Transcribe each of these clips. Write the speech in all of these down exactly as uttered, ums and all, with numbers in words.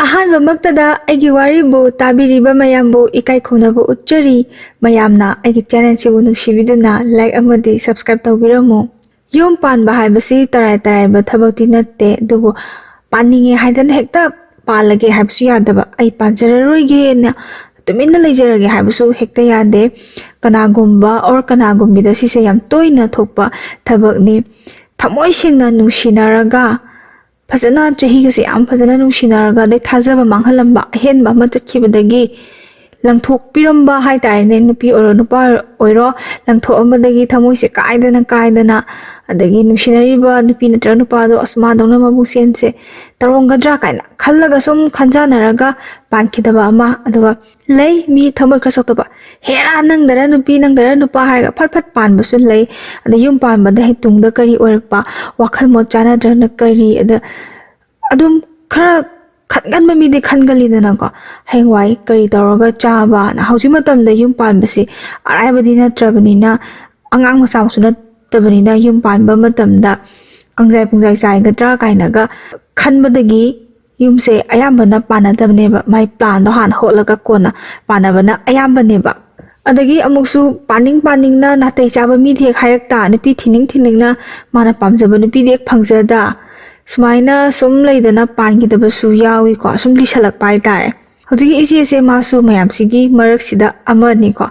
ꯑꯍꯥꯟꯕꯃꯛꯇꯗ ꯑꯩꯒꯤ ꯋꯥꯔꯤꯕꯨ ꯇꯥꯕꯤꯔꯤꯕ ꯃꯌꯥꯝꯕꯨ ꯏꯀꯥꯏ ꯈꯨꯝꯅꯕ ꯎꯠꯆꯔꯤ꯫ ꯃꯌꯥꯝꯅ ꯑꯩꯒꯤ ꯆꯦꯅꯦꯜꯁꯤꯕꯨ ꯅꯨꯡꯁꯤꯕꯤꯗꯨꯅ ꯂꯥꯏꯛ ꯑꯃꯗꯤ ꯁꯕꯁꯀ꯭ꯔꯥꯏꯕ ꯇꯧꯕꯤꯔꯝꯃꯨ꯫ ꯌꯨꯝ ꯄꯥꯟꯕ ꯍꯥꯏꯕꯁꯤ ꯇꯔꯥꯏ ꯇꯔꯥꯏꯕ ꯊꯕꯛꯇꯤ ꯅꯠꯇꯦ, ꯑꯗꯨꯕꯨ ꯄꯥꯟꯅꯤꯡꯉꯦ ꯍꯥꯏꯗꯅ ꯍꯦꯛꯇ ꯄꯥꯜꯂꯒꯦ ꯍꯥꯏꯕꯁꯨ ꯌꯥꯗꯕ, ꯑꯩ ꯄꯥꯟꯖꯔꯔꯣꯏꯒꯦꯅ ꯇꯨꯃꯤꯟꯅ ꯂꯩꯖꯔꯒꯦ ꯍꯥꯏꯕꯁꯨ ꯍꯦꯛꯇ ꯌꯥꯗꯦ꯫ ꯀꯅꯥꯒꯨꯝꯕ ꯑꯣꯔ ꯀꯅꯥꯒꯨꯝꯕꯤꯗ ꯁꯤꯁꯦ ꯌꯥꯝ ꯇꯣꯏꯅ ꯊꯣꯛꯄ ꯊꯕꯛꯅꯤ꯫ ꯊꯃꯣꯏ ꯁꯦꯡꯅ ꯅꯨꯡꯁꯤꯅꯔꯒ, ꯐꯖꯅ ꯆꯍꯤꯒꯁꯦ ꯌꯥꯝ ꯐꯖꯅ ꯅꯨꯡꯁꯤꯅꯔꯒ, ꯑꯗꯩ ꯊꯥꯖꯕ ꯃꯥꯡꯍꯜꯂꯝꯕ, ꯑꯍꯦꯟꯕ ꯑꯃ ꯆꯠꯈꯤꯕꯗꯒꯤ ꯂꯪꯊꯣꯛꯄꯤꯔꯝꯕ ꯍꯥꯏꯇꯥꯔꯦꯅꯦ, ꯅꯨꯄꯤ ꯑꯣꯏꯔꯣ ꯅꯨꯄꯥ ꯑꯣꯏꯔꯣ, ꯂꯪꯊꯣꯛꯑꯝꯕꯗꯒꯤ ꯊꯃꯣꯏꯁꯦ ꯀꯥꯏꯗꯅ ꯀꯥꯏꯗꯅ, ꯑꯗꯒꯤ ꯅꯨꯡꯁꯤꯅꯔꯤꯕ ꯅꯨꯄꯤ ꯅꯠꯇ꯭ꯔꯒ ꯅꯨꯄꯥꯗꯣ, "ꯑꯁ, ꯃꯥꯗꯧꯅ ꯃꯕꯨꯛ ꯁꯦꯟꯁꯦ ꯇꯧꯔꯝꯒꯗ꯭ꯔꯥ?" ꯀꯥꯏꯅ ꯈꯜꯂꯒ ꯁꯨꯝ ꯈꯟꯖꯥꯟꯅꯔꯒ ꯄꯥꯟꯈꯤꯗꯕ ꯑꯃ꯫ ꯑꯗꯨꯒ ꯂꯩ ꯃꯤ ꯊꯃꯣꯏ ꯈꯔ ꯁꯣꯛꯇꯕ, "ꯍꯦꯔꯥ, ꯅꯪꯗꯔ ꯅꯨꯄꯤ, ꯅꯪꯗꯔ ꯅꯨꯄꯥ" ꯍꯥꯏꯔꯒ ꯐꯠ ꯐꯠ ꯄꯥꯟꯕꯁꯨ ꯂꯩ꯫ ꯑꯗ ꯌꯨꯝ ꯄꯥꯟꯕꯗ ꯍꯦꯛ ꯇꯨꯡꯗ ꯀꯔꯤ ꯑꯣꯏꯔꯛꯄ, ꯋꯥꯈꯜ ꯃꯣꯠ ꯆꯥꯟꯅꯗ꯭ꯔꯅ ꯀꯔꯤ, ꯑꯗ ꯑꯗꯨꯝ ꯈꯔ ꯈꯟꯒꯟꯕ ꯃꯤꯗꯤ ꯈꯟꯒꯜꯂꯤꯗꯅꯀꯣ, ꯍꯌꯦꯡꯋꯥꯏ ꯀꯔꯤ ꯇꯧꯔꯒ ꯆꯥꯕꯅ꯫ ꯍꯧꯖꯤꯛ ꯃꯇꯝꯗ ꯌꯨꯝ ꯄꯥꯟꯕꯁꯤ ꯑꯔꯥꯏꯕꯗꯤ ꯅꯠꯇ꯭ꯔꯕꯅꯤꯅ, ꯑꯉꯥꯡ ꯃꯆꯥꯃꯛꯁꯨ ꯅꯠꯇꯕꯅꯤꯅ, ꯌꯨꯝ ꯄꯥꯟꯕ ꯃꯇꯝꯗ ꯀꯪꯖꯥꯏ ꯄꯨꯡꯖꯥꯏ ꯆꯥꯏꯒꯗ꯭ꯔꯥ ꯀꯥꯏꯅꯒ ꯈꯟꯕꯗꯒꯤ ꯌꯨꯝꯁꯦ ꯑꯌꯥꯝꯕꯅ ꯄꯥꯟꯅꯗꯕꯅꯦꯕ꯫ ꯃꯥꯏ ꯄ꯭ꯂꯥꯟꯗꯣ ꯍꯥꯟꯅ ꯍꯣꯠꯂꯒ ꯀꯣꯟꯅ ꯄꯥꯟꯅꯕꯅ ꯑꯌꯥꯝꯕꯅꯦꯕ꯫ ꯑꯗꯒꯤ ꯑꯃꯨꯛꯁꯨ ꯄꯥꯅꯤꯡ ꯄꯥꯅꯤꯡꯅ ꯅꯥꯇꯩ ꯆꯥꯕ ꯃꯤꯗꯤ ꯍꯦꯛ ꯍꯥꯏꯔꯛꯇ, ꯅꯨꯄꯤ ꯊꯤꯅꯤꯡ ꯊꯤꯅꯤꯡꯅ ꯃꯥꯅ ꯄꯥꯝꯖꯕ ꯅꯨꯄꯤꯗꯤ ꯍꯦꯛ ꯐꯪꯖꯗ, ꯁꯨꯃꯥꯏꯅ ꯁꯨꯝ ꯂꯩꯗꯅ ꯄꯥꯟꯈꯤꯗꯕꯁꯨ ꯌꯥꯎꯏꯀꯣ, ꯁꯨꯝ ꯂꯤꯁꯜꯂꯛꯄ ꯍꯥꯏꯇꯥꯔꯦ꯫ ꯍꯧꯖꯤꯛꯀꯤ ꯏꯆꯦꯁꯦ ꯃꯥꯁꯨ ꯃꯌꯥꯝꯁꯤꯒꯤ ꯃꯔꯛꯁꯤꯗ ꯑꯃꯅꯤꯀꯣ꯫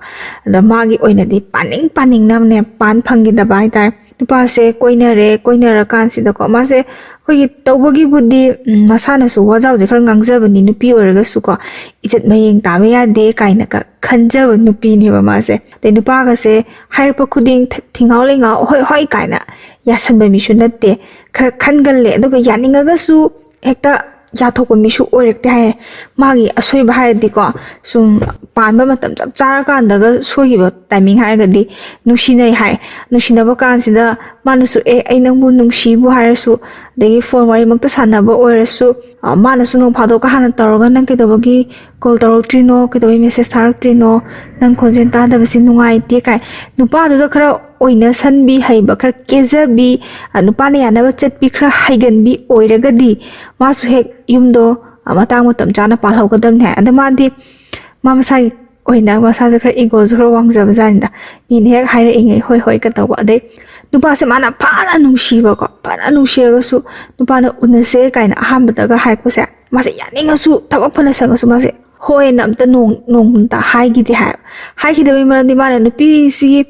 ꯑꯗ ꯃꯥꯒꯤ ꯑꯣꯏꯅꯗꯤ ꯄꯥꯅꯤꯡ ꯄꯥꯅꯤꯡꯅꯅꯦ ꯄꯥꯟ ꯐꯪꯈꯤꯗꯕ ꯍꯥꯏꯇꯥꯔꯦ꯫ ꯅꯨꯄꯥꯁꯦ ꯀꯣꯏꯅꯔꯦ, ꯀꯣꯏꯅꯔꯀꯥꯟꯁꯤꯗꯀꯣ ꯃꯥꯁꯦ ꯑꯩꯈꯣꯏꯒꯤ ꯇꯧꯕꯒꯤꯕꯨꯗꯤ, ꯎꯝ, ꯃꯁꯥꯅꯁꯨ ꯋꯥꯖꯥꯎꯁꯦ ꯈꯔ ꯉꯥꯡꯖꯕꯅꯤ, ꯅꯨꯄꯤ ꯑꯣꯏꯔꯒꯁꯨꯀꯣ, ꯏꯖꯠ ꯃꯌꯦꯡ ꯇꯥꯕ ꯌꯥꯗꯦ ꯀꯥꯏꯅꯒ ꯈꯟꯖꯕ ꯅꯨꯄꯤꯅꯦꯕ ꯃꯥꯁꯦ꯫ ꯑꯗꯩ ꯅꯨꯄꯥꯒꯁꯦ ꯍꯥꯏꯔꯛꯄ ꯈꯨꯗꯤꯡ ꯊ-, ꯊꯤꯡꯉꯥꯎ ꯂꯩꯉꯥꯎ, "ꯍꯣꯏ, ꯍꯣꯏ" ꯀꯥꯏꯅ ꯌꯥꯁꯟꯕ ꯃꯤꯁꯨ ꯅꯠꯇꯦ꯫ ꯈꯔ ꯈꯟꯒꯜꯂꯦ, ꯑꯗꯨꯒ ꯌꯥꯅꯤꯡꯉꯒꯁꯨ ꯍꯦꯛꯇ ꯌꯥꯊꯣꯛꯄ ꯃꯤꯁꯨ ꯑꯣꯏꯔꯛꯇꯦ ꯍꯥꯏꯌꯦ꯫ ꯃꯥꯒꯤ ꯑꯁꯣꯏꯕ ꯍꯥꯏꯔꯗꯤꯀꯣ, ꯁꯨꯝ ꯄꯥꯟꯕ ꯃꯇꯝ ꯆꯞ ꯆꯥꯔꯀꯥꯟꯗꯒ ꯁꯣꯏꯈꯤꯕ ꯇꯥꯏꯃꯤꯡ ꯍꯥꯏꯔꯒꯗꯤ ꯅꯨꯡꯁꯤꯅꯩ ꯍꯥꯏ꯫ ꯅꯨꯡꯁꯤꯅꯕ ꯀꯥꯟꯁꯤꯗ ꯃꯥꯅꯁꯨ, "ꯑꯦ, ꯑꯩ ꯅꯪꯕꯨ ꯅꯨꯡꯁꯤꯕꯨ" ꯍꯥꯏꯔꯁꯨ, ꯑꯗꯒꯤ ꯐꯣꯟ ꯋꯥꯔꯤꯃꯛꯇ ꯁꯥꯟꯅꯕ ꯑꯣꯏꯔꯁꯨ, ꯑ, ꯃꯥꯅꯁꯨ ꯅꯣꯡ ꯐꯥꯗꯣꯛꯀ ꯍꯥꯟꯅ ꯇꯧꯔꯒ, "ꯅꯪ ꯀꯩꯗꯧꯕꯒꯤ ꯀꯣꯜ ꯇꯧꯔꯛꯇ꯭ꯔꯤꯅꯣ? ꯀꯩꯗꯧꯕꯒꯤ ꯃꯦꯁꯦꯖ ꯊꯥꯔꯛꯇ꯭ꯔꯤꯅꯣ? ꯅꯪ ꯈꯣꯟꯖꯦꯜ ꯇꯥꯗꯕꯁꯦ ꯅꯨꯡꯉꯥꯏꯇꯦ" ꯀꯥꯏ꯫ ꯅꯨꯄꯥꯗꯨꯗ ꯈꯔ ꯑꯣꯏꯅꯁꯟꯕꯤ ꯍꯩꯕ, ꯈꯔ ꯀꯦꯖꯕꯤ, ꯑ, ꯅꯨꯄꯥꯅ ꯌꯥꯅꯕ ꯆꯠꯄꯤ ꯈꯔ ꯍꯩꯒꯟꯕꯤ ꯑꯣꯏꯔꯒꯗꯤ, ꯃꯥꯁꯨ ꯍꯦꯛ ꯌꯨꯝꯗꯣ ꯃꯇꯥꯡ ꯃꯇꯝ ꯆꯥꯅ ꯄꯥꯜꯍꯧꯒꯗꯕꯅꯤ ꯍꯥꯏ꯫ ꯑꯗ ꯃꯥꯗꯤ ꯃꯥ ꯃꯁꯥꯒꯤ ꯑꯣꯏꯅ ꯃꯁꯥꯁꯦ ꯈꯔ ꯏꯒꯣꯁꯨ ꯈꯔ ꯋꯥꯡꯖꯕ ꯖꯥꯠꯅꯤꯗ꯫ ꯃꯤꯅ ꯍꯦꯛ ꯍꯥꯏꯔꯛꯏꯉꯩ ꯍꯣꯏ ꯍꯣꯏ ꯀ ꯇꯧꯕ꯫ ꯑꯗꯩ ꯅꯨꯄꯥꯁꯦ ꯃꯥꯅ ꯐꯅ ꯅꯨꯡꯁꯤꯕꯀꯣ, ꯐꯅ ꯅꯨꯡꯁꯤꯔꯒꯁꯨ ꯅꯨꯄꯥꯅ ꯎꯅꯁꯦ ꯀꯥꯏꯅ ꯑꯍꯥꯟꯕꯗꯒ ꯍꯥꯏꯔꯛꯄꯁꯦ, ꯃꯥꯁꯦ ꯌꯥꯅꯤꯡꯉꯁꯨ, ꯊꯕꯛ ꯐꯅ ꯁꯪꯉꯁꯨ ꯃꯥꯁꯦ ꯍꯣꯏꯅ ꯑꯝꯇ ꯅꯣꯡ ꯅꯣꯡꯃꯇ ꯍꯥꯏꯈꯤꯗꯦ ꯍꯥꯏꯕ꯫ ꯍꯥꯏꯈꯤꯗꯕꯒꯤ ꯃꯔꯝꯗꯤ ꯃꯥꯅ ꯅꯨꯄꯤꯁꯤꯒꯤ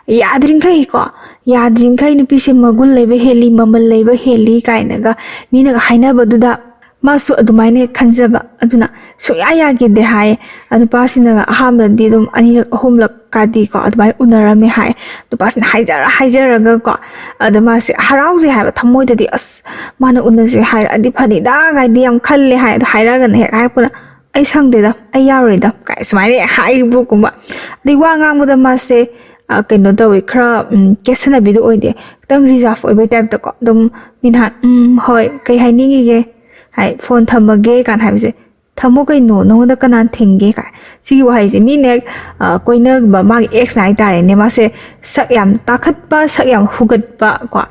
ꯌꯥꯗ꯭ꯔꯤꯡꯈꯩꯀꯣ, ꯌꯥꯗ꯭ꯔꯤꯡꯈꯩ ꯅꯨꯄꯤꯁꯦ ꯃꯒꯨꯟ ꯂꯩꯕ ꯍꯦꯜꯂꯤ, ꯃꯃꯜ ꯂꯩꯕ ꯍꯦꯜꯂꯤ ꯀꯥꯏꯅꯒ ꯃꯤꯅꯒ ꯍꯥꯏꯅꯕꯗꯨꯗ ꯃꯥꯁꯨ ꯑꯗꯨꯃꯥꯏꯅ ꯈꯟꯖꯕ꯫ ꯑꯗꯨꯅ ꯁꯨꯡꯌꯥ ꯌꯥꯈꯤꯗꯦ ꯍꯥꯏ꯫ ꯑ, ꯅꯨꯄꯥꯁꯤꯅꯒ ꯑꯍꯥꯟꯕꯗꯤ ꯑꯗꯨꯝ ꯑꯅꯤꯔꯛ ꯑꯍꯨꯝꯂꯛ ꯀꯥꯗꯤꯀꯣ ꯑꯗꯨꯃꯥꯏꯅ ꯎꯅꯔꯝꯃꯦ ꯍꯥꯏ꯫ ꯅꯨꯄꯥꯁꯤꯅ ꯍꯥꯏꯖꯔ ꯍꯥꯏꯖꯔꯒꯀꯣ, ꯑꯗ ꯃꯥꯁꯦ ꯍꯔꯥꯎꯖꯩ ꯍꯥꯏꯕ ꯊꯃꯣꯏꯗꯗꯤ, "ꯑꯁ, ꯃꯥꯅ ꯎꯅꯁꯦ ꯍꯥꯏꯔꯛꯑꯗꯤ ꯐꯅꯤꯗ" ꯀꯥꯏꯗꯤ ꯌꯥꯝ ꯈꯜꯂꯦ ꯍꯥꯏ꯫ ꯑꯗꯣ ꯍꯥꯏꯔꯒꯅ ꯍꯦꯛ ꯍꯥꯏꯔꯛꯄꯅ, "ꯑꯩ ꯁꯪꯗꯦꯗ, ꯑꯩ ꯌꯥꯔꯣꯏꯗ" ꯀꯥꯏ ꯁꯨꯃꯥꯏꯅ ꯍꯦꯛ ꯍꯥꯏꯕꯒꯨꯝꯕ꯫ ꯑꯗꯩ ꯋꯥ ꯉꯥꯡꯕꯗ ꯃꯥꯁꯦ, ꯑ, ꯀꯩꯅꯣ ꯇꯧꯋꯦ, ꯈꯔ, ꯎꯝ, ꯀꯦꯠꯁꯟꯅꯕꯤꯗꯣ ꯑꯣꯏꯗꯦ, ꯈꯤꯇꯪ ꯔꯤꯖꯥꯔꯚ ꯑꯣꯏꯕ ꯇꯥꯏꯞꯇꯀꯣ꯫ ꯑꯗꯨꯝ ꯃꯤꯅ ꯍꯥꯏ, "ꯎꯝ, ꯍꯣꯏ, ꯀꯩ ꯍꯥꯏꯅꯤꯡꯉꯤꯒꯦ?" ꯍꯥꯏ, "ꯐꯣꯟ ꯊꯝꯃꯒꯦ" ꯀꯥꯏꯅ ꯍꯥꯏꯕꯁꯦ, "ꯊꯝꯃꯣ ꯀꯩꯅꯣ, ꯅꯉꯣꯟꯗ ꯀꯅꯥꯅ ꯊꯤꯡꯒꯦ?" ꯀꯥꯏ꯫ ꯁꯤꯒꯤ ꯋꯥꯍꯩꯁꯦ ꯃꯤꯅ ꯍꯦꯛ, ꯑ, ꯀꯣꯏꯅꯕ ꯃꯥꯒꯤ ꯑꯦꯛꯁꯅ ꯍꯥꯏꯇꯥꯔꯦꯅꯦ, ꯃꯥꯁꯦ ꯁꯛ ꯌꯥꯝ ꯇꯥꯈꯠꯄ, ꯁꯛ ꯌꯥꯝ ꯍꯨꯒꯠꯄ ꯀꯣ,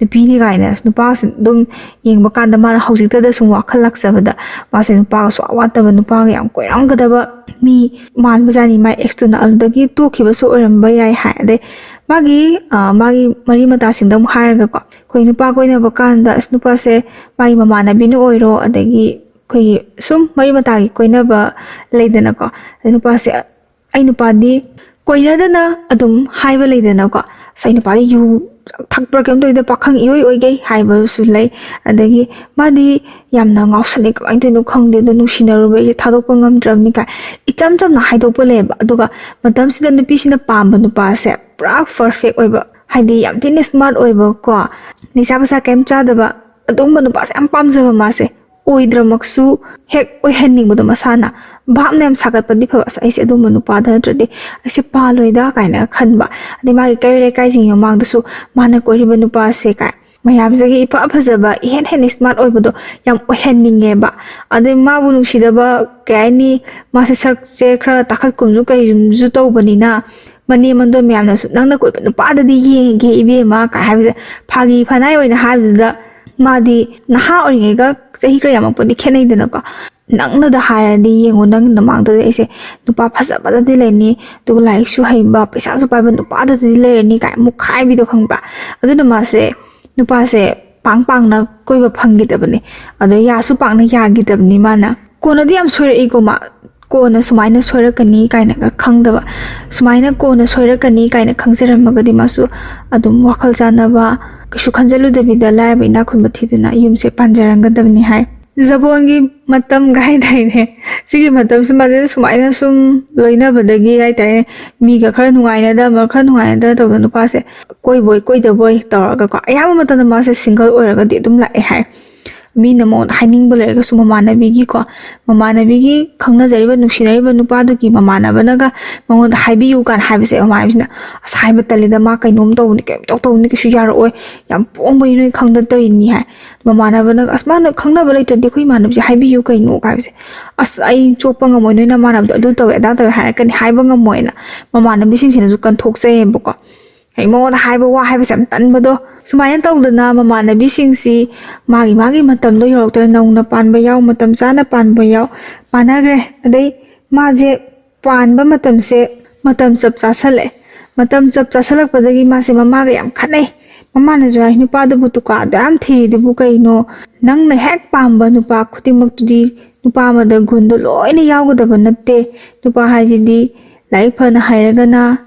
ꯅꯨꯄꯤꯅꯤ ꯀꯥꯏꯅ ꯅꯨꯄꯥꯁꯦ ꯑꯗꯨꯝ ꯌꯦꯡꯕ ꯀꯥꯟꯗ ꯃꯥꯅ ꯍꯧꯖꯤꯛꯇꯗ ꯁꯨꯝ ꯋꯥꯈꯜ ꯂꯥꯛꯆꯕꯗ ꯃꯥꯁꯦ ꯅꯨꯄꯥꯒ ꯁꯨꯡꯋꯥꯠ ꯋꯥꯠꯇꯕ, ꯅꯨꯄꯥꯒ ꯌꯥꯝ ꯀꯣꯏꯔꯝꯒꯗꯕ ꯃꯤ ꯃꯥꯟꯕꯖꯥꯠꯅꯤ ꯃꯥꯏ ꯑꯦꯛꯁꯇꯨꯅ꯫ ꯑꯗꯨꯗꯒꯤ ꯇꯣꯛꯈꯤꯕꯁꯨ ꯑꯣꯏꯔꯝꯕ ꯌꯥꯏ ꯍꯥꯏ꯫ ꯑꯗꯩ ꯃꯥꯒꯤ, ꯑ, ꯃꯥꯒꯤ ꯃꯔꯤ ꯃꯇꯥꯁꯤꯡꯗ ꯑꯃꯨꯛ ꯍꯥꯏꯔꯒꯀꯣ, ꯑꯩꯈꯣꯏ ꯅꯨꯄꯥ ꯀꯣꯏꯅꯕ ꯀꯥꯟꯗ ꯑꯁ ꯅꯨꯄꯥꯁꯦ ꯃꯥꯒꯤ ꯃꯃꯥꯟꯅꯕꯤꯅ ꯑꯣꯏꯔꯣ, ꯑꯗꯒꯤ ꯑꯩꯈꯣꯏꯒꯤ ꯁꯨꯝ ꯃꯔꯤ ꯃꯇꯥꯒꯤ ꯀꯣꯏꯅꯕ ꯂꯩꯗꯅꯀꯣ, ꯑꯗꯩ ꯅꯨꯄꯥꯁꯦ, ꯑꯩ ꯅꯨꯄꯥꯗꯤ ꯀꯣꯏꯅꯗꯅ ꯑꯗꯨꯝ ꯍꯥꯏꯕ ꯂꯩꯗꯅꯀꯣ, "ꯑꯁ, ꯑꯩ ꯅꯨꯄꯥꯗꯤ ꯌꯨ ꯊꯛꯄ꯭ꯔꯥ ꯀꯩꯝ ꯇꯧꯏꯗ, ꯄꯥꯈꯪ ꯏꯑꯣꯏ ꯑꯣꯏꯒꯩ" ꯍꯥꯏꯕꯁꯨ ꯂꯩ꯫ ꯑꯗꯒꯤ "ꯃꯥꯗꯤ ꯌꯥꯝꯅ ꯉꯥꯎꯁꯜꯂꯦ, ꯀꯃꯥꯏꯅ ꯇꯧꯔꯤꯅꯣ ꯈꯪꯗꯦ, ꯑꯗꯣ ꯅꯨꯡꯁꯤꯅꯔꯨꯕ ꯑꯩꯁꯦ ꯊꯥꯗꯣꯛꯄ ꯉꯝꯗ꯭ꯔꯕꯅꯤ" ꯀꯥꯏ ꯏꯆꯝ ꯆꯝꯅ ꯍꯥꯏꯗꯣꯛꯄ ꯂꯩꯌꯦꯕ꯫ ꯑꯗꯨꯒ ꯃꯇꯝꯁꯤꯗ ꯅꯨꯄꯤꯁꯤꯅ ꯄꯥꯝꯕ ꯅꯨꯄꯥꯁꯦ ꯄꯨꯔꯥ ꯄꯔꯐꯦꯛ ꯑꯣꯏꯕ, ꯍꯥꯏꯗꯤ ꯌꯥꯝ ꯊꯤꯅ ꯁ꯭ꯃꯥꯔꯠ ꯑꯣꯏꯕꯀꯣ, ꯅꯤꯁꯥ ꯄꯁꯥ ꯀꯩꯝ ꯆꯥꯗꯕ, ꯑꯗꯨꯒꯨꯝꯕ ꯅꯨꯄꯥꯁꯦ ꯌꯥꯝ ꯄꯥꯝꯖꯕ ꯃꯥꯁꯦ꯫ ꯑꯣꯏꯗ꯭ꯔꯃꯛꯁꯨ ꯍꯦꯛ ꯑꯣꯏꯍꯟꯅꯤꯡꯕꯗꯣ ꯃꯁꯥꯅ꯫ ꯚꯥꯞꯅ ꯌꯥꯝ ꯁꯥꯒꯠꯄꯗꯤ ꯐꯕ, "ꯑꯁ, ꯑꯩꯁꯦ ꯑꯗꯨꯝꯕ ꯅꯨꯄꯥꯗ ꯅꯠꯇ꯭ꯔꯗꯤ ꯑꯩꯁꯦ ꯄꯥꯜꯂꯣꯏꯗ" ꯀꯥꯏꯅ ꯈꯟꯕ꯫ ꯑꯗꯩ ꯃꯥꯒꯤ ꯀꯩꯔꯣꯏ ꯂꯩꯀꯥꯏꯁꯤꯡꯒꯤ ꯃꯃꯥꯡꯗꯁꯨ ꯃꯥꯅ ꯀꯣꯏꯔꯤꯕ ꯅꯨꯄꯥꯁꯦ ꯀꯥꯏ ꯃꯌꯥꯝꯁꯤꯗꯒꯤ ꯏꯐ ꯐꯖꯕ, ꯏꯍꯦꯟ ꯍꯦꯟꯅ ꯁ꯭ꯃꯥꯔꯠ ꯑꯣꯏꯕꯗꯣ ꯌꯥꯝ ꯑꯣꯏꯍꯟꯅꯤꯡꯉꯦꯕ꯫ ꯑꯗꯩ ꯃꯥꯕꯨ ꯅꯨꯡꯁꯤꯗꯕ, ꯀꯩ ꯍꯥꯏꯅꯤ, ꯃꯥꯁꯦ ꯁꯛꯁꯦ ꯈꯔ ꯇꯥꯈꯠꯀꯨꯝꯁꯨ ꯀꯩꯒꯨꯝꯁꯨ ꯇꯧꯕꯅꯤꯅ, ꯃꯅꯦꯝ ꯃꯟꯗꯣꯟ ꯃꯌꯥꯝꯅꯁꯨ, "ꯅꯪꯅ ꯀꯣꯏꯕ ꯅꯨꯄꯥꯗꯗꯤ ꯌꯦꯡꯉꯒꯦ ꯏꯕꯦꯝꯃ" ꯀꯥꯏ ꯍꯥꯏꯕꯁꯦ ꯐꯥꯒꯤ ꯐꯅꯥꯏ ꯑꯣꯏꯅ ꯍꯥꯏꯕꯗꯨꯗ ꯃꯥꯗꯤ ꯅꯍꯥ ꯑꯣꯏꯔꯤꯉꯩꯒ ꯆꯍꯤ ꯈꯔ ꯌꯥꯝꯃꯛꯄꯗꯤ ꯈꯦꯠꯅꯩꯗꯅꯀꯣ꯫ ꯅꯪꯅꯗ ꯍꯥꯏꯔꯗꯤ ꯌꯦꯡꯉꯣ, ꯅꯪ ꯅꯃꯥꯡꯗꯗꯤ ꯑꯩꯁꯦ ꯅꯨꯄꯥ ꯐꯖꯕꯗꯗꯤ ꯂꯩꯅꯤ, ꯑꯗꯨꯒ ꯂꯥꯏꯔꯤꯛꯁꯨ ꯍꯩꯕ, ꯄꯩꯁꯥꯁꯨ ꯄꯥꯏꯕ ꯅꯨꯄꯥꯗꯗꯤ ꯂꯩꯔꯅꯤ ꯀꯥꯏ ꯑꯃꯨꯛ ꯈꯥꯏꯕꯤꯗꯣ ꯈꯪꯕ꯭ꯔꯥ? ꯑꯗꯨꯅ ꯃꯥꯁꯦ ꯅꯨꯄꯥꯁꯦ ꯄꯥꯡ ꯄꯥꯡꯅ ꯀꯣꯏꯕ ꯐꯪꯈꯤꯗꯕꯅꯤ꯫ ꯑꯗꯣ ꯌꯥꯁꯨ ꯄꯥꯛꯅ ꯌꯥꯈꯤꯗꯕꯅꯤ ꯃꯥꯅ꯫ ꯀꯣꯟꯅꯗꯤ ꯌꯥꯝ ꯁꯣꯏꯔꯛꯏꯀꯣ ꯃꯥ꯫ ꯀꯣꯟꯅ ꯁꯨꯃꯥꯏꯅ ꯁꯣꯏꯔꯛꯀꯅꯤ ꯀꯥꯏꯅꯒ ꯈꯪꯗꯕ, ꯁꯨꯃꯥꯏꯅ ꯀꯣꯟꯅ ꯁꯣꯏꯔꯛꯀꯅꯤ ꯀꯥꯏꯅ ꯈꯪꯖꯔꯝꯃꯒꯗꯤ ꯃꯥꯁꯨ ꯑꯗꯨꯝ ꯋꯥꯈꯜ ꯆꯥꯟꯅꯕ, ꯀꯩꯁꯨ ꯈꯟꯖꯜꯂꯨꯗꯕꯤꯗ ꯂꯥꯏꯔꯕ ꯏꯅꯥꯛ ꯈꯨꯟꯕ ꯊꯤꯗꯅ ꯌꯨꯝꯁꯦ ꯄꯥꯟꯖꯔꯝꯒꯗꯕꯅꯤ ꯍꯥꯏ꯫ ꯖꯕꯣꯟꯒꯤ ꯃꯇꯝꯒ ꯍꯥꯏꯗꯥꯏꯅꯦ? ꯁꯤꯒꯤ ꯃꯇꯝꯁꯤ ꯃꯥꯁꯦ ꯁꯨꯃꯥꯏꯅ ꯁꯨꯝ ꯂꯣꯏꯅꯕꯗꯒꯤ ꯍꯥꯏꯇꯥꯔꯦ, ꯃꯤꯒ ꯈꯔ ꯅꯨꯡꯉꯥꯏꯅꯗ, ꯑꯃ ꯈꯔ ꯅꯨꯡꯉꯥꯏꯅꯗ ꯇꯧꯗꯅ ꯅꯨꯄꯥꯁꯦ ꯀꯣꯏꯕꯣꯏ ꯀꯣꯏꯗꯕꯣꯏ ꯇꯧꯔꯒꯀꯣ, ꯑꯌꯥꯝꯕ ꯃꯇꯝꯗ ꯃꯥꯁꯦ ꯁꯤꯡꯒꯜ ꯑꯣꯏꯔꯒꯗꯤ ꯑꯗꯨꯝ ꯂꯥꯛꯑꯦ ꯍꯥꯏ꯫ ꯃꯤꯅ ꯃꯉꯣꯟꯗ ꯍꯥꯏꯅꯤꯡꯕ ꯂꯩꯔꯒꯁꯨ ꯃꯃꯥꯟꯅꯕꯤꯒꯤꯀꯣ, ꯃꯃꯥꯟꯅꯕꯤꯒꯤ ꯈꯪꯅꯖꯔꯤꯕ, ꯅꯨꯡꯁꯤꯅꯔꯤꯕ ꯅꯨꯄꯥꯗꯨꯒꯤ ꯃꯃꯥꯟꯅꯕꯅꯒ ꯃꯉꯣꯟꯗ ꯍꯥꯏꯕꯤꯌꯨ ꯀꯥꯏꯅ ꯍꯥꯏꯕꯁꯦ, ꯃꯃꯥꯟꯅꯕꯤꯁꯤꯅ "ꯑꯁ, ꯍꯥꯏꯕ ꯇꯜꯂꯤꯗ, ꯃꯥ ꯀꯩꯅꯣꯝ ꯇꯧꯕꯅꯤ, ꯀꯩꯝꯇꯧ ꯇꯧꯕꯅꯤ, ꯀꯩꯁꯨ ꯌꯥꯔꯛꯑꯣꯏ, ꯌꯥꯝ ꯄꯣꯡꯕꯅꯤ, ꯅꯣꯏ ꯈꯪꯗ ꯇꯧꯔꯤꯅꯤ" ꯍꯥꯏ꯫ ꯃꯃꯥꯟꯅꯕꯅꯒ "ꯑꯁ, ꯃꯥꯅ ꯈꯪꯅꯕ ꯂꯩꯇ꯭ꯔꯗꯤ ꯑꯩꯈꯣꯏ ꯏꯃꯥꯟꯅꯕꯤꯁꯦ ꯍꯥꯏꯕꯤꯌꯨ ꯀꯩꯅꯣ" ꯍꯥꯏꯕꯁꯦ, "ꯑꯁ, ꯑꯩ ꯆꯣꯞꯄ ꯉꯝꯃꯣꯏ, ꯅꯣꯏ ꯅꯃꯥꯟꯅꯕꯗꯣ ꯑꯗꯨ ꯇꯧꯋꯦ ꯑꯗꯥ ꯇꯧꯋꯦ ꯍꯥꯏꯔꯛꯀꯅꯤ", ꯍꯥꯏꯕ ꯉꯝꯃꯣꯏꯅ ꯃꯃꯥꯟꯅꯕꯤꯁꯤꯡꯁꯤꯅꯁꯨ ꯀꯟꯊꯣꯛꯆꯩꯌꯦꯕꯀꯣ꯫ ꯍꯦꯛ ꯃꯉꯣꯟꯗ ꯍꯥꯏꯕ ꯋꯥ ꯍꯥꯏꯕꯁꯦ ꯌꯥꯝ ꯇꯟꯕꯗꯣ꯫ ꯁꯨꯃꯥꯏꯅ ꯇꯧꯗꯅ ꯃꯃꯥꯟꯅꯕꯤꯁꯤꯡꯁꯤ ꯃꯥꯒꯤ ꯃꯥꯒꯤ ꯃꯇꯝꯗꯣ ꯌꯧꯔꯛꯇꯅ ꯅꯧꯅ ꯄꯥꯟꯕ ꯌꯥꯎ, ꯃꯇꯝ ꯆꯥꯅ ꯄꯥꯟꯕ ꯌꯥꯎ, ꯄꯥꯟꯅꯈ꯭ꯔꯦ꯫ ꯑꯗꯩ ꯃꯥꯁꯦ ꯄꯥꯟꯕ ꯃꯇꯝꯁꯦ ꯃꯇꯝ ꯆꯞ ꯆꯥꯁꯜꯂꯛꯑꯦ꯫ ꯃꯇꯝ ꯆꯞ ꯆꯥꯁꯜꯂꯛꯄꯗꯒꯤ ꯃꯥꯁꯦ ꯃꯃꯥꯒ ꯌꯥꯝ ꯈꯠꯅꯩ꯫ ꯃꯃꯥꯅꯁꯨ ꯍꯥꯏ, "ꯅꯨꯄꯥꯗꯨꯕꯨ ꯇꯨꯀꯥ ꯑꯗꯨ ꯌꯥꯝ ꯊꯤꯔꯤꯗꯨꯕꯨ ꯀꯩꯅꯣ? ꯅꯪꯅ ꯍꯦꯛ ꯄꯥꯝꯕ ꯅꯨꯄꯥ ꯈꯨꯗꯤꯡꯃꯛꯇꯨꯗꯤ ꯅꯨꯄꯥ ꯑꯃꯗ ꯒꯨꯟꯗꯣ ꯂꯣꯏꯅ ꯌꯥꯎꯒꯗꯕ ꯅꯠꯇꯦ꯫ ꯅꯨꯄꯥ ꯍꯥꯏꯁꯤꯗꯤ ꯂꯥꯏꯔꯤꯛ ꯐꯅ ꯍꯩꯔꯒꯅ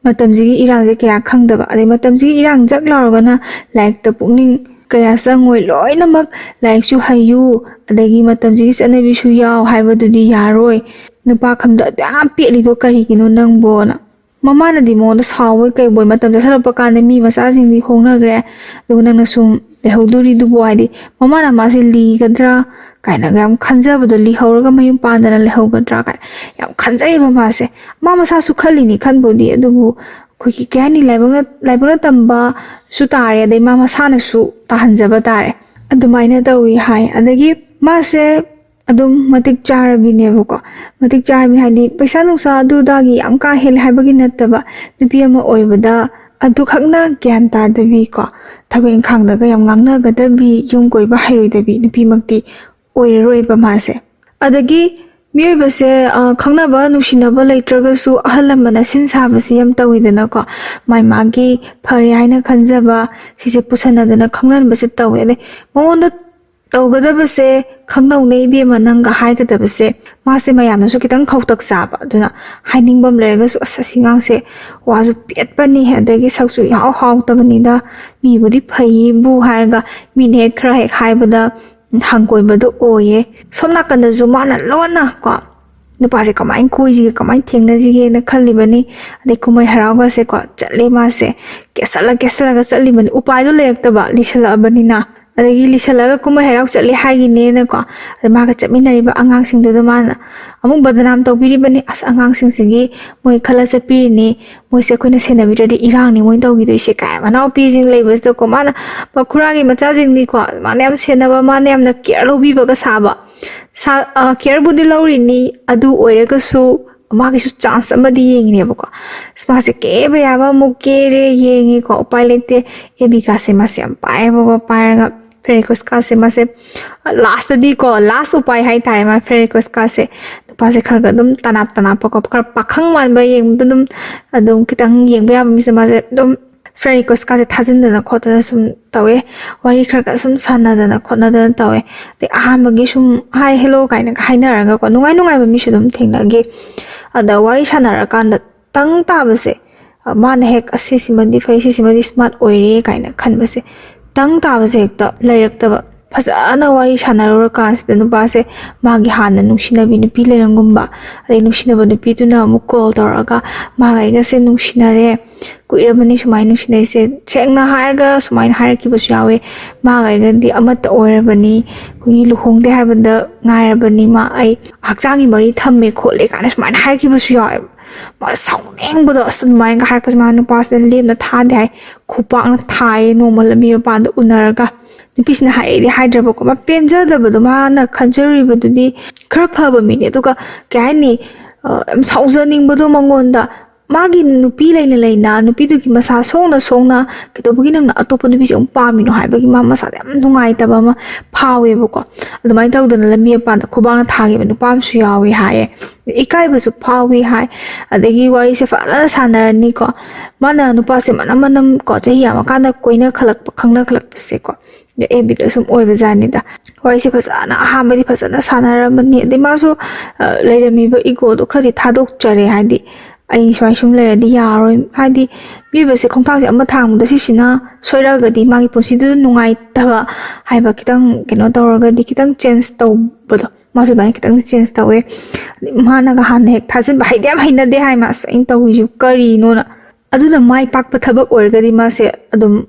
ꯃꯇꯝꯁꯤꯒꯤ ꯏꯔꯥꯡꯁꯦ ꯀꯌꯥ ꯈꯪꯗꯕ, ꯑꯗꯩ ꯃꯇꯝꯁꯤꯒꯤ ꯏꯔꯥꯡ ꯖꯛ ꯂꯥꯎꯔꯒꯅ ꯂꯥꯏꯔꯤꯛꯇ ꯄꯨꯛꯅꯤꯡ ꯀꯌꯥ ꯆꯪꯉꯣꯏ, ꯂꯣꯏꯅꯃꯛ ꯂꯥꯏꯔꯤꯛꯁꯨ ꯍꯩꯌꯨ, ꯑꯗꯒꯤ ꯃꯇꯝꯁꯤꯒꯤ ꯆꯠꯅꯕꯤꯁꯨ ꯌꯥꯎ ꯍꯥꯏꯕꯗꯨꯗꯤ ꯌꯥꯔꯣꯏ꯫ ꯅꯨꯄꯥ ꯈꯟꯕꯗ ꯑꯗꯨ ꯌꯥꯝ ꯄꯦꯠꯂꯤꯗꯣ ꯀꯔꯤꯒꯤꯅꯣ ꯅꯪꯕꯣꯅ?" ꯃꯃꯥꯅꯗꯤ ꯃꯉꯣꯟꯗ ꯁꯥꯎꯕꯣꯏ ꯀꯩꯕꯣꯏ, "ꯃꯇꯝ ꯆꯠꯁꯜꯂꯛꯄ ꯀꯥꯟꯗ ꯃꯤ ꯃꯆꯥꯁꯤꯡꯗꯤ ꯍꯣꯡꯅꯈ꯭ꯔꯦ, ꯑꯗꯨꯒ ꯅꯪꯅ ꯁꯨꯝ ꯂꯩꯍꯧꯗꯣꯔꯤꯗꯨꯕꯨ", ꯍꯥꯏꯗꯤ ꯃꯃꯥꯅ ꯃꯥꯁꯦ ꯂꯤꯒꯗ꯭ꯔꯥ ꯀꯥꯏꯅꯒ ꯌꯥꯝ ꯈꯟꯖꯕꯗꯣ, ꯂꯤꯍꯧꯔꯒ ꯃꯌꯨꯝ ꯄꯥꯟꯗꯅ ꯂꯩꯍꯧꯒꯗ꯭ꯔꯥ ꯀꯥꯏꯅ ꯌꯥꯝ ꯈꯟꯖꯩꯌꯦꯕ ꯃꯥꯁꯦ꯫ ꯃꯥ ꯃꯁꯥꯁꯨ ꯈꯜꯂꯤꯅꯤ ꯈꯟꯕꯨꯗꯤ, ꯑꯗꯨꯕꯨ ꯑꯩꯈꯣꯏꯒꯤ ꯀꯩ ꯍꯥꯏꯅꯤ, ꯂꯥꯏꯕꯛꯅ, ꯂꯥꯏꯕꯛꯅ ꯇꯝꯕꯁꯨ ꯇꯥꯔꯦ, ꯑꯗꯩ ꯃꯥ ꯃꯁꯥꯅꯁꯨ ꯇꯥꯍꯟꯖꯕ ꯇꯥꯔꯦ꯫ ꯑꯗꯨꯃꯥꯏꯅ ꯇꯧꯋꯤ ꯍꯥꯏ꯫ ꯑꯗꯒꯤ ꯃꯥꯁꯦ ꯑꯗꯨꯝ ꯃꯇꯤꯛ ꯆꯥꯔꯕꯤꯅꯦꯕꯀꯣ꯫ ꯃꯇꯤꯛ ꯆꯥꯔꯕꯤ ꯍꯥꯏꯗꯤ ꯄꯩꯁꯥ ꯅꯨꯡꯁꯥ ꯑꯗꯨ ꯑꯗꯥꯒꯤ ꯌꯥꯝ ꯀꯥ ꯍꯦꯜꯂꯦ ꯍꯥꯏꯕꯒꯤ ꯅꯠꯇꯕ, ꯅꯨꯄꯤ ꯑꯃ ꯑꯣꯏꯕꯗ ꯑꯗꯨꯈꯛꯅ ꯒ꯭ꯌꯥꯟ ꯇꯥꯗꯕꯤꯀꯣ, ꯊꯕꯛ ꯏꯪꯈꯥꯡꯗꯒ ꯌꯥꯝ ꯉꯥꯡꯅꯒꯗꯕꯤ, ꯌꯨꯝ ꯀꯣꯏꯕ ꯍꯩꯔꯣꯏꯗꯕꯤ ꯅꯨꯄꯤꯃꯛꯇꯤ ꯑꯣꯏꯔꯔꯣꯏꯕ ꯃꯥꯁꯦ꯫ ꯑꯗꯒꯤ ꯃꯤꯑꯣꯏꯕꯁꯦ, ꯑ, ꯈꯪꯅꯕ ꯅꯨꯡꯁꯤꯅꯕ ꯂꯩꯇ꯭ꯔꯒꯁꯨ ꯑꯍꯜ ꯂꯃꯟꯅ ꯁꯤꯟ ꯁꯥꯕꯁꯤ ꯌꯥꯝ ꯇꯧꯋꯤꯗꯅꯀꯣ꯫ ꯃꯥꯏ ꯃꯥꯒꯤ ꯐꯔꯦ ꯍꯥꯏꯅ ꯈꯟꯖꯕ ꯁꯤꯁꯦ ꯄꯨꯁꯟꯅꯗꯅ ꯈꯪꯅꯍꯟꯕꯁꯦ ꯇꯧꯋꯦ꯫ ꯑꯗꯩ ꯃꯉꯣꯟꯗ ꯇꯧꯒꯗꯕꯁꯦ ꯈꯪꯅꯧꯅꯦ ꯏꯕꯦꯝꯃ ꯅꯪꯒ ꯍꯥꯏꯒꯗꯕꯁꯦ ꯃꯥꯁꯦ ꯃꯌꯥꯝꯅꯁꯨ ꯈꯤꯇꯪ ꯈꯧꯇꯛ ꯆꯥꯕ꯫ ꯑꯗꯨꯅ ꯍꯥꯏꯅꯤꯡꯕ ꯑꯃ ꯂꯩꯔꯒꯁꯨ, "ꯑꯁ, ꯑꯁꯤ ꯑꯉꯥꯡꯁꯦ ꯋꯥꯁꯨ ꯄꯦꯠꯄꯅꯤ, ꯑꯗꯒꯤ ꯁꯛꯁꯨ ꯏꯍꯥꯎ ꯍꯥꯎꯇꯕꯅꯤꯗ, ꯃꯤꯕꯨꯗꯤ ꯐꯩꯌꯦꯕꯨ" ꯍꯥꯏꯔꯒ ꯃꯤꯅ ꯍꯦꯛ ꯈꯔ ꯍꯦꯛ ꯍꯥꯏꯕꯗ ꯍꯪꯒꯣꯏꯕꯗꯣ ꯑꯣꯏꯌꯦ꯫ ꯁꯣꯝ ꯅꯥꯀꯟꯗꯁꯨ ꯃꯥꯅ ꯂꯣꯟꯅ ꯀꯣ ꯅꯨꯄꯥꯁꯦ ꯀꯃꯥꯏꯅ ꯀꯣꯏꯁꯤꯒꯦ, ꯀꯃꯥꯏꯅ ꯊꯦꯡꯅꯁꯤꯒꯦꯅ ꯈꯜꯂꯤꯕꯅꯤ꯫ ꯑꯗꯩ ꯀꯨꯝꯍꯩ ꯍꯔꯥꯎꯒꯁꯦꯀꯣ ꯆꯠꯂꯦ ꯃꯥꯁꯦ, ꯀꯦꯁꯜꯂ ꯀꯦꯁꯜꯂꯒ ꯆꯠꯂꯤꯕꯅꯤ, ꯎꯄꯥꯏꯗꯣ ꯂꯩꯔꯛꯇꯕ, ꯂꯤꯁꯜꯂꯛꯑꯕꯅꯤꯅ꯫ ꯑꯗꯒꯤ ꯂꯤꯁꯜꯂꯒ ꯀꯨꯝꯍꯩ ꯍꯔꯥꯎ ꯆꯠꯂꯦ ꯍꯥꯏꯒꯤꯅꯦꯅꯀꯣ, ꯑꯗ ꯃꯥꯒ ꯆꯠꯃꯤꯟꯅꯔꯤꯕ ꯑꯉꯥꯡꯁꯤꯡꯗꯨꯗ ꯃꯥꯅ ꯑꯃꯨꯛ ꯕꯗꯅꯥꯝ ꯇꯧꯕꯤꯔꯤꯕꯅꯤ꯫ "ꯑꯁ, ꯑꯉꯥꯡꯁꯤꯡꯁꯤꯒꯤ ꯃꯣꯏ ꯈꯜꯂ ꯆꯠꯄꯤꯔꯤꯅꯤ, ꯃꯣꯏꯁꯦ ꯑꯩꯈꯣꯏꯅ ꯁꯦꯟꯅꯕꯤꯗ꯭ꯔꯗꯤ ꯏꯔꯥꯡꯅꯤ ꯃꯣꯏ ꯇꯧꯈꯤꯗꯣꯏꯁꯦ" ꯀꯥꯏ꯫ ꯃꯅꯥꯎꯄꯤꯁꯤꯡ ꯂꯩꯕꯁꯤꯗꯀꯣ ꯃꯥꯅ, ꯃꯈꯨꯔꯥꯒꯤ ꯃꯆꯥꯁꯤꯡꯅꯤꯀꯣ, ꯃꯥꯅ ꯌꯥꯝ ꯁꯦꯟꯅꯕ, ꯃꯥꯅ ꯌꯥꯝꯅ ꯀꯦꯌꯔ ꯂꯧꯕꯤꯕꯒ ꯁꯥꯕ꯫ ꯁꯥ-, ꯑ, ꯀꯦꯌꯔꯕꯨꯗꯤ ꯂꯧꯔꯤꯅꯤ, ꯑꯗꯨ ꯑꯣꯏꯔꯒꯁꯨ ꯃꯥꯒꯤꯁꯨ ꯆꯥꯟꯁ ꯑꯃꯗꯤ ꯌꯦꯡꯉꯤꯅꯦꯕꯀꯣ꯫ ꯑꯁ, ꯃꯥꯁꯦ ꯀꯦꯕ ꯌꯥꯕ ꯑꯃꯨꯛ ꯀꯦꯔꯦ, ꯌꯦꯡꯉꯤꯀꯣ, ꯎꯄꯥꯏ ꯂꯩꯇꯦ꯫ ꯑꯦꯐ ꯕꯤꯒꯥꯁꯦ ꯃꯥꯁꯦ ꯌꯥꯝ ꯄꯥꯏꯌꯦꯕꯀꯣ, ꯄꯥꯏꯔꯒ ꯐ꯭ꯔꯦꯟ ꯔꯤꯀ꯭ꯋꯦꯁꯀꯥꯁꯦ ꯃꯥꯁꯦ ꯂꯥꯁꯇꯗꯤꯀꯣ, ꯂꯥꯁ ꯎꯄꯥꯏ ꯍꯥꯏꯇꯥꯔꯦ, ꯃꯥ ꯐ꯭ꯔꯦꯟ ꯔꯤꯀ꯭ꯋꯦꯁꯀꯥꯁꯦ ꯅꯨꯄꯥꯁꯦ ꯈꯔ ꯈꯔ ꯑꯗꯨꯝ ꯇꯅꯥꯞ ꯇꯅꯥꯞꯄꯀꯣ, ꯈꯔ ꯄꯥꯈꯪ ꯃꯥꯟꯕ ꯌꯦꯡꯕꯗ ꯑꯗꯨꯝ, ꯑꯗꯨꯝ ꯈꯤꯇꯪ ꯌꯦꯡꯕ ꯌꯥꯕ ꯃꯤꯁꯦ ꯃꯥꯁꯦ ꯑꯗꯨꯝ ꯐ꯭ꯔꯦꯟ ꯔꯤꯀ꯭ꯋꯦꯁꯀꯥꯁꯦ ꯊꯥꯖꯤꯟꯗꯅ ꯈꯣꯠꯇꯅ ꯁꯨꯝ ꯇꯧꯋꯦ꯫ ꯋꯥꯔꯤ ꯈꯔ ꯈꯔ ꯁꯨꯝ ꯁꯥꯟꯅꯗꯅ ꯈꯣꯠꯅꯗꯅ ꯇꯧꯋꯦ꯫ ꯑꯗꯩ ꯑꯍꯥꯟꯕꯒꯤ ꯁꯨꯝ "ꯍꯥꯏ, ꯍꯦꯜꯂꯣ" ꯀꯥꯏꯅꯒ ꯍꯥꯏꯅꯔꯒꯀꯣ, ꯅꯨꯡꯉꯥꯏ ꯅꯨꯡꯉꯥꯏꯕ ꯃꯤꯁꯨ ꯑꯗꯨꯝ ꯊꯦꯡꯅꯈꯤ꯫ ꯑꯗ ꯋꯥꯔꯤ ꯁꯥꯟꯅꯔꯀꯥꯟꯗ ꯇꯪ ꯇꯥꯕꯁꯦ, ꯑ, ꯃꯥꯅ ꯍꯦꯛ "ꯑꯁ, ꯁꯤꯁꯤꯃꯗꯤ ꯐꯩ, ꯁꯤꯁꯤꯃꯗꯤ ꯁ꯭ꯃꯥꯔꯠ ꯑꯣꯏꯔꯦ" ꯀꯥꯏꯅ ꯈꯟꯕꯁꯦ ꯇꯪ ꯇꯥꯕꯁꯦ ꯍꯦꯛꯇ ꯂꯩꯔꯛꯇꯕ꯫ ꯐꯖꯅ ꯋꯥꯔꯤ ꯁꯥꯟꯅꯔꯨꯔꯀꯥꯟꯁꯤꯗ ꯅꯨꯄꯥꯁꯦ ꯃꯥꯒꯤ ꯍꯥꯟꯅ ꯅꯨꯡꯁꯤꯅꯕꯤ ꯅꯨꯄꯤ ꯂꯩꯔꯝꯒꯨꯝꯕ, ꯑꯗꯩ ꯅꯨꯡꯁꯤꯅꯕ ꯅꯨꯄꯤꯗꯨꯅ ꯑꯃꯨꯛ ꯀꯣꯜ ꯇꯧꯔꯛꯑꯒ "ꯃꯥꯒ ꯑꯩꯒꯁꯦ ꯅꯨꯡꯁꯤꯅꯔꯦ, ꯀꯨꯏꯔꯕꯅꯤ ꯁꯨꯃꯥꯏꯅ ꯅꯨꯡꯁꯤꯅꯩꯁꯦ, ꯁꯦꯡꯅ ꯍꯥꯏꯔꯒ" ꯁꯨꯃꯥꯏꯅ ꯍꯥꯏꯔꯛꯈꯤꯕꯁꯨ ꯌꯥꯎꯋꯦ꯫ "ꯃꯥꯒ ꯑꯩꯒꯗꯤ ꯑꯃꯠꯇ ꯑꯣꯏꯔꯕꯅꯤ, ꯑꯩꯈꯣꯏꯒꯤ ꯂꯨꯍꯣꯡꯗꯦ ꯍꯥꯏꯕꯗ ꯉꯥꯏꯔꯕꯅꯤ, ꯃꯥ ꯑꯩ ꯍꯛꯆꯥꯡꯒꯤ ꯃꯔꯤ ꯊꯝꯃꯦ ꯈꯣꯠꯂꯦ" ꯀꯥꯏꯅ ꯁꯨꯃꯥꯏꯅ ꯍꯥꯏꯔꯛꯈꯤꯕꯁꯨ ꯌꯥꯎꯋꯦꯕ꯫ ꯃꯥ ꯁꯥꯎꯅꯤꯡꯕꯗꯣ, ꯑꯁ, ꯑꯗꯨꯃꯥꯏꯅꯒ ꯍꯥꯏꯔꯛꯄꯁꯦ ꯃꯥ ꯅꯨꯄꯥꯁꯤꯅ ꯂꯦꯝꯅ ꯊꯥꯗꯦ ꯍꯥꯏ, ꯈꯨꯄꯥꯛꯅ ꯊꯥꯏꯌꯦ ꯅꯣꯡꯃ ꯂꯝꯕꯤ ꯃꯄꯥꯟꯗ ꯎꯅꯔꯒ꯫ ꯅꯨꯄꯤꯁꯤꯅ ꯍꯥꯏꯔꯛꯏꯗꯤ ꯍꯥꯏꯗ꯭ꯔꯕꯀꯣ, ꯃꯥ ꯄꯦꯟꯖꯗꯕꯗꯣ, ꯃꯥꯅ ꯈꯟꯖꯔꯨꯔꯤꯕꯗꯨꯗꯤ ꯈꯔ ꯐꯕ ꯃꯤꯅꯦ, ꯑꯗꯨꯒ ꯀꯩ ꯍꯥꯏꯅꯤ, ꯑ, ꯌꯥꯝ ꯁꯥꯎꯖꯅꯤꯡꯕꯗꯣ ꯃꯉꯣꯟꯗ꯫ ꯃꯥꯒꯤ ꯅꯨꯄꯤ ꯂꯩꯅ ꯂꯩꯅ ꯅꯨꯄꯤꯗꯨꯒꯤ ꯃꯁꯥ ꯁꯣꯡꯅ ꯁꯣꯡꯅ ꯀꯩꯗꯧꯕꯒꯤ ꯅꯪꯅ ꯑꯇꯣꯞꯄ ꯅꯨꯄꯤꯁꯦ ꯑꯃꯨꯛ ꯄꯥꯝꯃꯤꯅꯣ ꯍꯥꯏꯕꯒꯤ ꯃꯥ ꯃꯁꯥꯗ ꯌꯥꯝ ꯅꯨꯡꯉꯥꯏꯇꯕ ꯑꯃ ꯐꯥꯎꯋꯦꯕꯀꯣ꯫ ꯑꯗꯨꯃꯥꯏꯅ ꯇꯧꯗꯅ ꯂꯝꯕꯤ ꯃꯄꯥꯟꯗ ꯈꯨꯕꯥꯛꯅ ꯊꯥꯈꯤꯕ ꯅꯨꯄꯥ ꯑꯃꯁꯨ ꯌꯥꯎꯋꯦ ꯍꯥꯏꯌꯦ꯫ ꯏꯀꯥꯏꯕꯁꯨ ꯐꯥꯎꯋꯤ ꯍꯥꯏ꯫ ꯑꯗꯒꯤ ꯋꯥꯔꯤꯁꯦ ꯐꯖꯅ ꯁꯥꯟꯅꯔꯅꯤꯀꯣ꯫ ꯃꯥꯅ ꯅꯨꯄꯥꯁꯦ ꯃꯅꯝ ꯃꯅꯝ ꯀꯣ, ꯆꯍꯤ ꯌꯥꯝꯃꯀꯥꯟꯗ ꯀꯣꯏꯅ ꯈꯜꯂꯛꯄ, ꯈꯪꯅ ꯈꯜꯂꯛꯄꯁꯦꯀꯣ, ꯑꯦꯐ ꯕꯤꯗ ꯁꯨꯝ ꯑꯣꯏꯕ ꯖꯥꯠꯅꯤꯗ꯫ ꯋꯥꯔꯤꯁꯦ ꯐꯖꯅ ꯑꯍꯥꯟꯕꯗꯤ ꯐꯖꯅ ꯁꯥꯟꯅꯔꯝꯕꯅꯤ꯫ ꯑꯗꯩ ꯃꯥꯁꯨ, ꯑ, ꯂꯩꯔꯝꯃꯤꯕ ꯏꯒꯣꯗꯣ ꯈꯔꯗꯤ ꯊꯥꯗꯣꯛꯆꯔꯦ꯫ ꯍꯥꯏꯗꯤ, "ꯑꯩ ꯁꯨꯃꯥꯏ ꯁꯨꯝ ꯂꯩꯔꯗꯤ ꯌꯥꯔꯔꯣꯏ"꯫ ꯍꯥꯏꯗꯤ, ꯃꯤꯑꯣꯏꯕꯁꯦ ꯈꯣꯡꯊꯥꯡꯁꯦ ꯑꯃ ꯊꯥꯡꯕꯗ ꯁꯤꯁꯤꯅ ꯁꯣꯏꯔꯛꯑꯒꯗꯤ ꯃꯥꯒꯤ ꯄꯨꯟꯁꯤꯗꯨꯗ ꯅꯨꯡꯉꯥꯏꯇꯕ ꯍꯥꯏꯕ ꯈꯤꯇꯪ, ꯀꯩꯅꯣ ꯇꯧꯔꯒꯗꯤ, ꯈꯤꯇꯪ ꯆꯦꯟꯖ ꯇꯧꯕꯗꯣ, ꯃꯥꯁꯨ ꯑꯗꯨꯃꯥꯏꯅ ꯈꯤꯇꯪ ꯆꯦꯟꯖ ꯇꯧꯋꯦ꯫ ꯃꯥꯅꯒ ꯍꯥꯟꯅ ꯍꯦꯛ ꯊꯥꯖꯤꯟꯕ ꯍꯩꯗꯤ ꯌꯥꯝ ꯍꯩꯅꯗꯦ ꯍꯥꯏ, ꯃꯥꯁ ꯑꯩꯅ ꯇꯧꯔꯤꯁꯤꯕꯨ ꯀꯔꯤꯅꯣꯅ꯫ ꯑꯗꯨꯅ ꯃꯥꯏ ꯄꯥꯛꯄ ꯊꯕꯛ ꯑꯣꯏꯔꯒꯗꯤ ꯃꯥꯁꯦ ꯑꯗꯨꯝ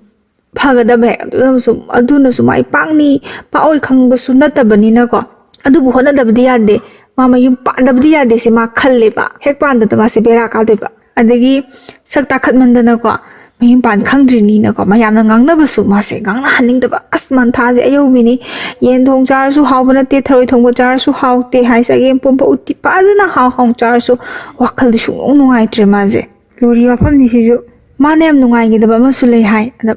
ꯐꯒꯗꯕ ꯍꯦꯛ ꯑꯗꯨꯅꯁꯨ, ꯑꯗꯨꯅꯁꯨ ꯃꯥꯏ ꯄꯥꯛꯅꯤ ꯄꯥꯛꯑꯣꯏ ꯈꯪꯕꯁꯨ ꯅꯠꯇꯕꯅꯤꯅꯀꯣ꯫ ꯑꯗꯨꯕꯨ ꯍꯣꯠꯅꯗꯕꯗꯤ ꯌꯥꯗꯦ, ꯃꯥ ꯃꯌꯨꯝ ꯄꯥꯟꯗꯕꯗꯤ ꯌꯥꯗꯦ ꯁꯤ ꯃꯥ ꯈꯜꯂꯦꯕ꯫ ꯍꯦꯛ ꯄꯥꯟꯗꯕꯗ ꯃꯥꯁꯦ ꯕꯦꯔꯥ ꯀꯥꯗꯣꯏꯕ꯫ ꯑꯗꯒꯤ ꯁꯛ ꯇꯥꯈꯠꯃꯟꯗꯅꯀꯣ, ꯃꯌꯨꯝ ꯄꯥꯟ ꯈꯪꯗ꯭ꯔꯤꯅꯤꯅꯀꯣ, ꯃꯌꯥꯝꯅ ꯉꯥꯡꯅꯕꯁꯨ ꯃꯥꯁꯦ ꯉꯥꯡꯅꯍꯟꯅꯤꯡꯗꯕ꯫ ꯑꯁ, ꯃꯟꯊꯥꯁꯦ ꯑꯌꯧꯕꯤꯅꯤ꯫ ꯌꯦꯟ ꯊꯣꯡ ꯆꯥꯔꯁꯨ ꯍꯥꯎꯕ ꯅꯠꯇꯦ, ꯊꯔꯣꯏ ꯊꯣꯡꯕ ꯆꯥꯔꯁꯨ ꯍꯥꯎꯇꯦ ꯍꯥꯏ, ꯆꯒꯦꯝ ꯄꯣꯝꯕ ꯎꯇꯤ ꯐꯖꯅ ꯍꯥꯎ ꯍꯥꯎ ꯆꯥꯔꯁꯨ ꯋꯥꯈꯜꯗꯤ ꯁꯨꯡꯅꯨꯡ ꯅꯨꯡꯉꯥꯏꯇ꯭ꯔꯦ ꯃꯥꯁꯦ꯫ ꯂꯨꯔꯤ ꯋꯥꯐꯝꯅꯤ ꯁꯤꯁꯨ꯫ ꯃꯥꯅ ꯌꯥꯝ ꯅꯨꯡꯉꯥꯏꯈꯤꯗꯕ ꯑꯃꯁꯨ ꯂꯩ ꯍꯥꯏ꯫ ꯑꯗ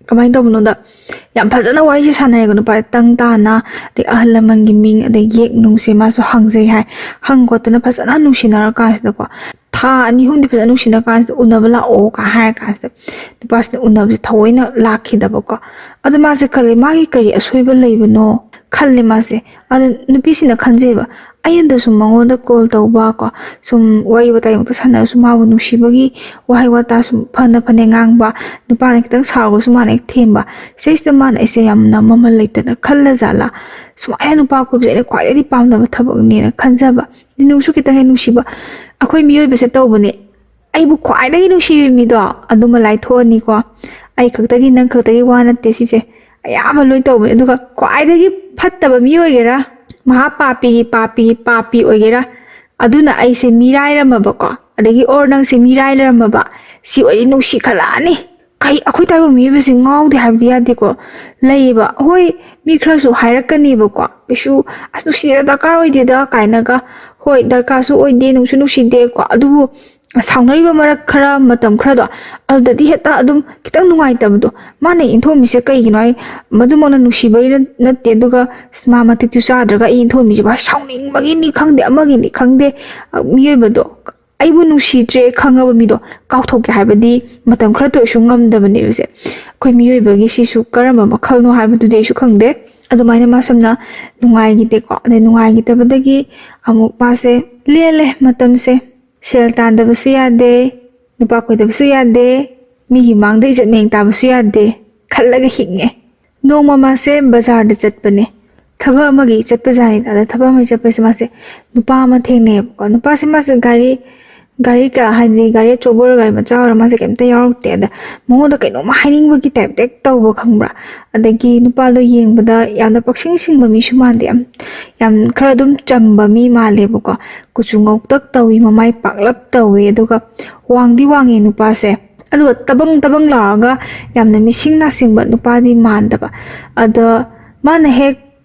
ꯀꯃꯥꯏꯅ ꯇꯧꯕꯅꯣꯗ, ꯌꯥꯝ ꯐꯖꯅ ꯋꯥꯔꯤꯁꯦ ꯁꯥꯟꯅꯔꯦꯀꯣ, ꯅꯨꯄꯥ ꯇꯪ ꯇꯥꯅ, ꯑꯗꯩ ꯑꯍꯜ ꯂꯃꯟꯒꯤ ꯃꯤꯡ, ꯑꯗꯩ ꯌꯦꯛ ꯅꯨꯡꯁꯦ ꯃꯥꯁꯨ ꯍꯪꯖꯩ ꯍꯥꯏ꯫ ꯍꯪ ꯈꯣꯠꯇꯅ ꯐꯖꯅ ꯅꯨꯡꯁꯤꯅꯔꯀꯥꯟꯁꯤꯗꯀꯣ, ꯊꯥ ꯑꯅꯤ ꯑꯍꯨꯝꯗꯤ ꯐꯖꯅ ꯅꯨꯡꯁꯤꯅ ꯀꯥꯟꯁꯤꯗ, "ꯎꯅꯕ ꯂꯥꯛꯑꯣ" ꯀꯥꯏ ꯍꯥꯏꯔ ꯀꯥꯟꯁꯤꯗ, ꯅꯨꯄꯥꯁꯤꯅ ꯎꯅꯕꯁꯦ ꯊꯑꯣꯏꯅ ꯂꯥꯛꯈꯤꯗꯕꯀꯣ꯫ ꯑꯗꯨ ꯃꯥꯁꯦ ꯈꯜꯂꯦ, ꯃꯥꯒꯤ ꯀꯔꯤ ꯑꯁꯣꯏꯕ ꯂꯩꯕꯅꯣ ꯈꯜꯂꯦ ꯃꯥꯁꯦ꯫ ꯑꯗꯨ ꯅꯨꯄꯤꯁꯤꯅ ꯈꯟꯖꯩꯕ, ꯑꯩꯅꯗꯁꯨ ꯃꯉꯣꯟꯗ ꯀꯣꯜ ꯇꯧꯕ ꯀꯣ, ꯁꯨꯝ ꯋꯥꯔꯤ ꯋꯥꯇꯥꯏꯃꯛꯇ ꯁꯥꯟꯅꯔꯁꯨ, ꯃꯥꯕꯨ ꯅꯨꯡꯁꯤꯕꯒꯤ ꯋꯥꯍꯩ ꯋꯥꯇꯥ ꯁꯨꯝ ꯐꯅ ꯐꯅ ꯉꯥꯡꯕ, ꯅꯨꯄꯥꯅ ꯈꯤꯇꯪ ꯁꯥꯎꯔꯒꯁꯨ ꯃꯥꯅ ꯍꯦꯛ ꯊꯦꯝꯕ꯫ ꯁꯤꯁꯤꯗ ꯃꯥꯅ ꯑꯩꯁꯦ ꯌꯥꯝꯅ ꯃꯃꯜ ꯂꯩꯇꯅ ꯈꯜꯂ ꯖꯥꯠꯂꯥ? ꯁꯨꯃꯥꯏꯅ ꯅꯨꯄꯥ ꯀꯣꯏꯕꯁꯦ ꯑꯩꯅ ꯈ꯭ꯋꯥꯏꯗꯒꯤ ꯄꯥꯝꯗꯕ ꯊꯕꯛꯅꯦꯅ ꯈꯟꯖꯕ꯫ ꯅꯨꯡꯁꯨ ꯈꯤꯇꯪ ꯍꯦꯛ ꯅꯨꯡꯁꯤꯕ꯫ ꯑꯩꯈꯣꯏ ꯃꯤꯑꯣꯏꯕꯁꯦ ꯇꯧꯕꯅꯦ꯫ ꯑꯩꯕꯨ ꯈ꯭ꯋꯥꯏꯗꯒꯤ ꯅꯨꯡꯁꯤꯕ ꯃꯤꯗꯣ ꯑꯗꯨꯃ ꯂꯥꯏꯊꯣꯛꯑꯅꯤꯀꯣ꯫ ꯑꯩ ꯈꯛꯇꯒꯤ, ꯅꯪ ꯈꯛꯇꯒꯤ ꯋꯥ ꯅꯠꯇꯦ ꯁꯤꯁꯦ, ꯑꯌꯥꯝꯕ ꯂꯣꯏ ꯇꯧꯕꯅꯦ꯫ ꯑꯗꯨꯒ ꯈ꯭ꯋꯥꯏꯗꯒꯤ ꯐꯠꯇꯕ ꯃꯤ ꯑꯣꯏꯒꯦꯔꯥ, ꯃꯍꯥ ꯄꯥꯄꯤ, ꯄꯥꯄꯤ, ꯄꯥꯄꯤ ꯑꯣꯏꯒꯦꯔꯥ, ꯑꯗꯨꯅ ꯑꯩꯁꯦ ꯃꯤꯔꯥꯏꯔꯝꯃꯕꯀꯣ, ꯑꯗꯒꯤ ꯑꯣꯔ ꯅꯪꯁꯦ ꯃꯤꯔꯥꯏꯔꯝꯃꯕ, ꯁꯤ ꯑꯣꯏꯗꯤ ꯅꯨꯡꯁꯤ ꯈꯠꯂꯛꯑꯅꯤ꯫ ꯀꯩ, ꯑꯩꯈꯣꯏ ꯇꯥꯏꯕꯪ ꯃꯤꯑꯣꯏꯕꯁꯦ ꯉꯥꯎꯗꯦ ꯍꯥꯏꯕꯗꯤ ꯌꯥꯗꯦꯀꯣ꯫ ꯂꯩꯌꯦꯕ, ꯍꯣꯏ, ꯃꯤ ꯈꯔꯁꯨ ꯍꯥꯏꯔꯛꯀꯅꯦꯕꯀꯣ, ꯀꯩꯁꯨ, "ꯑꯁ, ꯅꯨꯡꯁꯤꯅ ꯗꯔꯀꯥꯔ ꯑꯣꯏꯗꯦꯗ" ꯀꯥꯏꯅꯒ꯫ ꯍꯣꯏ, ꯗꯔꯀꯥꯔꯁꯨ ꯑꯣꯏꯗꯦ, ꯅꯨꯡꯁꯨ ꯅꯨꯡꯁꯤꯗꯦꯀꯣ, ꯑꯗꯨꯕꯨ ꯁꯥꯎꯅꯔꯤꯕ ꯃꯔꯛ ꯈꯔ, ꯃꯇꯝ ꯈꯔꯗꯣ, ꯑꯗꯨꯗꯗꯤ ꯍꯦꯛꯇ ꯑꯗꯨꯝ ꯈꯤꯇꯪ ꯅꯨꯡꯉꯥꯏꯇꯕꯗꯣ꯫ ꯃꯥꯅ ꯏꯟꯊꯣꯛꯑꯝꯃꯤꯁꯦ ꯀꯩꯒꯤꯅꯣ ꯍꯥꯏ, ꯃꯗꯨꯃꯛꯅ ꯅꯨꯡꯁꯤꯕꯩ ꯅꯠꯇꯦ, ꯑꯗꯨꯒ ꯃꯥ ꯃꯇꯤꯛꯁꯨ ꯆꯥꯗ꯭ꯔꯒ ꯑꯩ ꯏꯟꯊꯣꯛꯑꯝꯃꯤꯁꯤꯕꯨ ꯍꯥꯏ, ꯁꯥꯎꯅꯤꯡꯕꯒꯤꯅꯤ ꯈꯪꯗꯦ, ꯑꯃꯒꯤꯅꯤ ꯈꯪꯗꯦ, ꯃꯤꯑꯣꯏꯕꯗꯣ, ꯑꯩꯕꯨ ꯅꯨꯡꯁꯤꯗ꯭ꯔꯦ ꯈꯪꯉꯕ ꯃꯤꯗꯣ ꯀꯥꯎꯊꯣꯛꯀꯦ ꯍꯥꯏꯕꯗꯤ ꯃꯇꯝ ꯈꯔꯇ ꯑꯣꯏꯔꯁꯨ ꯉꯝꯗꯕꯅꯦꯕꯁꯦ꯫ ꯑꯩꯈꯣꯏ ꯃꯤꯑꯣꯏꯕꯒꯤ ꯁꯤꯁꯨ ꯀꯔꯝꯕ ꯃꯈꯜꯅꯣ ꯍꯥꯏꯕꯗꯨꯗꯤ ꯑꯩꯁꯨ ꯈꯪꯗꯦ꯫ ꯑꯗꯨꯃꯥꯏꯅ ꯃꯥ ꯁꯣꯝꯅ ꯅꯨꯡꯉꯥꯏꯈꯤꯗꯦꯀꯣ꯫ ꯑꯗꯩ ꯅꯨꯡꯉꯥꯏꯈꯤꯗꯕꯗꯒꯤ ꯑꯃꯨꯛ ꯃꯥꯁꯦ ꯂꯦꯜꯂꯦ ꯃꯇꯝꯁꯦ꯫ ꯁꯦꯜ ꯇꯥꯟꯗꯕꯁꯨ ꯌꯥꯗꯦ, ꯅꯨꯄꯥ ꯀꯣꯏꯗꯕꯁꯨ ꯌꯥꯗꯦ, ꯃꯤꯒꯤ ꯃꯥꯡꯗ ꯏꯖꯠ ꯃꯌꯦꯡ ꯇꯥꯕꯁꯨ ꯌꯥꯗꯦ ꯈꯜꯂꯒ ꯍꯤꯡꯉꯦ꯫ ꯅꯣꯡꯃ ꯃꯥꯁꯦ ꯕꯖꯥꯔꯗ ꯆꯠꯄꯅꯦ꯫ ꯊꯕꯛ ꯑꯃꯒꯤ ꯆꯠꯄꯖꯥꯠꯅꯤꯗ꯫ ꯑꯗ ꯊꯕꯛ ꯑꯃꯒꯤ ꯆꯠꯄꯁꯦ ꯃꯥꯁꯦ ꯅꯨꯄꯥ ꯑꯃ ꯊꯦꯡꯅꯩꯌꯦꯕꯀꯣ꯫ ꯅꯨꯄꯥꯁꯦ ꯃꯥꯁꯦ ꯒꯥꯔꯤ, ꯒꯥꯔꯤ ꯀ-, ꯍꯥꯏꯗꯤ ꯒꯥꯔꯤ ꯑꯆꯧꯕ ꯑꯣꯏꯔꯣ, ꯒꯥꯔꯤ ꯃꯆꯥ ꯑꯣꯏꯔꯣ, ꯃꯥꯁꯦ ꯀꯩꯝꯇ ꯌꯥꯎꯔꯛꯇꯦ꯫ ꯑꯗ ꯃꯉꯣꯟꯗ ꯀꯩꯅꯣꯝꯃ ꯍꯥꯏꯅꯤꯡꯕꯒꯤ ꯇꯥꯏꯞꯇ ꯍꯦꯛ ꯇꯧꯕ, ꯈꯪꯕ꯭ꯔꯥ? ꯑꯗꯒꯤ ꯅꯨꯄꯥꯗꯣ ꯌꯦꯡꯕꯗ ꯌꯥꯝꯅ ꯄꯛꯁꯤꯡ ꯁꯤꯡꯕ ꯃꯤꯁꯨ ꯃꯥꯟꯗꯦ, ꯌꯥꯝ, ꯌꯥꯝ ꯈꯔ ꯑꯗꯨꯝ ꯆꯝꯕ ꯃꯤ ꯃꯥꯜꯂꯦꯕꯀꯣ꯫ ꯀꯨꯆꯨ ꯉꯧꯇꯛ ꯇꯧꯏ, ꯃꯃꯥꯏ ꯄꯥꯛꯂꯞ ꯇꯧꯏ, ꯑꯗꯨꯒ ꯋꯥꯡꯗꯤ ꯋꯥꯡꯉꯦ ꯅꯨꯄꯥꯁꯦ꯫ ꯑꯗꯨꯒ ꯇꯕꯪ ꯇꯕꯪ ꯂꯥꯎꯔꯒ ꯌꯥꯝꯅ ꯃꯤꯁꯤꯡ ꯅꯥꯁꯤꯡꯕ ꯅꯨꯄꯥꯗꯤ ꯃꯥꯟꯗꯕ꯫ ꯑꯗ ꯃꯥꯅ ꯍꯦꯛ,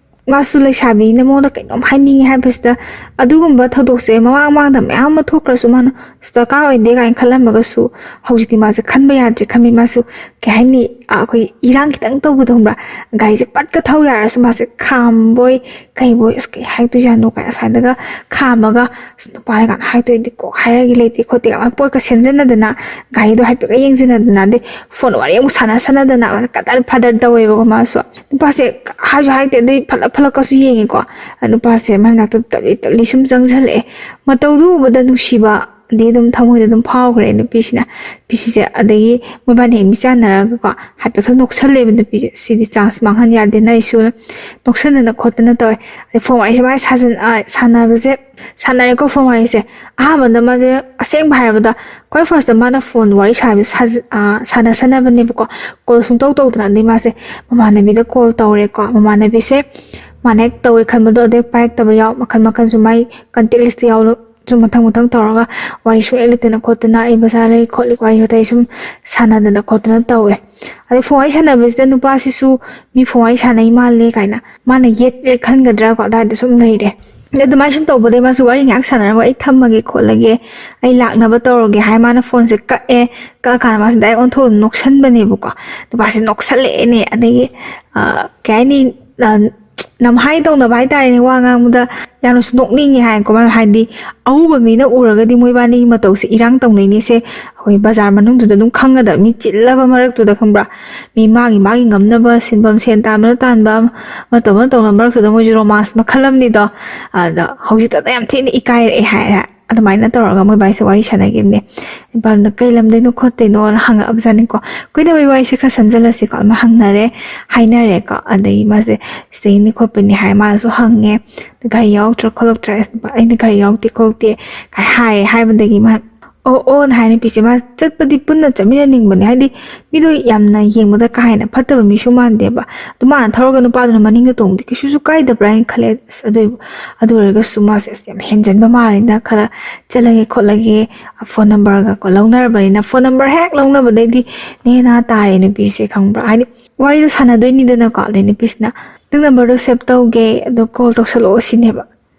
ꯃꯥꯁꯨ ꯂꯩꯁꯥꯕꯤꯅ ꯃꯉꯣꯟꯗ ꯀꯩꯅꯣꯝ ꯍꯥꯏꯅꯤꯡꯉꯦ ꯍꯥꯏꯕꯁꯤꯗ, ꯑꯗꯨꯒꯨꯝꯕ ꯊꯧꯗꯣꯛꯁꯦ ꯃꯃꯥꯡ ꯃꯃꯥꯡꯗ ꯃꯌꯥꯝ ꯑꯃ ꯊꯣꯛꯈ꯭ꯔꯁꯨ ꯃꯥꯅ "ꯑꯁ, ꯗꯔꯀꯥꯔ ꯑꯣꯏꯗꯦ" ꯀꯥꯏꯅ ꯈꯜꯂꯝꯃꯒꯁꯨ, ꯍꯧꯖꯤꯛꯇꯤ ꯃꯥꯁꯦ ꯈꯟꯕ ꯌꯥꯗ꯭ꯔꯦ ꯈꯟꯕꯤ꯫ ꯃꯥꯁꯨ ꯀꯩ ꯍꯥꯏꯅꯤ, ꯑ, ꯑꯩꯈꯣꯏ ꯏꯔꯥꯡ ꯈꯤꯇꯪ ꯇꯧꯕꯗꯣ ꯈꯪꯕ꯭ꯔꯥ? ꯒꯥꯔꯤꯁꯦ ꯄꯠꯀ ꯊꯧ ꯌꯥꯔꯁꯨ ꯃꯥꯁꯦ ꯈꯥꯝꯕꯣꯏ ꯀꯩꯕꯣꯏ, "ꯑꯁ, ꯀꯩ ꯍꯥꯏꯗꯣꯏꯖꯥꯠꯅꯣ?" ꯀꯥꯏꯅ ꯑꯁ꯭ꯋꯥꯏꯗꯒ ꯈꯥꯝꯃꯒ, "ꯑꯁ, ꯅꯨꯄꯥꯅ ꯀꯥꯏꯅ ꯍꯥꯏꯗꯣꯏꯗꯤ ꯀꯣꯛ ꯍꯥꯏꯔꯒꯦ ꯂꯩꯇꯦ ꯈꯣꯠꯇꯦ" ꯀꯥꯏꯅ ꯄꯣꯠꯀ ꯁꯦꯝꯖꯟꯅꯗꯅ, ꯒꯥꯔꯤꯗꯣ ꯍꯥꯏꯐꯦꯠꯀ ꯌꯦꯡꯁꯤꯟꯅꯗꯅ, ꯑꯗꯩ ꯐꯣꯟ ꯋꯥꯔꯤ ꯑꯃꯨꯛ ꯁꯥꯟꯅ ꯁꯥꯟꯅꯗꯅ, ꯀꯗꯔ ꯐꯗꯔ ꯇꯧꯋꯦꯕꯀꯣ ꯃꯥꯁꯨ꯫ ꯅꯨꯄꯥꯁꯦ ꯍꯥꯏꯁꯨ ꯍꯥꯏꯗꯦ, ꯑꯗꯩ ꯐꯠꯂꯛ ꯐꯠꯂꯛꯀꯁꯨ ꯌꯦꯡꯉꯦꯀꯣ꯫ ꯅꯨꯄꯥꯁꯦ ꯃꯥꯏ ꯃꯅꯥꯛꯇ ꯇꯞꯂꯤ ꯇꯞꯂꯤ ꯁꯨꯝ ꯆꯪꯁꯤꯜꯂꯛꯑꯦ꯫ ꯃꯇꯧꯗꯨ ꯎꯕꯗ ꯅꯨꯡꯁꯤꯕꯗꯤ ꯑꯗꯨꯝ ꯊꯃꯣꯏꯗ ꯑꯗꯨꯝ ꯐꯥꯎꯈ꯭ꯔꯦ ꯅꯨꯄꯤꯁꯤꯅ, ꯅꯨꯄꯤꯁꯤꯁꯦ꯫ ꯑꯗꯒꯤ ꯃꯣꯏꯕꯥꯅꯤ ꯍꯦꯛ ꯃꯤꯠꯆꯥꯟꯅꯔꯒꯀꯣ, ꯍꯥꯏꯐꯦꯠꯀ ꯅꯣꯛꯁꯜꯂꯦꯕ ꯅꯨꯄꯤꯁꯦ꯫ "ꯁꯤꯗꯤ ꯆꯥꯟꯁ ꯃꯥꯡꯍꯟ ꯌꯥꯗꯦ" ꯅ ꯑꯩꯁꯨ ꯅꯣꯛꯁꯟꯗꯅ ꯈꯣꯠꯇꯅ ꯇꯧꯋꯦ꯫ ꯑꯗꯩ ꯐꯣꯟ ꯋꯥꯔꯤꯁꯦ ꯃꯥꯏ ꯁꯥꯖꯟ-, ꯑ, ꯁꯥꯟꯅꯕꯁꯦ, ꯁꯥꯟꯅꯔꯦꯀꯣ ꯐꯣꯟ ꯋꯥꯔꯤꯁꯦ꯫ ꯑꯍꯥꯟꯕꯗ ꯃꯥꯁꯦ, ꯑꯁꯦꯡꯕ ꯍꯥꯏꯔꯕꯗ, ꯈ꯭ꯋꯥꯏ ꯐꯥꯔꯁꯇ ꯃꯥꯅ ꯐꯣꯟ ꯋꯥꯔꯤ ꯁꯥꯕ ꯁꯥꯖ-, ꯑ, ꯁꯥꯟꯅꯁꯟꯅꯕꯅꯦꯕꯀꯣ꯫ ꯀꯣꯜ ꯁꯨꯡꯇꯧ ꯇꯧꯗꯅ꯫ ꯑꯗꯩ ꯃꯥꯁꯦ ꯃꯃꯥꯟꯅꯕꯤꯗ ꯀꯣꯜ ꯇꯧꯔꯦꯀꯣ꯫ ꯃꯃꯥꯟꯅꯕꯤꯁꯦ ꯃꯥꯅ ꯍꯦꯛ ꯇꯧꯋꯦ ꯈꯟꯕꯗꯣ ꯑꯗꯩ ꯄꯥꯏꯔꯛꯇꯕ ꯌꯥꯎ, ꯃꯈꯜ ꯃꯈꯜꯁꯨ ꯃꯥꯏ ꯀꯟꯇꯦꯛ ꯂꯤꯁꯇ ꯌꯥꯎ-, ꯁꯨꯝ ꯃꯊꯪ ꯃꯊꯪ ꯇꯧꯔꯒ ꯋꯥꯔꯤ ꯁꯨꯡꯂꯦꯞ ꯂꯦꯞꯇꯅ ꯈꯣꯠꯇꯅ ꯑꯩ ꯕꯖꯥꯔ ꯂꯩ ꯈꯣꯠꯂꯤ ꯋꯥꯔꯤ ꯋꯥꯇꯥꯏ ꯁꯨꯝ ꯁꯥꯟꯅꯗꯅ ꯈꯣꯠꯇꯅ ꯇꯧꯋꯦ꯫ ꯑꯗꯩ ꯐꯣꯟ ꯋꯥꯔꯤ ꯁꯥꯟꯅꯕꯁꯤꯗ ꯅꯨꯄꯥꯁꯤꯁꯨ ꯃꯤ ꯐꯣꯟ ꯋꯥꯔꯤ ꯁꯥꯟꯅꯩ ꯃꯥꯜꯂꯦ ꯀꯥꯏꯅ ꯃꯥꯅ ꯌꯦꯠꯂꯦ ꯈꯟꯒꯗ꯭ꯔꯥꯀꯣ, ꯑꯗꯥꯏꯗ ꯁꯨꯝ ꯂꯩꯔꯦ꯫ ꯑꯗꯨꯃꯥꯏꯅ ꯁꯨꯝ ꯇꯧꯕꯗꯩ ꯃꯥꯁꯨ ꯋꯥꯔꯤ ꯉꯥꯏꯍꯥꯛ ꯁꯥꯟꯅꯔꯒ ꯑꯩ ꯊꯝꯃꯒꯦ ꯈꯣꯠꯂꯒꯦ, ꯑꯩ ꯂꯥꯛꯅꯕ ꯇꯧꯔꯒꯦ ꯍꯥꯏ ꯃꯥꯅ ꯐꯣꯟꯁꯦ ꯀꯛꯑꯦ꯫ ꯀꯛꯑꯀꯥꯟꯗ ꯃꯥꯁꯦ ꯗꯥꯏꯔꯦꯛ ꯑꯣꯟꯊꯣꯛꯑ ꯅꯣꯛꯁꯟꯕꯅꯦꯕꯀꯣ꯫ ꯅꯨꯄꯥꯁꯦ ꯅꯣꯛꯁꯜꯂꯛꯑꯦꯅꯦ꯫ ꯑꯗꯒꯤ ꯀꯩ ꯍꯥꯏꯅꯤ, ꯅꯝꯍꯥꯏ ꯇꯧꯅꯕ ꯍꯥꯏꯇꯥꯔꯦꯅꯦ꯫ ꯋꯥ ꯉꯥꯡꯕꯗ ꯌꯥꯝꯅꯁꯨ ꯅꯣꯛꯅꯤꯡꯉꯦ ꯍꯥꯏꯀꯣ꯫ ꯃꯥꯅ ꯍꯥꯏꯗꯤ ꯑꯎꯕ ꯃꯤꯅ ꯎꯔꯒꯗꯤ ꯃꯣꯏꯕꯥꯅꯤꯒꯤ ꯃꯇꯧꯁꯦ ꯏꯔꯥꯡ ꯇꯧꯅꯩꯅꯤꯁꯦ꯫ ꯑꯩꯈꯣꯏ ꯕꯖꯥꯔ ꯃꯅꯨꯡꯗꯨꯗ ꯑꯗꯨꯝ ꯈꯪꯒꯗꯕ, ꯃꯤ ꯆꯤꯜꯂꯕ ꯃꯔꯛꯇꯨꯗ, ꯈꯪꯕ꯭ꯔꯥ? ꯃꯤ ꯃꯥꯒꯤ ꯃꯥꯒꯤ ꯉꯝꯅꯕ ꯁꯤꯟꯐꯝ, ꯁꯦꯟ ꯇꯥꯟꯕꯅ ꯇꯥꯟꯕ ꯑꯃ, ꯑꯃ ꯇꯧꯕꯅ ꯇꯧꯕ ꯃꯔꯛꯇꯨꯗ ꯃꯣꯏꯁꯨ ꯔꯣꯃꯥꯟꯁ ꯃꯈꯜ ꯑꯃꯅꯤꯗꯣ꯫ ꯑꯗ ꯍꯧꯖꯤꯛꯇꯗ ꯌꯥꯝ ꯊꯤꯅ ꯏꯀꯥꯏꯔꯛꯑꯦ ꯍꯥꯏ꯫ ꯑꯗꯨꯃꯥꯏꯅ ꯇꯧꯔꯒ ꯃꯣꯏ ꯕꯥꯏꯁꯦ ꯋꯥꯔꯤ ꯁꯥꯟꯅꯈꯤꯕꯅꯦ꯫ ꯏꯝꯐꯥꯜꯗ ꯀꯩ ꯂꯝꯗꯩꯅꯣ ꯈꯣꯠꯇꯩꯅꯣꯅ ꯍꯪꯉꯛꯑꯕꯖꯥꯠꯅꯤꯀꯣ꯫ ꯀꯨꯏꯗꯕꯩ ꯋꯥꯔꯤꯁꯦ ꯈꯔ ꯁꯝꯖꯜꯂꯁꯤꯀꯣ꯫ ꯑꯃ ꯍꯪꯅꯔꯦ, ꯍꯥꯏꯅꯔꯦꯀꯣ꯫ ꯑꯗꯒꯤ ꯃꯥꯁꯦ ꯁꯤꯗꯩꯅꯤ ꯈꯣꯠꯄꯅꯤ ꯍꯥꯏ꯫ ꯃꯥꯅꯁꯨ ꯍꯪꯉꯦ, "ꯒꯥꯔꯤ ꯌꯥꯎꯔꯛꯇ꯭ꯔꯥ ꯈꯣꯠꯂꯛꯇ꯭ꯔꯥ?" ꯑꯁ, "ꯑꯩꯅ ꯒꯥꯔꯤ ꯌꯥꯎꯔꯛꯇꯦ ꯈꯣꯠꯂꯛꯇꯦ" ꯀꯥꯏ ꯍꯥꯏꯔꯦ꯫ ꯍꯥꯏꯕꯗꯒꯤ ꯃꯥ, "ꯑꯣ, ꯑꯣ"ꯅ ꯍꯥꯏ꯫ ꯅꯨꯄꯤꯁꯦ ꯃꯥ ꯆꯠꯄꯗꯤ ꯄꯨꯟꯅ ꯆꯠꯃꯤꯟꯅꯅꯤꯡꯕꯅꯦ, ꯍꯥꯏꯗꯤ ꯃꯤꯗꯣ ꯌꯥꯝꯅ ꯌꯦꯡꯕꯗ ꯀꯥ ꯍꯦꯟꯅ ꯐꯠꯇꯕ ꯃꯤꯁꯨ ꯃꯥꯟꯗꯦꯕ꯫ ꯑꯗꯨ ꯃꯥꯅ ꯊꯧꯔꯒ ꯅꯨꯄꯥꯗꯨꯅ ꯃꯅꯤꯡꯗ ꯇꯣꯡꯕꯗꯤ ꯀꯩꯁꯨꯁꯨ ꯀꯥꯏꯗꯕ꯭ꯔꯥ ꯍꯥꯏꯅ ꯈꯜꯂꯦ꯫ ꯑꯁ, ꯑꯗꯨ, ꯑꯗꯨ ꯑꯣꯏꯔꯒꯁꯨ ꯃꯥꯁꯦ ꯑꯁ ꯌꯥꯝ ꯍꯦꯟꯖꯟꯕ ꯃꯥꯜꯂꯦꯅ ꯈꯔ ꯆꯠꯂꯒꯦ ꯈꯣꯠꯂꯒꯦ, ꯐꯣꯟ ꯅꯝꯕꯔꯒ ꯀꯣ ꯂꯧꯅꯔꯕꯅꯤꯅ, ꯐꯣꯟ ꯅꯝꯕꯔ ꯍꯦꯛ ꯂꯧꯅꯕꯗꯩꯗꯤ ꯅꯦꯅꯥ ꯇꯥꯔꯦ ꯅꯨꯄꯤꯁꯦ, ꯈꯪꯕ꯭ꯔꯥ? ꯍꯥꯏꯗꯤ ꯋꯥꯔꯤꯗꯣ ꯁꯥꯟꯅꯗꯣꯏꯅꯤꯗꯅꯀꯣ꯫ ꯑꯗꯩ ꯅꯨꯄꯤꯁꯤꯅ, "ꯅꯪ ꯅꯝꯕꯔꯗꯣ ꯁꯦꯞ ꯇꯧꯒꯦ, ꯑꯗꯣ ꯀꯣꯜ ꯇꯧꯁꯜꯂꯛꯑꯣ" ꯁꯤꯅꯦꯕ꯫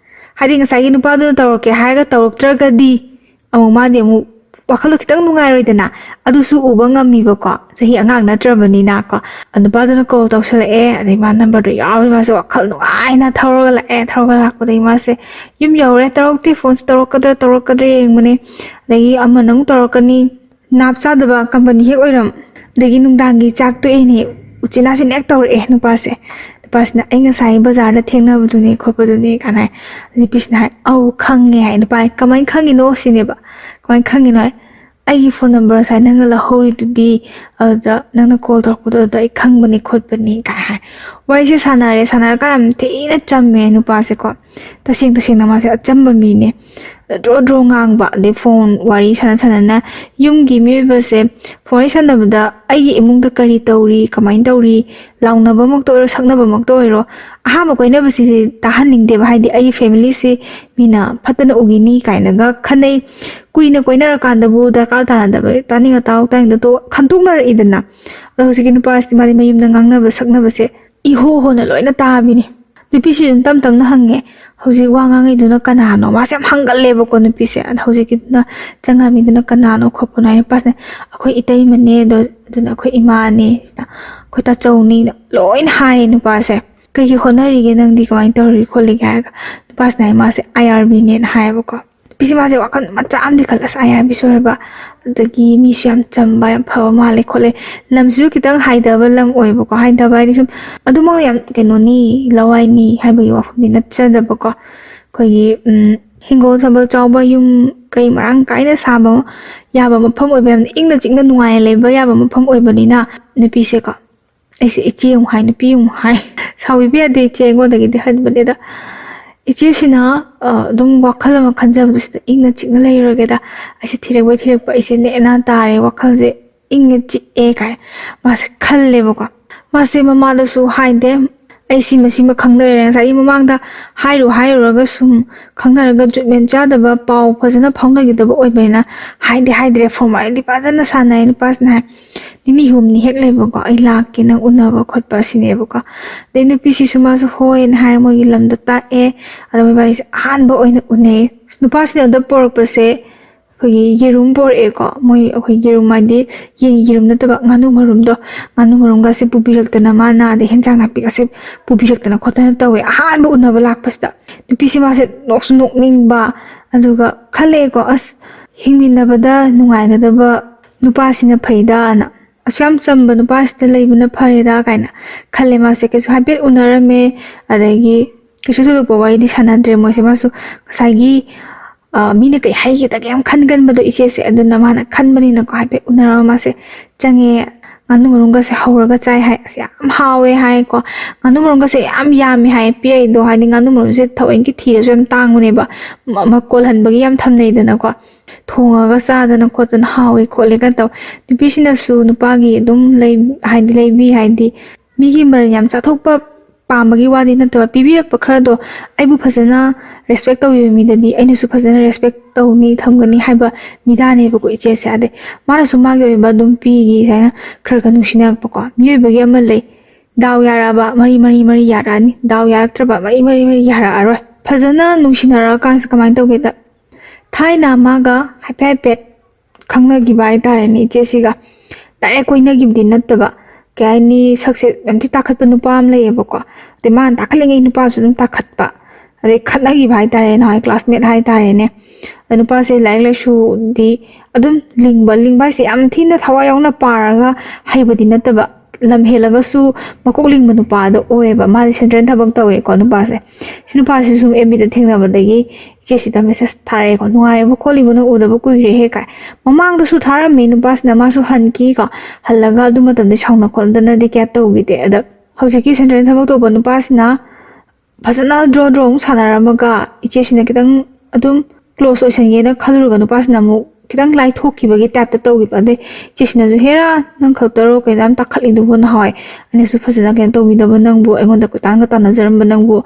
ꯍꯥꯏꯗꯤ ꯉꯁꯥꯏꯒꯤ ꯅꯨꯄꯥꯗꯨꯅ ꯇꯧꯔꯛꯀꯦ ꯍꯥꯏꯔꯒ ꯇꯧꯔꯛꯇ꯭ꯔꯒꯗꯤ ꯑꯃꯨꯛ ꯃꯥꯗꯤ ꯑꯃꯨꯛ ꯋꯥꯈꯜꯗꯣ ꯈꯤꯇꯪ ꯅꯨꯡꯉꯥꯏꯔꯣꯏꯗꯅ꯫ ꯑꯗꯨꯁꯨ ꯎꯕ ꯉꯝꯃꯤꯕꯀꯣ, ꯆꯍꯤ ꯑꯉꯥꯡ ꯅꯠꯇ꯭ꯔꯕꯅꯤꯅꯀꯣ꯫ ꯅꯨꯄꯥꯗꯨꯅ ꯀꯣꯜ ꯇꯧꯁꯜꯂꯛꯑꯦ, ꯑꯗꯩ ꯃꯥ ꯅꯝꯕꯔꯗꯣ ꯌꯥꯎꯔꯦ, ꯃꯥꯁꯦ ꯋꯥꯈꯜ ꯅꯨꯡꯉꯥꯏꯅ ꯊꯧꯔꯒ ꯂꯥꯛꯑꯦ꯫ ꯊꯧꯔꯒ ꯂꯥꯛꯄꯗꯒꯤ ꯃꯥꯁꯦ ꯌꯨꯝ ꯌꯧꯔꯦ꯫ ꯇꯧꯔꯛꯇꯦ, ꯐꯣꯟꯁꯦ ꯇꯧꯔꯛꯀꯗ꯭ꯔꯥ ꯇꯧꯔꯛꯀꯗ꯭ꯔꯥ ꯌꯦꯡꯕꯅꯦ꯫ ꯑꯗꯒꯤ ꯑꯃꯅ ꯑꯃꯨꯛ ꯇꯧꯔꯛꯀꯅꯤ, ꯅꯥꯞ ꯆꯥꯗꯕ ꯀꯝꯄꯅꯤ ꯍꯦꯛ ꯑꯣꯏꯔꯝ꯫ ꯑꯗꯒꯤ ꯅꯨꯡꯗꯥꯡꯒꯤ ꯆꯥꯛ ꯇꯣꯛꯑꯦꯅꯦ, ꯎꯆꯤꯟ ꯅꯥꯆꯤꯟ ꯍꯦꯛ ꯇꯧꯔꯛꯑꯦ ꯅꯨꯄꯥꯁꯦ꯫ ꯅꯨꯄꯥꯁꯤꯅ, "ꯑꯩ ꯉꯁꯥꯏ ꯕꯖꯥꯔꯗ ꯊꯦꯡꯅꯕꯗꯨꯅꯦ ꯈꯣꯠꯄꯗꯨꯅꯦ" ꯀꯥꯏꯅ ꯍꯥꯏ꯫ ꯅꯨꯄꯤꯁꯤꯅ ꯍꯥꯏ, "ꯑꯧ, ꯈꯪꯉꯦ" ꯍꯥꯏ꯫ ꯅꯨꯄꯥ ꯍꯥꯏ, "ꯀꯃꯥꯏꯅ ꯈꯪꯉꯤꯅꯣ?" ꯁꯤꯅꯦꯕ꯫ "ꯀꯃꯥꯏꯅ ꯈꯪꯉꯤꯅꯣ?" ꯍꯥꯏ, "ꯑꯩꯒꯤ ꯐꯣꯟ ꯅꯝꯕꯔ ꯉꯁꯥꯏ ꯅꯪꯅ ꯂꯧꯍꯧꯔꯤꯗꯨꯗꯤ, ꯑꯗꯨꯗ ꯅꯪꯅ ꯀꯣꯜ ꯇꯧꯔꯛꯄꯗꯣ ꯑꯗꯨꯗ ꯑꯩ ꯈꯪꯕꯅꯦ ꯈꯣꯠꯄꯅꯦ" ꯀꯥꯏ ꯍꯥꯏ꯫ ꯋꯥꯔꯤꯁꯦ ꯁꯥꯟꯅꯔꯦ, ꯁꯥꯟꯅꯔꯀꯥꯟꯗ ꯌꯥꯝ ꯊꯤꯅ ꯆꯝꯃꯦ ꯅꯨꯄꯥꯁꯦꯀꯣ꯫ ꯇꯁꯦꯡ ꯇꯁꯦꯡꯅ ꯃꯥꯁꯦ ꯑꯆꯝꯕ ꯃꯤꯅꯦ꯫ ꯗ꯭ꯔꯣ ꯗ꯭ꯔꯣ ꯉꯥꯡꯕ, ꯑꯗꯩ ꯐꯣꯟ ꯋꯥꯔꯤ ꯁꯥꯟꯅ ꯁꯥꯟꯅꯅ ꯌꯨꯝꯒꯤ ꯃꯤꯑꯣꯏꯕꯁꯦ ꯐꯣꯟ ꯋꯥꯔꯤ ꯁꯥꯟꯅꯕꯗ ꯑꯩꯒꯤ ꯏꯃꯨꯡꯗ ꯀꯔꯤ ꯇꯧꯔꯤ, ꯀꯃꯥꯏꯅ ꯇꯧꯔꯤ, ꯂꯥꯎꯅꯕꯃꯛꯇ ꯑꯣꯏꯔꯣ, ꯁꯛꯅꯕꯃꯛꯇ ꯑꯣꯏꯔꯣ, ꯑꯍꯥꯟꯕ ꯀꯣꯏꯅꯕꯁꯤꯗꯤ ꯇꯥꯍꯟꯅꯤꯡꯗꯦꯕ꯫ ꯍꯥꯏꯗꯤ ꯑꯩꯒꯤ ꯐꯦꯃꯤꯂꯤꯁꯦ ꯃꯤꯅ ꯐꯠꯇꯅ ꯎꯈꯤꯅꯤ ꯀꯥꯏꯅꯒ ꯈꯟꯅꯩ꯫ ꯀꯨꯏꯅ ꯀꯣꯏꯅꯔꯀꯥꯟꯗꯕꯨ ꯗꯔꯀꯥꯔ ꯇꯥꯅꯗꯕ ꯇꯥꯅꯤꯡ ꯑꯇꯥꯎ ꯇꯥꯅꯤꯡꯗ ꯇꯣ-, ꯈꯟꯗꯣꯛꯅꯔꯛꯏꯗꯅ꯫ ꯑꯗꯣ ꯍꯧꯖꯤꯛꯀꯤ ꯅꯨꯄꯥꯁꯤꯗꯤ ꯃꯥꯗꯤ ꯃꯌꯨꯝꯗ ꯉꯥꯡꯅꯕ ꯁꯛꯅꯕꯁꯦ ꯏꯍꯣ ꯍꯣꯅ ꯂꯣꯏꯅ ꯇꯥꯕꯤꯅꯤ꯫ ꯅꯨꯄꯤꯁꯤ ꯑꯗꯨꯝ ꯇꯞ ꯇꯞꯅ ꯍꯪꯉꯦ, "ꯍꯧꯖꯤꯛ ꯋꯥ ꯉꯥꯡꯉꯤꯗꯨꯅ ꯀꯅꯥꯅꯣ?" ꯃꯥꯁꯦ ꯌꯥꯝ ꯍꯪꯒꯜꯂꯦꯕꯀꯣ ꯅꯨꯄꯤꯁꯦ꯫ ꯑꯗ ꯍꯧꯖꯤꯛꯀꯤꯗꯨꯅ ꯆꯪꯉꯝꯃꯤꯗꯨꯅ ꯀꯅꯥꯅꯣ ꯈꯣꯠꯄꯅꯣ ꯍꯥꯏ꯫ ꯅꯨꯄꯥꯁꯤꯅ, "ꯑꯩꯈꯣꯏ ꯏꯇꯩꯃꯅꯦ, ꯑꯗꯣ ꯑꯗꯨꯅ ꯑꯩꯈꯣꯏ ꯏꯃꯥꯅꯦ, ꯁꯤꯅ ꯑꯩꯈꯣꯏ ꯇꯥꯆꯧꯅꯤꯅ" ꯂꯣꯏꯅ ꯍꯥꯏꯌꯦ ꯅꯨꯄꯥꯁꯦ꯫ "ꯀꯩꯀꯩ ꯍꯣꯠꯅꯔꯤꯒꯦ ꯅꯪꯗꯤ, ꯀꯃꯥꯏꯅ ꯇꯧꯔꯤ ꯈꯣꯠꯂꯤꯒꯦ?" ꯍꯥꯏꯔꯒ ꯅꯨꯄꯥꯁꯤꯅ ꯍꯥꯏ, ꯃꯥꯁꯦ ꯑꯥꯏ ꯑꯥꯔ ꯕꯤꯅꯦꯅ ꯍꯥꯏꯌꯦꯕꯀꯣ꯫ ꯅꯨꯄꯤꯁꯦ ꯃꯥꯁꯦ ꯋꯥꯈꯜ ꯃꯆꯥ ꯑꯃꯗꯤ ꯈꯜꯂꯦ, "ꯑꯁ, ꯑꯥꯏ ꯑꯥꯔ ꯕꯤ ꯁꯣꯏꯔꯕ, ꯑꯗꯒꯤ ꯃꯤꯁꯨ ꯌꯥꯝ ꯆꯝꯕ, ꯌꯥꯝ ꯐꯕ ꯃꯥꯜꯂꯦ ꯈꯣꯠꯂꯦ"꯫ ꯂꯝꯁꯤꯁꯨ ꯈꯤꯇꯪ ꯍꯥꯏꯊꯕ ꯂꯝ ꯑꯣꯏꯕꯀꯣ꯫ ꯍꯥꯏꯊꯕ ꯍꯥꯏꯗꯤ ꯁꯨꯝ ꯑꯗꯨꯃꯛꯅ ꯌꯥꯝ ꯀꯩꯅꯣꯅꯤ, ꯂꯋꯥꯏꯅꯤ ꯍꯥꯏꯕꯒꯤ ꯋꯥꯐꯝꯗꯤ ꯅꯠꯆꯗꯕꯀꯣ꯫ ꯑꯩꯈꯣꯏꯒꯤ, ꯎꯝ, ꯍꯤꯡꯒꯣꯜ ꯁꯝꯕꯜ ꯆꯥꯎꯕ, ꯌꯨꯝ ꯀꯩ ꯃꯔꯥꯡ ꯀꯥꯏꯅ ꯁꯥꯕ ꯌꯥꯕ ꯃꯐꯝ ꯑꯣꯏꯕ, ꯌꯥꯝꯅ ꯏꯪꯅ ꯆꯤꯛꯅ ꯅꯨꯡꯉꯥꯏꯅ ꯂꯩꯕ ꯌꯥꯕ ꯃꯐꯝ ꯑꯣꯏꯕꯅꯤꯅ ꯅꯨꯄꯤꯁꯦꯀꯣ, ꯑꯩꯁꯦ ꯏꯆꯦ ꯑꯃꯨꯛ ꯍꯥꯏ, ꯅꯨꯄꯤ ꯑꯃꯨꯛ ꯍꯥꯏ꯫ ꯁꯥꯎꯕꯤꯕ ꯌꯥꯗꯦ, ꯏꯆꯦ ꯑꯩꯉꯣꯟꯗꯒꯤꯗꯤ ꯍꯟꯕꯅꯤꯗ꯫ ꯏꯆꯦꯁꯤꯅ, ꯑ, ꯑꯗꯨꯝ ꯋꯥꯈꯜ ꯑꯃ ꯈꯟꯖꯕꯗꯨ ꯁꯤꯗ ꯏꯪꯅ ꯆꯤꯛꯅ ꯂꯩꯔꯨꯔꯒꯦꯗ꯫ ꯑꯩꯁꯦ ꯊꯤꯔꯛꯄꯩ ꯊꯤꯔꯛꯄ, ꯑꯩꯁꯦ ꯅꯦꯅꯥ ꯇꯥꯔꯦ, ꯋꯥꯈꯜꯁꯦ ꯏꯪꯅ ꯆꯤꯛꯑꯦ ꯀꯥꯏ ꯃꯥꯁꯦ ꯈꯜꯂꯦꯕꯀꯣ꯫ ꯃꯥꯁꯦ ꯃꯃꯥꯗꯁꯨ ꯍꯥꯏꯗꯦ, "ꯑꯩ ꯁꯤꯃ ꯁꯤꯃ ꯈꯪꯗ ꯂꯩꯔꯦ"꯫ ꯉꯁꯥꯏꯒꯤ ꯃꯃꯥꯡꯗ ꯍꯥꯏꯔꯨ ꯍꯥꯏꯔꯨꯔꯒ ꯁꯨꯝ ꯈꯪꯅꯔꯒ ꯖꯨꯠꯃꯦꯟ ꯆꯥꯗꯕ, ꯄꯥꯎ ꯐꯖꯅ ꯐꯥꯎꯅꯈꯤꯗꯕ ꯑꯣꯏꯕꯅꯤꯅ ꯍꯥꯏꯗꯤ ꯍꯥꯏꯗ꯭ꯔꯦ꯫ ꯐꯣꯔꯃꯥꯂꯤꯇꯤ ꯐꯖꯅ ꯁꯥꯟꯅꯔꯦ꯫ ꯅꯨꯄꯥꯁꯤꯅ ꯍꯥꯏ, "ꯅꯤꯅꯤ ꯍꯨꯝꯅꯤ ꯍꯦꯛ ꯂꯩꯕꯀꯣ, ꯑꯩ ꯂꯥꯛꯀꯦ ꯅꯪ ꯎꯅꯕ ꯈꯣꯠꯄ" ꯁꯤꯅꯦꯕꯀꯣ꯫ ꯑꯗꯩ ꯅꯨꯄꯤꯁꯤꯁꯨ ꯃꯥꯁꯨ ꯍꯣꯏꯅ ꯍꯥꯏꯔ ꯃꯣꯏꯒꯤ ꯂꯝꯗꯣ ꯇꯥꯛꯑꯦ꯫ ꯑꯗꯣ ꯃꯣꯏꯕꯥꯅꯤꯁꯦ ꯑꯍꯥꯟꯕ ꯑꯣꯏꯅ ꯎꯅꯩ꯫ ꯅꯨꯄꯥꯁꯤꯅ ꯑꯗ ꯄꯣꯔꯛꯄꯁꯦ ꯑꯩꯈꯣꯏꯒꯤ ꯌꯦꯔꯨꯝ ꯄꯣꯔꯛꯑꯦꯀꯣ꯫ ꯃꯣꯏ ꯑꯩꯈꯣꯏ ꯌꯦꯔꯨꯝ ꯍꯥꯏꯗꯤ ꯌꯦꯟꯒꯤ ꯌꯦꯔꯨꯝ ꯅꯠꯇꯕ, ꯉꯥꯅꯨ ꯃꯔꯨꯝꯗꯣ, ꯉꯥꯅꯨ ꯃꯔꯨꯝꯒꯁꯦ ꯄꯨꯕꯤꯔꯛꯇꯅ, ꯃꯥꯅ ꯑꯗꯩ ꯍꯦꯟꯖꯥꯡ ꯅꯥꯄꯤꯒꯁꯦ ꯄꯨꯕꯤꯔꯛꯇꯅ ꯈꯣꯠꯇꯅ ꯇꯧꯋꯦ ꯑꯍꯥꯟꯕ ꯎꯅꯕ ꯂꯥꯛꯄꯁꯤꯗ꯫ ꯅꯨꯄꯤꯁꯦ ꯃꯥꯁꯦ ꯅꯣꯛꯁꯨ ꯅꯣꯛꯅꯤꯡꯕ, ꯑꯗꯨꯒ ꯈꯜꯂꯛꯑꯦꯀꯣ, "ꯑꯁ, ꯍꯤꯡꯃꯤꯟꯅꯕꯗ ꯅꯨꯡꯉꯥꯏꯒꯗꯕ ꯅꯨꯄꯥꯁꯤꯅ ꯐꯩꯗꯥꯅ꯫ ꯑꯁꯨꯛ ꯌꯥꯝ ꯆꯝꯕ ꯅꯨꯄꯥꯁꯤꯗ ꯂꯩꯕꯅ ꯐꯔꯦꯗ" ꯀꯥꯏꯅ ꯈꯜꯂꯦ ꯃꯥꯁꯦ꯫ ꯀꯩꯁꯨ ꯍꯥꯏꯐꯦꯠ ꯎꯅꯔꯝꯃꯦ, ꯑꯗꯒꯤ ꯀꯩꯁꯨ ꯊꯣꯏꯗꯣꯛꯄ ꯋꯥꯔꯤꯗꯤ ꯁꯥꯟꯅꯗ꯭ꯔꯦ ꯃꯣꯏꯁꯦ꯫ ꯃꯥꯁꯨ ꯉꯁꯥꯏꯒꯤ, ꯑ, ꯃꯤꯅ ꯀꯩ ꯍꯥꯏꯒꯗꯒꯦ ꯌꯥꯝ ꯈꯟꯒꯟꯕꯗꯣ ꯏꯆꯦꯁꯦ, ꯑꯗꯨꯅ ꯃꯥꯅ ꯈꯟꯕꯅꯤꯅꯀꯣ, ꯍꯥꯏꯐꯦꯠ ꯎꯅꯔꯒ ꯃꯥꯁꯦ ꯆꯪꯉꯦ꯫ ꯉꯥꯅꯨ ꯃꯔꯨꯝꯒꯁꯦ ꯍꯧꯔꯒ ꯆꯥꯏ ꯍꯥꯏ꯫ "ꯑꯁ, ꯌꯥꯝ ꯍꯥꯎꯋꯦ" ꯍꯥꯏꯀꯣ꯫ "ꯉꯥꯅꯨ ꯃꯔꯨꯝꯒꯁꯦ ꯌꯥꯝ ꯌꯥꯝꯃꯦ" ꯍꯥꯏ꯫ ꯄꯤꯔꯛꯏꯗꯣ ꯍꯥꯏꯗꯤ ꯉꯥꯅꯨ ꯃꯔꯨꯝꯁꯦ ꯊꯑꯣꯏꯀꯤ ꯊꯤꯔꯁꯨ ꯌꯥꯝ ꯇꯥꯡꯕꯅꯦꯕ꯫ ꯃ-, ꯃꯀꯣꯜ ꯍꯟꯕꯒꯤ ꯌꯥꯝ ꯊꯝꯅꯩꯗꯅꯀꯣ꯫ ꯊꯣꯡꯉꯒ ꯆꯥꯗꯅ ꯈꯣꯠꯇꯅ ꯍꯥꯎꯋꯦ ꯈꯣꯠꯂꯦꯒ ꯇꯧ꯫ ꯅꯨꯄꯤꯁꯤꯅꯁꯨ ꯅꯨꯄꯥꯒꯤ ꯑꯗꯨꯝ ꯂꯩ-, ꯍꯥꯏꯗꯤ ꯂꯩꯕꯤ ꯍꯥꯏꯗꯤ ꯃꯤꯒꯤ ꯃꯔꯟ ꯌꯥꯝ ꯆꯥꯊꯣꯛꯄ ꯄꯥꯝꯕꯒꯤ ꯋꯥꯗꯤ ꯅꯠꯇꯕ, ꯄꯤꯕꯤꯔꯛꯄ ꯈꯔꯗꯣ ꯑꯩꯕꯨ ꯐꯖꯅ ꯔꯦꯁꯄꯦꯛ ꯇꯧꯕꯤꯕ ꯃꯤꯗꯗꯤ ꯑꯩꯅꯁꯨ ꯐꯖꯅ ꯔꯦꯁꯄꯦꯛ ꯇꯧꯅꯤ, ꯊꯝꯒꯅꯤ ꯍꯥꯏꯕ ꯃꯤꯗꯥꯅꯦꯕꯀꯣ ꯏꯆꯦꯁꯦ꯫ ꯑꯗꯩ ꯃꯥꯅꯁꯨ ꯃꯥꯒꯤ ꯑꯣꯏꯕ ꯑꯗꯨꯝ ꯄꯤꯒꯤ ꯍꯥꯏꯅ ꯈꯔ ꯈꯔ ꯅꯨꯡꯁꯤꯅꯔꯛꯄꯀꯣ꯫ ꯃꯤꯑꯣꯏꯕꯒꯤ ꯑꯃ ꯂꯩ, ꯗꯥꯎ ꯌꯥꯔꯛꯑꯕ ꯃꯔꯤ ꯃꯔꯤ ꯃꯔꯤ ꯌꯥꯔꯛꯑꯅꯤ, ꯗꯥꯎ ꯌꯥꯔꯛꯇ꯭ꯔꯕ ꯃꯔꯤ ꯃꯔꯤ ꯃꯔꯤ ꯌꯥꯔꯛꯑꯔꯣꯏ꯫ ꯐꯖꯅ ꯅꯨꯡꯁꯤꯅꯔꯛꯑꯀꯥꯟꯁꯤꯗ ꯀꯃꯥꯏꯅ ꯇꯧꯒꯦꯗ, ꯊꯥꯏꯅ ꯃꯥꯒ ꯍꯥꯏꯐꯦꯠ ꯍꯥꯏꯐꯦꯠ ꯈꯪꯅꯈꯤꯕ ꯍꯥꯏꯇꯥꯔꯦꯅꯦ ꯏꯆꯦꯁꯤꯒ꯫ ꯗꯥꯏꯔꯦꯛ ꯀꯣꯏꯅꯈꯤꯕꯗꯤ ꯅꯠꯇꯕ, ꯀꯩ ꯍꯥꯏꯅꯤ, ꯁꯛꯁꯦ ꯌꯥꯝ ꯊꯤ ꯇꯥꯈꯠꯄ ꯅꯨꯄꯥ ꯑꯃ ꯂꯩꯌꯦꯕꯀꯣ꯫ ꯑꯗꯩ ꯃꯥꯅ ꯇꯥꯈꯠꯂꯤꯉꯩ ꯅꯨꯄꯥꯁꯨ ꯑꯗꯨꯝ ꯇꯥꯈꯠꯄ, ꯑꯗꯩ ꯈꯠꯅꯈꯤꯕ ꯍꯥꯏꯇꯥꯔꯦ, ꯅꯍꯥꯟꯋꯥꯏ ꯀ꯭ꯂꯥꯁꯃꯦꯠ ꯍꯥꯏꯇꯥꯔꯦꯅꯦ꯫ ꯑꯗ ꯅꯨꯄꯥꯁꯦ ꯂꯥꯏꯔꯤꯛ ꯂꯥꯏꯁꯨꯗꯤ ꯑꯗꯨꯝ ꯂꯤꯡꯕ, ꯂꯤꯡꯕ ꯍꯥꯏꯁꯦ ꯌꯥꯝ ꯊꯤꯅ ꯊꯋꯥꯏ ꯌꯥꯎꯅ ꯄꯥꯔꯒ ꯍꯩꯕꯗꯤ ꯅꯠꯇꯕ, ꯂꯝ ꯍꯦꯜꯂꯒꯁꯨ ꯃꯀꯣꯛ ꯂꯤꯡꯕ ꯅꯨꯄꯥꯗꯣ ꯑꯣꯏꯌꯦꯕ꯫ ꯃꯥꯁꯦ ꯁꯦꯟꯇ꯭ꯔꯦꯜ ꯊꯕꯛ ꯇꯧꯋꯦꯀꯣ ꯅꯨꯄꯥꯁꯦ꯫ ꯁꯤ ꯅꯨꯄꯥꯁꯤꯁꯨ ꯑꯦꯐ ꯕꯤꯗ ꯊꯦꯡꯅꯕꯗꯒꯤ ꯏꯆꯦꯁꯤꯗ ꯃꯦꯁꯦꯁ ꯊꯥꯔꯛꯑꯦꯀꯣ, "ꯅꯨꯡꯉꯥꯏꯔꯤꯕꯣ ꯈꯣꯠꯂꯤꯕꯣ, ꯅꯪ ꯎꯗꯕ ꯀꯨꯏꯔꯦꯍꯦ" ꯀꯥꯏ꯫ ꯃꯃꯥꯡꯗꯁꯨ ꯊꯥꯔꯝꯃꯦ ꯅꯨꯄꯥꯁꯤꯅ, ꯃꯥꯁꯨ ꯍꯟꯈꯤꯀꯣ꯫ ꯍꯜꯂꯒ ꯑꯗꯨ ꯃꯇꯝꯗ ꯁꯥꯎꯅ ꯈꯣꯠꯅꯗꯅꯗꯤ ꯀꯌꯥ ꯇꯧꯈꯤꯗꯦ꯫ ꯑꯗ ꯍꯧꯖꯤꯛꯀꯤ ꯁꯦꯟꯇ꯭ꯔꯦꯜ ꯊꯕꯛ ꯇꯧꯕ ꯅꯨꯄꯥꯁꯤꯅ ꯐꯖꯅ ꯗ꯭ꯔꯣ ꯗ꯭ꯔꯣ ꯑꯃꯨꯛ ꯁꯥꯟꯅꯔꯝꯃꯒ, ꯏꯆꯦꯁꯤꯅ ꯈꯤꯇꯪ ꯑꯗꯨꯝ ꯀ꯭ꯂꯣꯁ ꯑꯣꯏꯁꯟꯒꯦꯅ ꯈꯜꯂꯨꯔꯒ ꯅꯨꯄꯥꯁꯤꯅ ꯑꯃꯨꯛ ꯈꯤꯇꯪ ꯂꯥꯏꯊꯣꯛꯈꯤꯕꯒꯤ ꯇꯥꯏꯞꯇ ꯇꯧꯈꯤꯕ꯫ ꯑꯗꯩ ꯏꯆꯦꯁꯤꯅꯁꯨ, "ꯍꯦꯔꯥ, ꯅꯪ ꯈꯛꯇꯔꯣ ꯀꯩꯅꯣ ꯌꯥꯝ ꯇꯥꯈꯠꯂꯤꯗꯨꯕꯨ? ꯅꯍꯥꯟꯋꯥꯏ ꯑꯩꯅꯁꯨ ꯐꯖꯅ ꯀꯩꯅꯣ ꯇꯧꯕꯤꯗꯕ ꯅꯪꯕꯨ, ꯑꯩꯉꯣꯟꯗ ꯀꯣꯏꯇꯥꯟꯒ ꯇꯥꯟꯅꯖꯔꯝꯕ ꯅꯪꯕꯨ"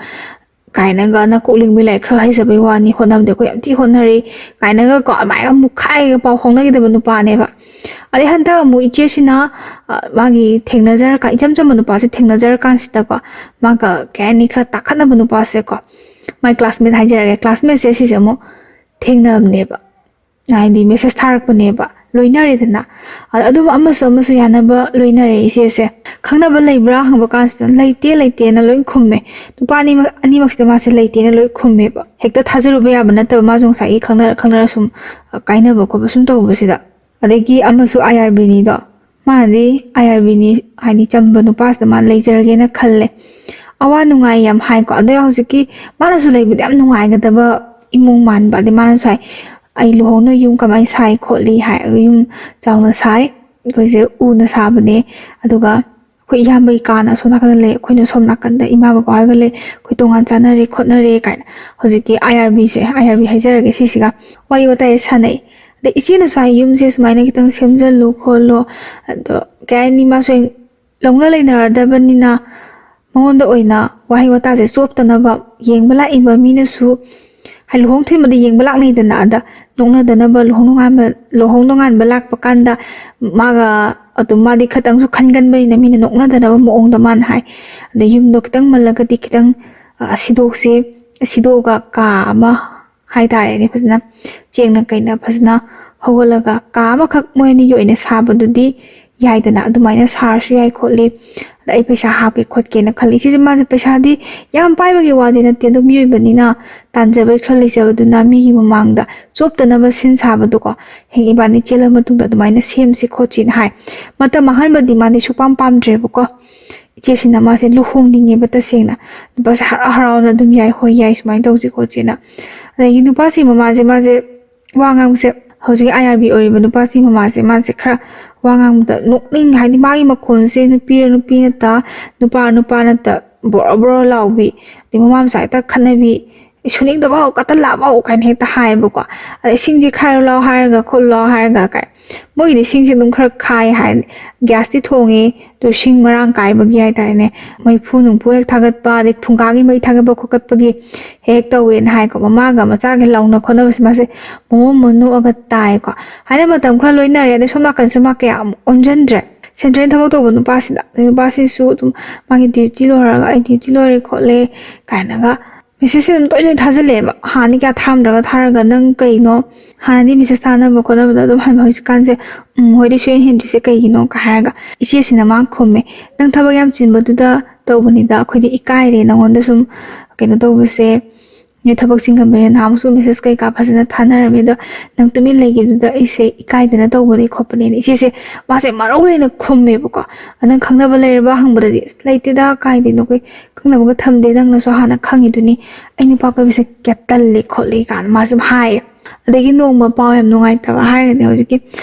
ꯀꯥꯏꯅꯒ, "ꯅꯀꯣꯛ ꯂꯤꯡꯕꯩ ꯂꯥꯏꯔꯤꯛ ꯈꯔ ꯍꯩꯖꯕꯩ ꯋꯥꯅꯤ, ꯍꯣꯠꯅꯕꯗꯤ ꯑꯩꯈꯣꯏ ꯌꯥꯝ ꯊꯤ ꯍꯣꯠꯅꯔꯤ" ꯀꯥꯏꯅꯒ ꯀꯣ, ꯑꯗꯨꯃꯥꯏꯅ ꯃꯨꯛꯈꯥꯏꯒ ꯄꯥꯎ ꯐꯥꯎꯅꯈꯤꯗꯕ ꯅꯨꯄꯥꯅꯦꯕ꯫ ꯑꯗꯩ ꯍꯟꯗꯛ ꯑꯃꯨꯛ ꯏꯆꯦꯁꯤꯅ, ꯑ, ꯃꯥꯒꯤ ꯊꯦꯡꯅꯖꯔꯀꯥꯟ, ꯏꯆꯝ ꯆꯝꯕ ꯅꯨꯄꯥꯁꯦ ꯊꯦꯡꯅꯖꯔꯀꯥꯟꯁꯤꯗꯀꯣ, ꯃꯥꯒ ꯀꯩ ꯍꯥꯏꯅꯤ, ꯈꯔ ꯇꯥꯈꯠꯅꯕ ꯅꯨꯄꯥꯁꯦꯀꯣ, ꯃꯥꯏ ꯀ꯭ꯂꯥꯁꯃꯦꯠ ꯍꯥꯏꯖꯔꯒꯦ, ꯀ꯭ꯂꯥꯁꯃꯦꯠꯁꯦ ꯁꯤꯁꯦ ꯑꯃꯨꯛ ꯊꯦꯡꯅꯕꯅꯦꯕ, ꯍꯥꯏꯗꯤ ꯃꯦꯁꯦꯁ ꯊꯥꯔꯛꯄꯅꯦꯕ, ꯂꯣꯏꯅꯔꯦꯗꯅ꯫ ꯑ-, ꯑꯗꯨꯝ ꯑꯃꯁꯨ ꯑꯃꯁꯨ ꯌꯥꯅꯕ ꯂꯣꯏꯅꯔꯦ ꯏꯆꯦꯁꯦ꯫ "ꯈꯪꯅꯕ ꯂꯩꯕ꯭ꯔꯥ?" ꯍꯪꯕ ꯀꯥꯟꯁꯤꯗ, "ꯂꯩꯇꯦ, ꯂꯩꯇꯦꯅ" ꯂꯣꯏ ꯈꯨꯝꯃꯦ꯫ ꯅꯨꯄꯥ ꯑꯅꯤꯃꯛ, ꯑꯅꯤꯃꯛꯁꯤꯗ ꯃꯥꯁꯦ ꯂꯩꯇꯦꯅ ꯂꯣꯏ ꯈꯨꯝꯃꯦꯕ꯫ ꯍꯦꯛꯇ ꯊꯥꯖꯔꯨꯕ ꯌꯥꯕ ꯅꯠꯇꯕ, ꯃꯥꯁꯨ ꯉꯁꯥꯏꯒꯤ ꯈꯪꯅꯔ ꯈꯪꯅꯔ ꯁꯨꯝ, ꯑ, ꯀꯥꯏꯅꯕ ꯈꯣꯠꯄ ꯁꯨꯝ ꯇꯧꯕꯁꯤꯗ꯫ ꯑꯗꯒꯤ ꯑꯃꯁꯨ ꯑꯥꯏ ꯑꯥꯔ ꯕꯤꯅꯤꯗꯣ, ꯃꯥꯅꯗꯤ ꯑꯥꯏ ꯑꯥꯔ ꯕꯤꯅꯤ, ꯍꯥꯏꯗꯤ ꯆꯝꯕ ꯅꯨꯄꯥꯁꯤꯗ ꯃꯥ ꯂꯩꯖꯔꯒꯦꯅ ꯈꯜꯂꯦ꯫ ꯑꯋꯥ ꯅꯨꯡꯉꯥꯏ ꯌꯥꯝ ꯍꯥꯏꯀꯣ꯫ ꯑꯗꯣ ꯍꯧꯖꯤꯛꯀꯤ ꯃꯥꯅꯁꯨ ꯂꯩꯕꯗ ꯌꯥꯝ ꯅꯨꯡꯉꯥꯏꯒꯗꯕ ꯏꯃꯨꯡ ꯃꯥꯟꯕ꯫ ꯑꯗꯩ ꯃꯥꯅꯁꯨ ꯍꯥꯏ, "ꯑꯩ ꯂꯨꯍꯣꯡꯅ ꯌꯨꯝ ꯀꯃꯥꯏꯅ ꯁꯥꯏ ꯈꯣꯠꯂꯤ?" ꯍꯥꯏ꯫ "ꯌꯨꯝ ꯆꯥꯎꯅ ꯁꯥꯏ, ꯑꯩꯈꯣꯏꯁꯦ ꯎꯅ ꯁꯥꯕꯅꯦ, ꯑꯗꯨꯒ ꯑꯩꯈꯣꯏ ꯏꯌꯥꯝꯕꯒꯤ ꯀꯥꯅ ꯑꯁꯣꯝ ꯅꯥꯀꯟꯗ ꯂꯩ, ꯑꯩꯈꯣꯏꯅ ꯁꯣꯝ ꯅꯥꯀꯟꯗ ꯏꯃꯥ ꯕꯕꯥ ꯍꯣꯏꯒ ꯂꯩ, ꯑꯩꯈꯣꯏ ꯇꯣꯉꯥꯟ ꯆꯥꯅꯔꯦ ꯈꯣꯠꯅꯔꯦ" ꯀꯥꯏꯅ꯫ ꯍꯧꯖꯤꯛꯀꯤ ꯑꯥꯏ ꯑꯥꯔ ꯕꯤꯁꯦ, ꯑꯥꯏ ꯑꯥꯔ ꯕꯤ ꯍꯥꯏꯖꯔꯒꯦ, ꯁꯤꯁꯤꯒ ꯋꯥꯔꯤ ꯋꯥꯇꯥꯏ ꯁꯥꯟꯅꯩ꯫ ꯑꯗꯩ ꯏꯆꯦꯅꯁꯨ ꯍꯥꯏ, "ꯌꯨꯝꯁꯦ ꯁꯨꯃꯥꯏꯅ ꯈꯤꯇꯪ ꯁꯦꯝꯖꯜꯂꯨ ꯈꯣꯠꯂꯨ", ꯑꯗꯣ ꯀꯩ ꯍꯥꯏꯅꯤ, ꯃꯥꯁꯨ ꯍꯌꯦꯡ ꯂꯧꯅ ꯂꯩꯅꯔꯗꯕꯅꯤꯅ ꯃꯉꯣꯟꯗ ꯑꯣꯏꯅ ꯋꯥꯍꯩ ꯋꯥꯇꯥꯁꯦ ꯆꯣꯞꯇꯅꯕ, ꯌꯦꯡꯕ ꯂꯥꯛꯏꯕ ꯃꯤꯅꯁꯨ, ꯍꯥꯏ, ꯂꯨꯍꯣꯡ ꯊꯤꯟꯕꯗ ꯌꯦꯡꯕ ꯂꯥꯛꯅꯩꯗꯅ, ꯑꯗ ꯅꯣꯛꯅꯗꯅꯕ, ꯂꯨꯍꯣꯡ ꯅꯣꯡꯉꯥꯟꯕ, ꯂꯨꯍꯣꯡ ꯅꯣꯡꯉꯥꯟꯕ ꯂꯥꯛꯄ ꯀꯥꯟꯗ ꯃꯥꯒ ꯑꯗꯨꯝ ꯃꯥꯗꯤ ꯈꯤꯇꯪꯁꯨ ꯈꯟꯒꯟꯕꯅꯤꯅ ꯃꯤꯅ ꯅꯣꯛꯅꯗꯅꯕ ꯃꯑꯣꯡꯗ ꯃꯥꯅ ꯍꯥꯏ꯫ ꯑꯗ ꯌꯨꯝꯗꯣ ꯈꯤꯇꯪ ꯃꯜꯂꯒꯗꯤ ꯈꯤꯇꯪ, ꯑ, ꯁꯤꯗꯣꯛꯁꯦ, ꯁꯤꯗꯣꯛꯑꯒ ꯀꯥ ꯑꯃ ꯍꯥꯏꯇꯥꯔꯦꯅꯦ, ꯐꯖꯅ ꯆꯦꯡꯅ ꯀꯩꯅ ꯐꯖꯅ ꯍꯧꯍꯜꯂꯒ ꯀꯥ ꯑꯃꯈꯛ ꯃꯣꯏ ꯑꯅꯤꯒꯤ ꯑꯣꯏꯅ ꯁꯥꯕꯗꯨꯗꯤ ꯌꯥꯏꯗꯅ, ꯑꯗꯨꯃꯥꯏꯅ ꯁꯥꯔꯁꯨ ꯌꯥꯏ ꯈꯣꯠꯂꯤ, ꯑꯗ ꯑꯩ ꯄꯩꯁꯥ ꯍꯥꯞꯀꯦ ꯈꯣꯠꯀꯦꯅ ꯈꯜꯂꯤ꯫ ꯏꯆꯦꯁꯦ ꯃꯥꯁꯦ ꯄꯩꯁꯥꯗꯤ ꯌꯥꯝ ꯄꯥꯏꯕꯒꯤ ꯋꯥꯗꯤ ꯅꯠꯇꯦ, ꯑꯗꯨꯝ ꯃꯤꯑꯣꯏꯕꯅꯤꯅ ꯇꯥꯟꯖꯕꯩ ꯈꯔ ꯂꯩꯖꯕꯗꯨꯅ ꯃꯤꯒꯤ ꯃꯃꯥꯡꯗ ꯆꯣꯞꯇꯅꯕ ꯁꯤꯟ ꯁꯥꯕꯗꯣꯀꯣ, ꯍꯌꯦꯡ ꯏꯕꯥꯅꯤ ꯆꯦꯜꯂ ꯃꯇꯨꯡꯗ ꯑꯗꯨꯃꯥꯏꯅ ꯁꯦꯝꯁꯤ ꯈꯣꯠꯁꯤꯅ ꯍꯥꯏ꯫ ꯃꯇꯝ ꯑꯍꯥꯟꯕꯗꯤ ꯃꯥꯗꯤ ꯁꯨꯄꯥꯝ ꯄꯥꯝꯗ꯭ꯔꯦꯕꯀꯣ꯫ ꯏꯆꯦꯁꯤꯅ ꯃꯥꯁꯦ ꯂꯨꯍꯣꯡꯅꯤꯡꯉꯦꯕ ꯇꯁꯦꯡꯅ꯫ ꯅꯨꯄꯥꯁꯦ ꯍꯔꯥꯎ ꯍꯔꯥꯎꯅ ꯑꯗꯨꯝ "ꯌꯥꯏ, ꯍꯣꯏ ꯌꯥꯏ, ꯁꯨꯃꯥꯏꯅ ꯇꯧꯁꯤ ꯈꯣꯠꯁꯤꯅ"꯫ ꯑꯗꯒꯤ ꯅꯨꯄꯥꯁꯤ ꯃꯃꯥꯁꯦ, ꯃꯥꯁꯦ ꯋꯥ ꯉꯥꯡꯕꯁꯦ, ꯍꯧꯖꯤꯛꯀꯤ ꯑꯥꯏ ꯑꯥꯔ ꯕꯤ ꯑꯣꯏꯔꯤꯕ ꯅꯨꯄꯥꯁꯤ ꯃꯃꯥꯁꯦ, ꯃꯥꯁꯦ ꯈꯔ ꯋꯥ ꯉꯥꯡꯕꯗ ꯅꯣꯛꯅꯤꯡ, ꯍꯥꯏꯗꯤ ꯃꯥꯒꯤ ꯃꯈꯣꯟꯁꯦ ꯅꯨꯄꯤꯔ ꯅꯨꯄꯤ ꯅꯠꯇ, ꯅꯨꯄꯥꯔ ꯅꯨꯄꯥ ꯅꯠꯇ, ꯕꯣꯔꯣ ꯕꯣꯔꯣ ꯂꯥꯎꯕꯤ, ꯑꯗꯩ ꯃꯃꯥ ꯃꯆꯥ ꯍꯦꯛꯇ ꯈꯠꯅꯕꯤ, "ꯁꯨꯅꯤꯡꯗꯕ ꯍꯧ, ꯀꯇꯜ ꯂꯥꯕ ꯍꯧ" ꯀꯥꯏꯅ ꯍꯦꯛꯇ ꯍꯥꯏꯌꯦꯕꯀꯣ꯫ ꯑꯗꯩ "ꯏꯁꯤꯡꯁꯦ ꯈꯥꯏꯔꯨ ꯂꯥꯎ" ꯍꯥꯏꯔꯒ, "ꯈꯣꯠꯂꯨ ꯂꯥꯎ" ꯍꯥꯏꯔꯒ ꯀꯥꯏ꯫ ꯃꯣꯏꯒꯤꯗꯤ ꯏꯁꯤꯡꯁꯦ ꯑꯗꯨꯝ ꯈꯔ ꯈꯥꯏ ꯍꯥꯏ꯫ ꯒ꯭ꯌꯥꯁꯇꯤ ꯊꯣꯡꯉꯦ, ꯑꯗꯣ ꯏꯁꯤꯡ ꯃꯔꯥꯡ ꯀꯥꯏꯕꯒꯤ ꯍꯥꯏꯇꯥꯔꯦꯅꯦ, ꯃꯩꯐꯨ ꯅꯨꯡꯐꯨ ꯍꯦꯛ ꯊꯥꯒꯠꯄ, ꯑꯗꯩ ꯐꯨꯡꯒꯥꯒꯤ ꯃꯩ ꯊꯥꯒꯠꯄ ꯈꯣꯠꯀꯠꯄꯒꯤ ꯍꯦꯛ ꯇꯧꯋꯦꯅ ꯍꯥꯏꯀꯣ꯫ ꯃꯃꯥꯒ ꯃꯆꯥꯒ ꯂꯥꯎꯅ ꯈꯣꯠꯅꯕꯁꯦ ꯃꯥꯁꯦ ꯃꯣꯃꯣꯟ ꯃꯣꯃꯣꯟ ꯅꯣꯛꯑꯒ ꯇꯥꯏꯀꯣ꯫ ꯍꯥꯏꯅ ꯃꯇꯝ ꯈꯔ ꯂꯣꯏꯅꯔꯦ, ꯑꯗꯩ ꯁꯣꯝ ꯅꯥꯀꯟꯁꯦ ꯃꯥ ꯀꯌꯥ ꯑꯃꯨꯛ ꯑꯣꯟꯁꯤꯟꯗ꯭ꯔꯦ꯫ ꯁꯦꯟꯇ꯭ꯔꯦꯜ ꯊꯕꯛ ꯇꯧꯕ ꯅꯨꯄꯥꯁꯤꯗ, ꯑꯗꯩ ꯅꯨꯄꯥꯁꯤꯁꯨ ꯑꯗꯨꯝ ꯃꯥꯒꯤ ꯗ꯭ꯌꯨꯇꯤ ꯂꯣꯏꯔꯒ "ꯑꯩ ꯗ꯭ꯌꯨꯇꯤ ꯂꯣꯏꯔꯦ ꯈꯣꯠꯂꯦ" ꯀꯥꯏꯅꯒ ꯃꯦꯁꯦꯖꯁꯦ ꯑꯗꯨꯝ ꯇꯣꯏ ꯇꯣꯏꯅ ꯊꯥꯖꯤꯜꯂꯛꯑꯦꯕ꯫ ꯍꯥꯟꯅꯗꯤ ꯀꯌꯥ ꯊꯥꯔꯝꯗ꯭ꯔꯒ ꯊꯥꯔꯒ "ꯅꯪ ꯀꯩꯅꯣ?" ꯍꯥꯟꯅꯗꯤ ꯃꯦꯁꯦꯖ ꯊꯥꯅꯕ ꯈꯣꯠꯅꯕꯗ ꯑꯗꯨꯝ ꯍꯟꯕ, ꯍꯧꯖꯤꯛꯀꯥꯟꯁꯦ "ꯎꯝ, ꯍꯣꯏꯗꯤ ꯁꯨꯡꯍꯦꯟ ꯍꯦꯟꯗ꯭ꯔꯤꯁꯦ ꯀꯩꯒꯤꯅꯣ?" ꯀꯥꯏ ꯍꯥꯏꯔꯒ ꯏꯆꯦꯁꯤꯅ ꯃꯥ ꯈꯨꯝꯃꯦ, "ꯅꯪ ꯊꯕꯛ ꯌꯥꯝ ꯆꯤꯟꯕꯗꯨꯗ ꯇꯧꯕꯅꯤꯗ, ꯑꯩꯈꯣꯏꯗꯤ ꯏꯀꯥꯏꯔꯦ ꯅꯉꯣꯟꯗ ꯁꯨꯝ ꯀꯩꯅꯣ ꯇꯧꯕꯁꯦ, ꯅꯣꯏ ꯊꯕꯛ ꯆꯤꯟꯒꯟꯕꯅꯤꯅ ꯅꯍꯥꯟꯃꯨꯛꯁꯨ ꯃꯦꯁꯦꯖ ꯀꯩꯀꯥ ꯐꯖꯅ ꯊꯥꯅꯔꯝꯃꯦ, ꯑꯗꯣ ꯅꯪ ꯇꯨꯃꯤꯟ ꯂꯩꯈꯤꯕꯗꯨꯗ ꯑꯩꯁꯦ ꯏꯀꯥꯏꯗꯅ ꯇꯧꯕꯅꯦ ꯈꯣꯠꯄꯅꯦꯅ" ꯏꯆꯦꯁꯦ ꯃꯥꯁꯦ ꯃꯔꯧ ꯂꯩꯅ ꯈꯨꯝꯃꯦꯕꯀꯣ꯫ "ꯅꯪ ꯈꯪꯅꯕ ꯂꯩꯔꯕ?" ꯍꯪꯕꯗꯗꯤ "ꯑꯁ, ꯂꯩꯇꯦꯗ, ꯀꯥꯏꯗꯩꯅꯣ, ꯑꯩꯈꯣꯏ ꯈꯪꯅꯕꯒ ꯊꯝꯗꯦ, ꯅꯪꯅꯁꯨ ꯍꯥꯟꯅ ꯈꯪꯉꯤꯗꯨꯅꯤ, ꯑꯩ ꯅꯨꯄꯥ ꯀꯣꯏꯕꯁꯦ ꯀꯌꯥ ꯇꯜꯂꯤ ꯈꯣꯠꯂꯤ" ꯀꯥꯏꯅ ꯃꯥꯁꯦ ꯑꯗꯨꯝ ꯍꯥꯏꯌꯦ꯫ ꯑꯗꯒꯤ ꯅꯣꯡꯃ ꯄꯥꯎ ꯌꯥꯝ ꯅꯨꯡꯉꯥꯏꯇꯕ ꯍꯥꯏꯔꯒꯗꯤ ꯍꯧꯖꯤꯛꯀꯤ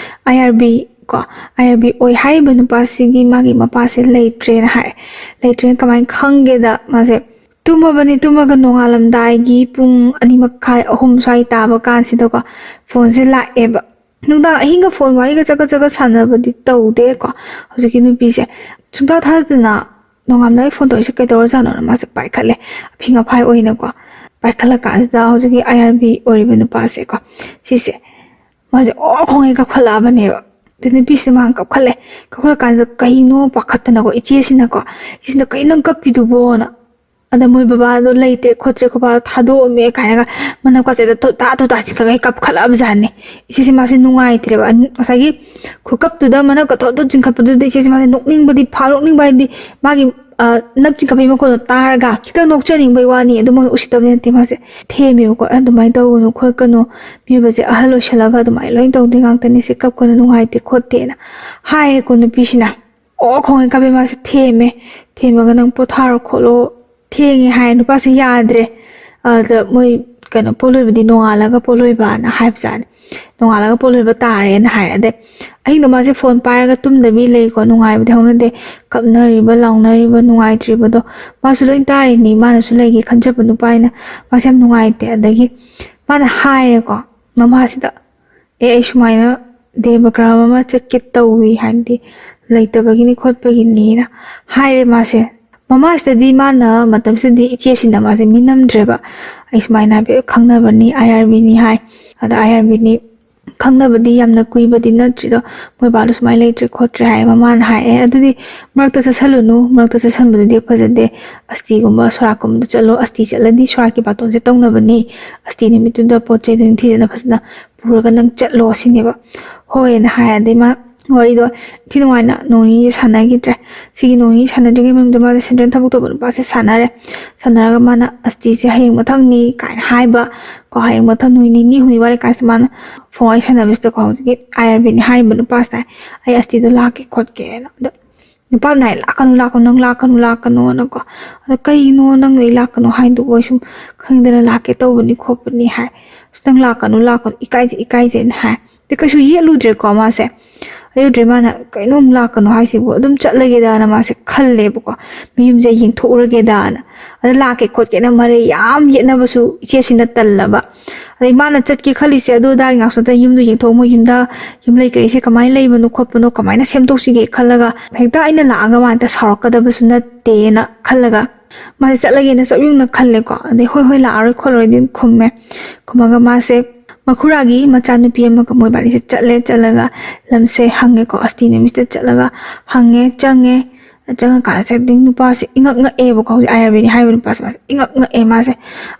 ꯑꯥꯏ ꯑꯥꯔ ꯕꯤ ꯀꯣ, ꯑꯥꯏ ꯑꯥꯔ ꯕꯤ ꯑꯣꯏ ꯍꯥꯏꯔꯤꯕ ꯅꯨꯄꯥꯁꯤꯒꯤ ꯃꯥꯒꯤ ꯃꯄꯥꯁꯦ ꯂꯩꯇ꯭ꯔꯦꯅ ꯍꯥꯏ꯫ ꯂꯩꯇ꯭ꯔꯦꯅ ꯀꯃꯥꯏꯅ ꯈꯪꯒꯦꯗ, ꯃꯥꯁꯦ ꯇꯨꯝꯃꯕꯅꯤ, ꯇꯨꯝꯃꯒ ꯅꯣꯡꯉꯥꯜꯂꯝꯗꯥꯏꯒꯤ ꯄꯨꯡ ꯑꯅꯤ ꯃꯈꯥꯏ, ꯑꯍꯨꯝ ꯁ꯭ꯋꯥꯏ ꯇꯥꯕ ꯀꯥꯟꯁꯤꯗꯀꯣ ꯐꯣꯟꯁꯦ ꯂꯥꯛꯑꯦꯕ꯫ ꯅꯨꯡꯗꯥꯡ ꯑꯍꯤꯡꯒ ꯐꯣꯟ ꯋꯥꯔꯤꯒ ꯆꯒꯠ ꯆꯒꯠ ꯁꯥꯟꯅꯕꯗꯤ ꯇꯧꯗꯦꯀꯣ꯫ ꯍꯧꯖꯤꯛꯀꯤ ꯅꯨꯄꯤꯁꯦ ꯁꯨꯡꯊꯥ ꯊꯥꯖꯗꯅ ꯅꯣꯡꯉꯥꯜꯂꯝꯗꯥꯏ ꯐꯣꯟ ꯇꯧꯔꯤꯁꯦ ꯀꯩꯗꯧꯔꯖꯥꯠꯅꯣꯅ ꯃꯥꯁꯦ ꯄꯥꯏꯈꯠꯂꯦ, ꯑꯐꯤꯡ ꯑꯐꯥꯏ ꯑꯣꯏꯅꯀꯣ꯫ ꯄꯥꯏꯈꯠꯂ ꯀꯥꯟꯁꯤꯗ ꯍꯧꯖꯤꯛꯀꯤ ꯑꯥꯏ ꯑꯥꯔ ꯕꯤ ꯑꯣꯏꯔꯤꯕ ꯅꯨꯄꯥꯁꯦꯀꯣ, ꯁꯤꯁꯦ ꯃꯥꯁꯦ ꯑꯣ ꯈꯣꯡꯉꯩ ꯀꯥꯈꯠꯂꯛꯑꯕꯅꯦꯕ꯫ ꯑꯗ ꯅꯨꯄꯤꯁꯤꯅ ꯃꯥꯅ ꯀꯞꯈꯠꯂꯦ꯫ ꯀꯞꯈꯠꯂꯀꯥꯟꯁꯤꯗ ꯀꯩꯅꯣ ꯄꯥꯈꯠꯇꯅꯀꯣ, ꯏꯆꯦꯁꯤꯅꯀꯣ, ꯏꯆꯦꯁꯤꯅ "ꯀꯩꯅꯣ ꯅꯪ ꯀꯞꯄꯤꯗꯨꯕꯣꯅ?" ꯑꯗ "ꯃꯣꯏ ꯕꯕꯥꯗꯣ ꯂꯩꯇ꯭ꯔꯦ ꯈꯣꯠꯇ꯭ꯔꯦ, ꯑꯩꯈꯣꯏ ꯕꯥꯗꯣ ꯊꯥꯗꯣꯛꯑꯝꯃꯦ" ꯀꯥꯏꯅꯒ ꯃꯅꯞꯀꯁꯦ ꯇꯣꯇꯥ ꯇꯣꯇꯥ ꯆꯤꯡꯈꯠꯂꯒ ꯀꯞꯈꯠꯂꯛꯑꯕꯖꯥꯠꯅꯤ꯫ ꯏꯆꯦꯁꯦ ꯃꯥꯁꯦ ꯅꯨꯡꯉꯥꯏꯇ꯭ꯔꯦꯕ꯫ ꯑꯟ-, ꯉꯁꯥꯏꯒꯤ ꯈꯨꯀꯞꯇꯨꯗ ꯃꯅꯞꯀ ꯊꯣꯠ ꯊꯣꯠ ꯆꯤꯡꯈꯠꯄꯗꯨꯗ ꯏꯆꯦꯁꯦ ꯃꯥꯁꯦ ꯅꯣꯛꯅꯤꯡꯕꯗꯤ ꯐꯥꯎ-, ꯅꯣꯛꯅꯤꯡꯕ ꯍꯥꯏꯗꯤ ꯃꯥꯒꯤ, ꯑ, ꯅꯞ ꯆꯤꯡꯈꯠꯄꯒꯤ ꯃꯈꯣꯟꯗꯣ ꯇꯥꯔꯒ ꯈꯤꯇꯪ ꯅꯣꯛꯆꯅꯤꯡꯕꯩ ꯋꯥꯅꯤ, ꯑꯗꯨꯃꯛꯅ ꯎꯁꯤꯠꯇꯕꯗꯤ ꯅꯠꯇꯦ꯫ ꯃꯥꯁꯦ ꯊꯦꯝꯃꯦꯕꯀꯣ, "ꯑꯗꯨꯃꯥꯏꯅ ꯇꯧꯒꯅꯨ ꯈꯣꯠꯀꯅꯨ, ꯃꯤꯑꯣꯏꯕꯁꯦ ꯑꯍꯜ ꯑꯣꯏꯁꯜꯂꯒ ꯑꯗꯨꯃꯥꯏꯅ ꯂꯣꯏ ꯇꯧꯗꯣꯏ ꯉꯥꯛꯇꯅꯤ, ꯁꯤ ꯀꯞꯀꯅꯨ, ꯅꯨꯡꯉꯥꯏꯇꯦ ꯈꯣꯠꯇꯦꯅ" ꯍꯥꯏꯔꯦꯀꯣ ꯅꯨꯄꯤꯁꯤꯅ꯫ ꯑꯣ ꯈꯣꯡꯉꯩ ꯀꯥꯕꯦꯝꯃꯁꯦ ꯊꯦꯝꯃꯦ꯫ ꯊꯦꯝꯃꯒ "ꯅꯪ ꯄꯣꯊꯥꯔꯣ ꯈꯣꯠꯂꯣ", ꯊꯦꯡꯉꯦ ꯍꯥꯏ꯫ ꯅꯨꯄꯥꯁꯦ ꯌꯥꯗ꯭ꯔꯦ꯫ ꯑꯗ ꯃꯣꯏ ꯀꯩꯅꯣ, ꯄꯣꯠꯂꯣꯏꯕꯗꯤ ꯅꯣꯡꯉꯥꯜꯂꯒ ꯄꯣꯠꯂꯣꯏꯕꯅ ꯍꯥꯏꯕꯖꯥꯠꯅꯤ꯫ "ꯅꯣꯡꯉꯥꯜꯂꯒ ꯄꯣꯠꯂꯣꯏꯕ ꯇꯥꯔꯦꯅ" ꯍꯥꯏꯔꯦ꯫ ꯑꯗꯩ ꯑꯍꯤꯡꯗꯣ ꯃꯥꯁꯦ ꯐꯣꯟ ꯄꯥꯏꯔꯒ ꯇꯨꯝꯗꯕꯤ ꯂꯩꯀꯣ, ꯅꯨꯡꯉꯥꯏꯕꯗꯤ ꯍꯧꯅꯗꯦ꯫ ꯀꯞꯅꯔꯤꯕ, ꯂꯥꯎꯅꯔꯤꯕ, ꯅꯨꯡꯉꯥꯏꯇ꯭ꯔꯤꯕꯗꯣ ꯃꯥꯁꯨ ꯂꯣꯏ ꯇꯥꯔꯤꯅꯤ꯫ ꯃꯥꯅꯁꯨ ꯂꯩꯒꯦ ꯈꯟꯖꯕ ꯅꯨꯄꯥꯅꯤꯅ ꯃꯥꯁꯦ ꯌꯥꯝ ꯅꯨꯡꯉꯥꯏꯇꯦ꯫ ꯑꯗꯒꯤ ꯃꯥꯅ ꯍꯥꯏꯔꯦꯀꯣ ꯃꯃꯥꯁꯤꯗ, "ꯑꯦ, ꯑꯩ ꯁꯨꯃꯥꯏꯅ ꯗꯦꯕꯒ꯭ꯔꯥꯝ ꯑꯃ ꯆꯠꯀꯦ ꯇꯧꯏ, ꯍꯥꯏꯗꯤ ꯂꯩꯇꯕꯒꯤꯅꯤ ꯈꯣꯠꯄꯒꯤꯅꯤꯅ" ꯍꯥꯏꯔꯦ ꯃꯥꯁꯦ꯫ ꯃꯃꯥꯁꯤꯗꯗꯤ ꯃꯥꯅ ꯃꯇꯝꯁꯤꯗꯗꯤ ꯏꯆꯦꯁꯤꯅ ꯃꯥꯁꯦ ꯃꯤꯅꯝꯗ꯭ꯔꯦꯕ꯫ "ꯑꯩ ꯁꯨꯃꯥꯏꯅ ꯍꯥꯏꯐꯦꯠ ꯈꯪꯅꯕꯅꯤ, ꯑꯥꯏ ꯑꯥꯔ ꯕꯤꯅꯤ" ꯍꯥꯏ꯫ ꯑꯗ "ꯑꯥꯏ ꯑꯥꯔ ꯕꯤꯅꯤ, ꯈꯪꯅꯕꯗꯤ ꯌꯥꯝꯅ ꯀꯨꯏꯕꯗꯤ ꯅꯠꯇ꯭ꯔꯤꯗꯣ, ꯃꯣꯏ ꯕꯥꯗꯣ ꯁꯨꯃꯥꯏꯅ ꯂꯩꯇ꯭ꯔꯦ ꯈꯣꯠꯇ꯭ꯔꯦ" ꯍꯥꯏ꯫ ꯃꯃꯥꯅ ꯍꯥꯏ, "ꯑꯦ, ꯑꯗꯨꯗꯤ ꯃꯔꯛꯇ ꯆꯠꯁꯜꯂꯨꯅꯨ, ꯃꯔꯛꯇ ꯆꯠꯁꯟꯕꯗꯨꯗꯤ ꯐꯖꯗꯦ, ꯑꯁꯇꯤꯒꯨꯝꯕ ꯁꯣꯔꯥꯠꯀꯨꯝꯕꯗ ꯆꯠꯂꯣ, ꯑꯁꯇꯤ ꯆꯠꯂꯗꯤ ꯁꯣꯔꯥꯠꯀꯤ ꯕꯥꯇꯣꯟꯁꯦ ꯇꯧꯅꯕꯅꯤ, ꯑꯁꯇꯤ ꯅꯨꯃꯤꯠꯇꯨꯗ ꯄꯣꯠ ꯆꯩꯗꯣ ꯅꯤꯡꯊꯤꯖꯅ ꯐꯖꯅ ꯄꯨꯔꯒ ꯅꯪ ꯆꯠꯂꯣ" ꯁꯤꯅꯦꯕ꯫ "ꯍꯣꯏꯅ" ꯍꯥꯏꯔꯗꯤ ꯃꯥ ꯋꯥꯔꯤꯗꯣ ꯏꯟꯊꯤ ꯅꯨꯡꯉꯥꯏꯅ ꯅꯣꯡ ꯅꯤꯅꯤꯁꯦ ꯁꯥꯟꯅꯈꯤꯗ꯭ꯔꯦ꯫ ꯁꯤꯒꯤ ꯅꯣꯡ ꯅꯤꯅꯤ ꯁꯥꯟꯅꯗ꯭ꯔꯤꯉꯩ ꯃꯅꯨꯡꯗ ꯃꯥꯁꯦ ꯁꯦꯟꯇ꯭ꯔꯦꯜ ꯊꯕꯛ ꯇꯧꯕ ꯅꯨꯄꯥꯁꯦ ꯁꯥꯟꯅꯔꯦ꯫ ꯁꯥꯟꯅꯔꯒ ꯃꯥꯅ "ꯑꯁꯇꯤꯁꯦ ꯍꯌꯦꯡ ꯃꯊꯪꯅꯤ" ꯀꯥꯏꯅ ꯍꯥꯏꯕ ꯀꯣ, ꯍꯌꯦꯡ ꯃꯊꯪ ꯅꯨꯃꯤꯠ ꯅꯤꯅꯤ ꯍꯨꯝꯅꯤ ꯋꯥꯠꯂꯤ ꯀꯥꯟꯁꯤꯗ ꯃꯥꯅ ꯐꯣꯟ ꯋꯥꯔꯤ ꯁꯥꯟꯅꯕꯁꯤꯗꯀꯣ ꯍꯧꯖꯤꯛꯀꯤ ꯑꯥꯏ ꯑꯥꯔ ꯕꯤꯅꯤ ꯍꯥꯏꯔꯤꯕ ꯅꯨꯄꯥꯁꯤꯅ "ꯑꯩ ꯑꯁꯇꯤꯗꯣ ꯂꯥꯛꯀꯦ ꯈꯣꯠꯀꯦꯅ", ꯑꯗꯣ ꯅꯨꯄꯥꯗꯨꯅ ꯍꯥꯏ "ꯂꯥꯛꯀꯅꯨ, ꯂꯥꯛꯀꯅꯨ, ꯅꯪ ꯂꯥꯛꯀꯅꯨ, ꯂꯥꯛꯀꯅꯨꯅꯀꯣ꯫ ꯑꯗꯣ "ꯀꯩꯅꯣ ꯅꯪꯅ ꯑꯩ ꯂꯥꯛꯀꯅꯨ ꯍꯥꯏꯗꯨꯕꯨ? ꯑꯩ ꯁꯨꯝ ꯈꯪꯗꯅ ꯂꯥꯛꯀꯦ ꯇꯧꯕꯅꯤ ꯈꯣꯠꯄꯅꯤ" ꯍꯥꯏ꯫ "ꯑꯁ, ꯅꯪ ꯂꯥꯛꯀꯅꯨ, ꯂꯥꯛꯀꯅꯨ, ꯏꯀꯥꯏꯖꯩ, ꯏꯀꯥꯏꯖꯩꯅ" ꯍꯥꯏ꯫ ꯑꯗꯩ ꯀꯩꯁꯨ ꯌꯦꯠꯂꯨꯗ꯭ꯔꯦꯀꯣ ꯃꯥꯁꯦ꯫ ꯌꯦꯠꯂꯨꯗ꯭ꯔꯦ꯫ ꯃꯥꯅ "ꯀꯩꯅꯣ ꯑꯃꯨꯛ ꯂꯥꯛꯀꯅꯨ ꯍꯥꯏꯁꯤꯕꯨ? ꯑꯗꯨꯝ ꯆꯠꯂꯒꯦꯗꯥꯅ" ꯃꯥꯁꯦ ꯈꯜꯂꯦꯕꯀꯣ꯫ "ꯃꯌꯨꯝꯁꯦ ꯌꯦꯡꯊꯣꯛꯎꯔꯒꯦꯗꯥꯅ꯫ ꯑꯗ ꯂꯥꯛꯀꯦ ꯈꯣꯠꯀꯦꯅ" ꯃꯔꯩ ꯌꯥꯝ ꯌꯦꯠꯅꯕꯁꯨ ꯏꯆꯦꯁꯤꯅ ꯇꯜꯂꯕ꯫ ꯑꯗꯩ ꯃꯥꯅ ꯆꯠꯀꯦ ꯈꯜꯂꯤꯁꯦ ꯑꯗꯨ ꯑꯗꯥꯒꯤ ꯉꯥꯛꯁꯨ ꯅꯠꯇꯅ ꯌꯨꯝꯗꯣ ꯌꯦꯡꯊꯣꯛꯑ ꯃꯣꯏ ꯌꯨꯝꯗ ꯌꯨꯝ ꯂꯩ ꯀꯩꯁꯦ ꯀꯃꯥꯏꯅ ꯂꯩꯕꯅꯣ ꯈꯣꯠꯄꯅꯣ, ꯀꯃꯥꯏꯅ ꯁꯦꯝꯗꯣꯛꯁꯤꯒꯦ ꯈꯜꯂꯒ ꯍꯦꯛꯇ ꯑꯩꯅ ꯂꯥꯛꯑꯒ ꯃꯥ ꯍꯦꯛꯇ ꯁꯥꯎꯔꯛꯀꯗꯕꯁꯨ ꯅꯠꯇꯦꯅ ꯈꯜꯂꯒ ꯃꯥꯁꯦ ꯆꯠꯂꯒꯦꯅ ꯆꯞ ꯌꯨꯡꯅ ꯈꯜꯂꯦꯀꯣ꯫ ꯑꯗꯩ "ꯍꯣꯏ, ꯍꯣꯏ, ꯂꯥꯛꯑꯔꯣꯏ ꯈꯣꯠꯂꯔꯣꯏꯗꯤ" ꯑꯗꯨꯝ ꯈꯨꯝꯃꯦ꯫ ꯈꯨꯝꯃꯒ ꯃꯥꯁꯦ ꯃꯈꯨꯔꯥꯒꯤ ꯃꯆꯥꯅꯨꯄꯤ ꯑꯃꯒ ꯃꯣꯏꯕꯥꯅꯤꯁꯦ ꯆꯠꯂꯦ꯫ ꯆꯠꯂꯒ ꯂꯝꯁꯦ ꯍꯪꯉꯦꯀꯣ, ꯑꯁꯇꯤ ꯅꯨꯃꯤꯠꯁꯤꯗ ꯆꯠꯂꯒ ꯍꯪꯉꯦ, ꯆꯪꯉꯦ꯫ ꯆꯪꯉꯀꯥꯟꯁꯤꯗ ꯅꯨꯄꯥꯁꯦ ꯏꯉꯛ ꯉꯛꯑꯦꯕꯀꯣ꯫ ꯍꯧꯖꯤꯛ ꯑꯥꯏ ꯑꯥꯔ ꯕꯤꯅꯤ ꯍꯥꯏꯔꯤꯕ ꯅꯨꯄꯥꯁꯦ ꯃꯥꯁꯦ ꯏꯉꯛ ꯉꯛꯑꯦ ꯃꯥꯁꯦ꯫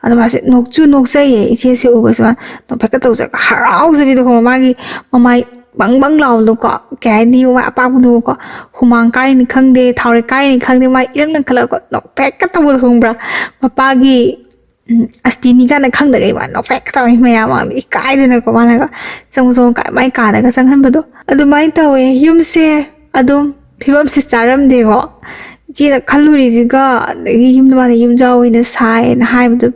ꯑꯗꯣ ꯃꯥꯁꯦ ꯅꯣꯛꯁꯨ ꯅꯣꯛꯆꯩꯌꯦ, ꯏꯆꯦꯁꯦ ꯎꯕꯁꯦ ꯃꯥ ꯅꯣꯛꯐꯦꯠꯀ ꯇꯧꯖꯔꯒ ꯍꯔꯥꯎꯖꯕꯤꯗꯣ ꯈꯪꯕ꯭ꯔꯥ? ꯃꯥꯒꯤ ꯃꯃꯥꯏ ꯕꯪ ꯕꯪ ꯂꯥꯎꯕꯗꯣꯀꯣ, ꯀꯩ ꯍꯥꯏꯅꯤ, ꯃꯃꯥꯏ ꯑꯄꯥꯛꯄꯗꯨꯀꯣ, ꯍꯨꯃꯥꯡ ꯀꯥꯏꯅꯤ ꯈꯪꯗꯦ, ꯊꯥꯎꯔꯦꯛ ꯀꯥꯏꯅꯤ ꯈꯪꯗꯦ, ꯃꯥꯏ ꯏꯔꯪ ꯂꯪꯈꯠꯂꯒ ꯅꯣꯛꯐꯦꯠꯀ ꯇꯧꯕꯗꯣ ꯈꯪꯕ꯭ꯔꯥ? ꯃꯄꯥꯒꯤ ꯎꯝ, ꯑꯁꯇꯤꯅꯤ ꯀꯥꯏꯅ ꯈꯪꯗꯒꯩ ꯃꯥ ꯅꯣꯛꯐꯦꯠꯀ ꯇꯧꯔꯤ ꯃꯌꯥꯝ ꯃꯥꯡꯗ ꯏꯀꯥꯏꯗꯅꯀꯣ, ꯃꯥꯅꯒ ꯆꯪꯉꯨ ꯆꯪꯉꯨ ꯀꯥꯏ ꯃꯥꯏ ꯀꯥꯗꯒ ꯆꯪꯍꯟꯕꯗꯣ꯫ ꯑꯗꯨꯃꯥꯏꯅ ꯇꯧꯋꯦ꯫ ꯌꯨꯝꯁꯦ ꯑꯗꯨꯝ ꯐꯤꯕꯝꯁꯦ ꯆꯥꯔꯝꯗꯦꯀꯣ꯫ ꯏꯆꯦꯅ ꯈꯜꯂꯨꯔꯤꯁꯤꯒ, ꯑꯗꯒꯤ ꯌꯨꯝꯗ ꯃꯥꯅ ꯌꯨꯝꯖꯥꯎ ꯑꯣꯏꯅ ꯁꯥꯏꯌꯦꯅ ꯍꯥꯏꯕꯗꯣ,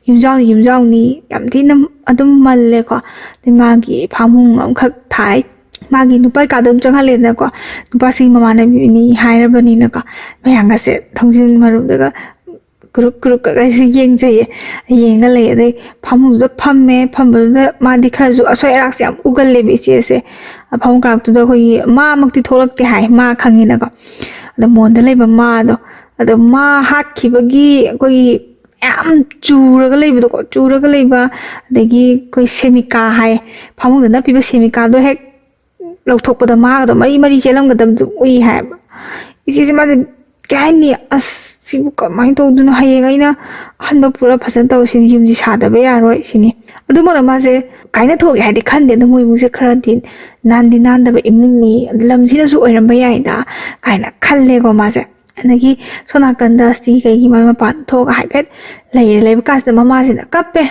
ꯌꯨꯝꯖꯥꯎꯅꯤ, ꯌꯨꯝꯖꯥꯎꯅꯤ, ꯌꯥꯝ ꯊꯤꯅ ꯑꯗꯨꯝ ꯃꯜꯂꯦꯀꯣ꯫ ꯑꯗꯩ ꯃꯥꯒꯤ ꯐꯥꯃꯨꯡ ꯑꯃꯈꯛ ꯊꯥꯏ꯫ ꯃꯥꯒꯤ ꯅꯨꯄꯥ ꯀꯥꯗ ꯑꯗꯨꯝ ꯆꯪꯍꯜꯂꯦꯗꯅꯀꯣ꯫ ꯅꯨꯄꯥꯁꯤꯒꯤ ꯃꯃꯥꯟꯅꯕꯤꯅꯤ ꯍꯥꯏꯔꯕꯅꯤꯅꯀꯣ꯫ ꯃꯌꯥꯝꯒꯁꯦ ꯊꯣꯡꯖꯤꯟ ꯃꯔꯨꯝꯗꯒ ꯀ꯭ꯔꯨꯛ ꯀ꯭ꯔꯨꯛꯀꯒ ꯌꯦꯡꯖꯩꯌꯦ꯫ ꯌꯦꯡꯉ ꯂꯩ꯫ ꯑꯗꯩ ꯐꯃꯨꯡꯗꯨꯗ ꯐꯝꯃꯦ꯫ ꯐꯝꯕꯗꯨꯗ ꯃꯥꯗꯤ ꯈꯔꯁꯨ ꯑꯁꯣꯏ ꯑꯔꯥꯛꯁꯦ ꯌꯥꯝ ꯎꯒꯜꯂꯦꯕ ꯏꯆꯦꯁꯦ꯫ ꯐꯃꯨꯡ ꯀꯥꯔꯛꯇꯨꯗ ꯑꯩꯈꯣꯏꯒꯤ ꯃꯥꯃꯛꯇꯤ ꯊꯣꯛꯂꯛꯇꯦ ꯍꯥꯏ, ꯃꯥ ꯈꯪꯉꯤꯅꯀꯣ꯫ ꯑꯗ ꯃꯣꯟꯗ ꯂꯩꯕ ꯃꯥꯗꯣ, ꯑꯗꯣ ꯃꯥ ꯍꯥꯠꯈꯤꯕꯒꯤ ꯑꯩꯈꯣꯏꯒꯤ ꯌꯥꯝ ꯆꯨꯔꯒ ꯂꯩꯕꯗꯣꯀꯣ, ꯆꯨꯔꯒ ꯂꯩꯕ꯫ ꯑꯗꯒꯤ ꯑꯩꯈꯣꯏ ꯁꯦꯃꯤꯀꯥ ꯍꯥꯏ, ꯐꯃꯨꯡꯗ ꯅꯞꯄꯤꯕ ꯁꯦꯃꯤꯀꯥꯗꯣ ꯍꯦꯛ ꯂꯧꯊꯣꯛꯄꯗ ꯃꯥꯒꯗꯣ ꯃꯔꯤ ꯃꯔꯤ ꯆꯦꯜꯂꯝꯒꯗꯕꯗꯨ ꯎꯏ ꯍꯥꯏꯕ꯫ ꯏꯆꯦꯁꯦ ꯃꯥꯁꯦ ꯀꯩ ꯍꯥꯏꯅꯤ, ꯑꯁ, ꯁꯤꯕꯨ ꯀꯃꯥꯏꯅ ꯇꯧꯗꯣꯏꯅꯣ, ꯍꯌꯦꯡ ꯑꯩꯅ ꯑꯍꯟꯕ ꯄꯨꯔ ꯐꯖꯅ ꯇꯧꯁꯤꯅꯤ, ꯌꯨꯝꯁꯤ ꯁꯥꯗꯕ ꯌꯥꯔꯣꯏ ꯁꯤꯅꯤ꯫ ꯑꯗꯨꯃꯛꯅ ꯃꯥꯁꯦ ꯀꯥꯏꯅ ꯊꯣꯛꯑꯒꯦ ꯍꯥꯏꯗꯤ ꯈꯟꯗꯦ꯫ ꯑꯗꯣ ꯃꯣꯏ ꯏꯃꯨꯡꯁꯦ ꯈꯔꯗꯤ ꯅꯥꯟꯗꯤ ꯅꯥꯟꯗꯕ ꯏꯃꯨꯡꯅꯤ, ꯂꯝꯁꯤꯅꯁꯨ ꯑꯣꯏꯔꯝꯕ ꯌꯥꯏꯗ ꯀꯥꯏꯅ ꯈꯜꯂꯦꯀꯣ ꯃꯥꯁꯦ꯫ ꯑꯗꯒꯤ ꯁꯣꯝ ꯅꯥꯀꯟꯗ ꯑꯁꯇꯤ ꯀꯩꯒꯤ ꯃꯥꯏ ꯃꯄꯥꯟ ꯊꯣꯛꯑꯒ ꯍꯥꯏꯐꯦꯠ ꯂꯩꯔꯦ꯫ ꯂꯩꯕ ꯀꯥꯟꯁꯤꯗ ꯃꯃꯥꯁꯤꯅ ꯀꯞꯄꯦ꯫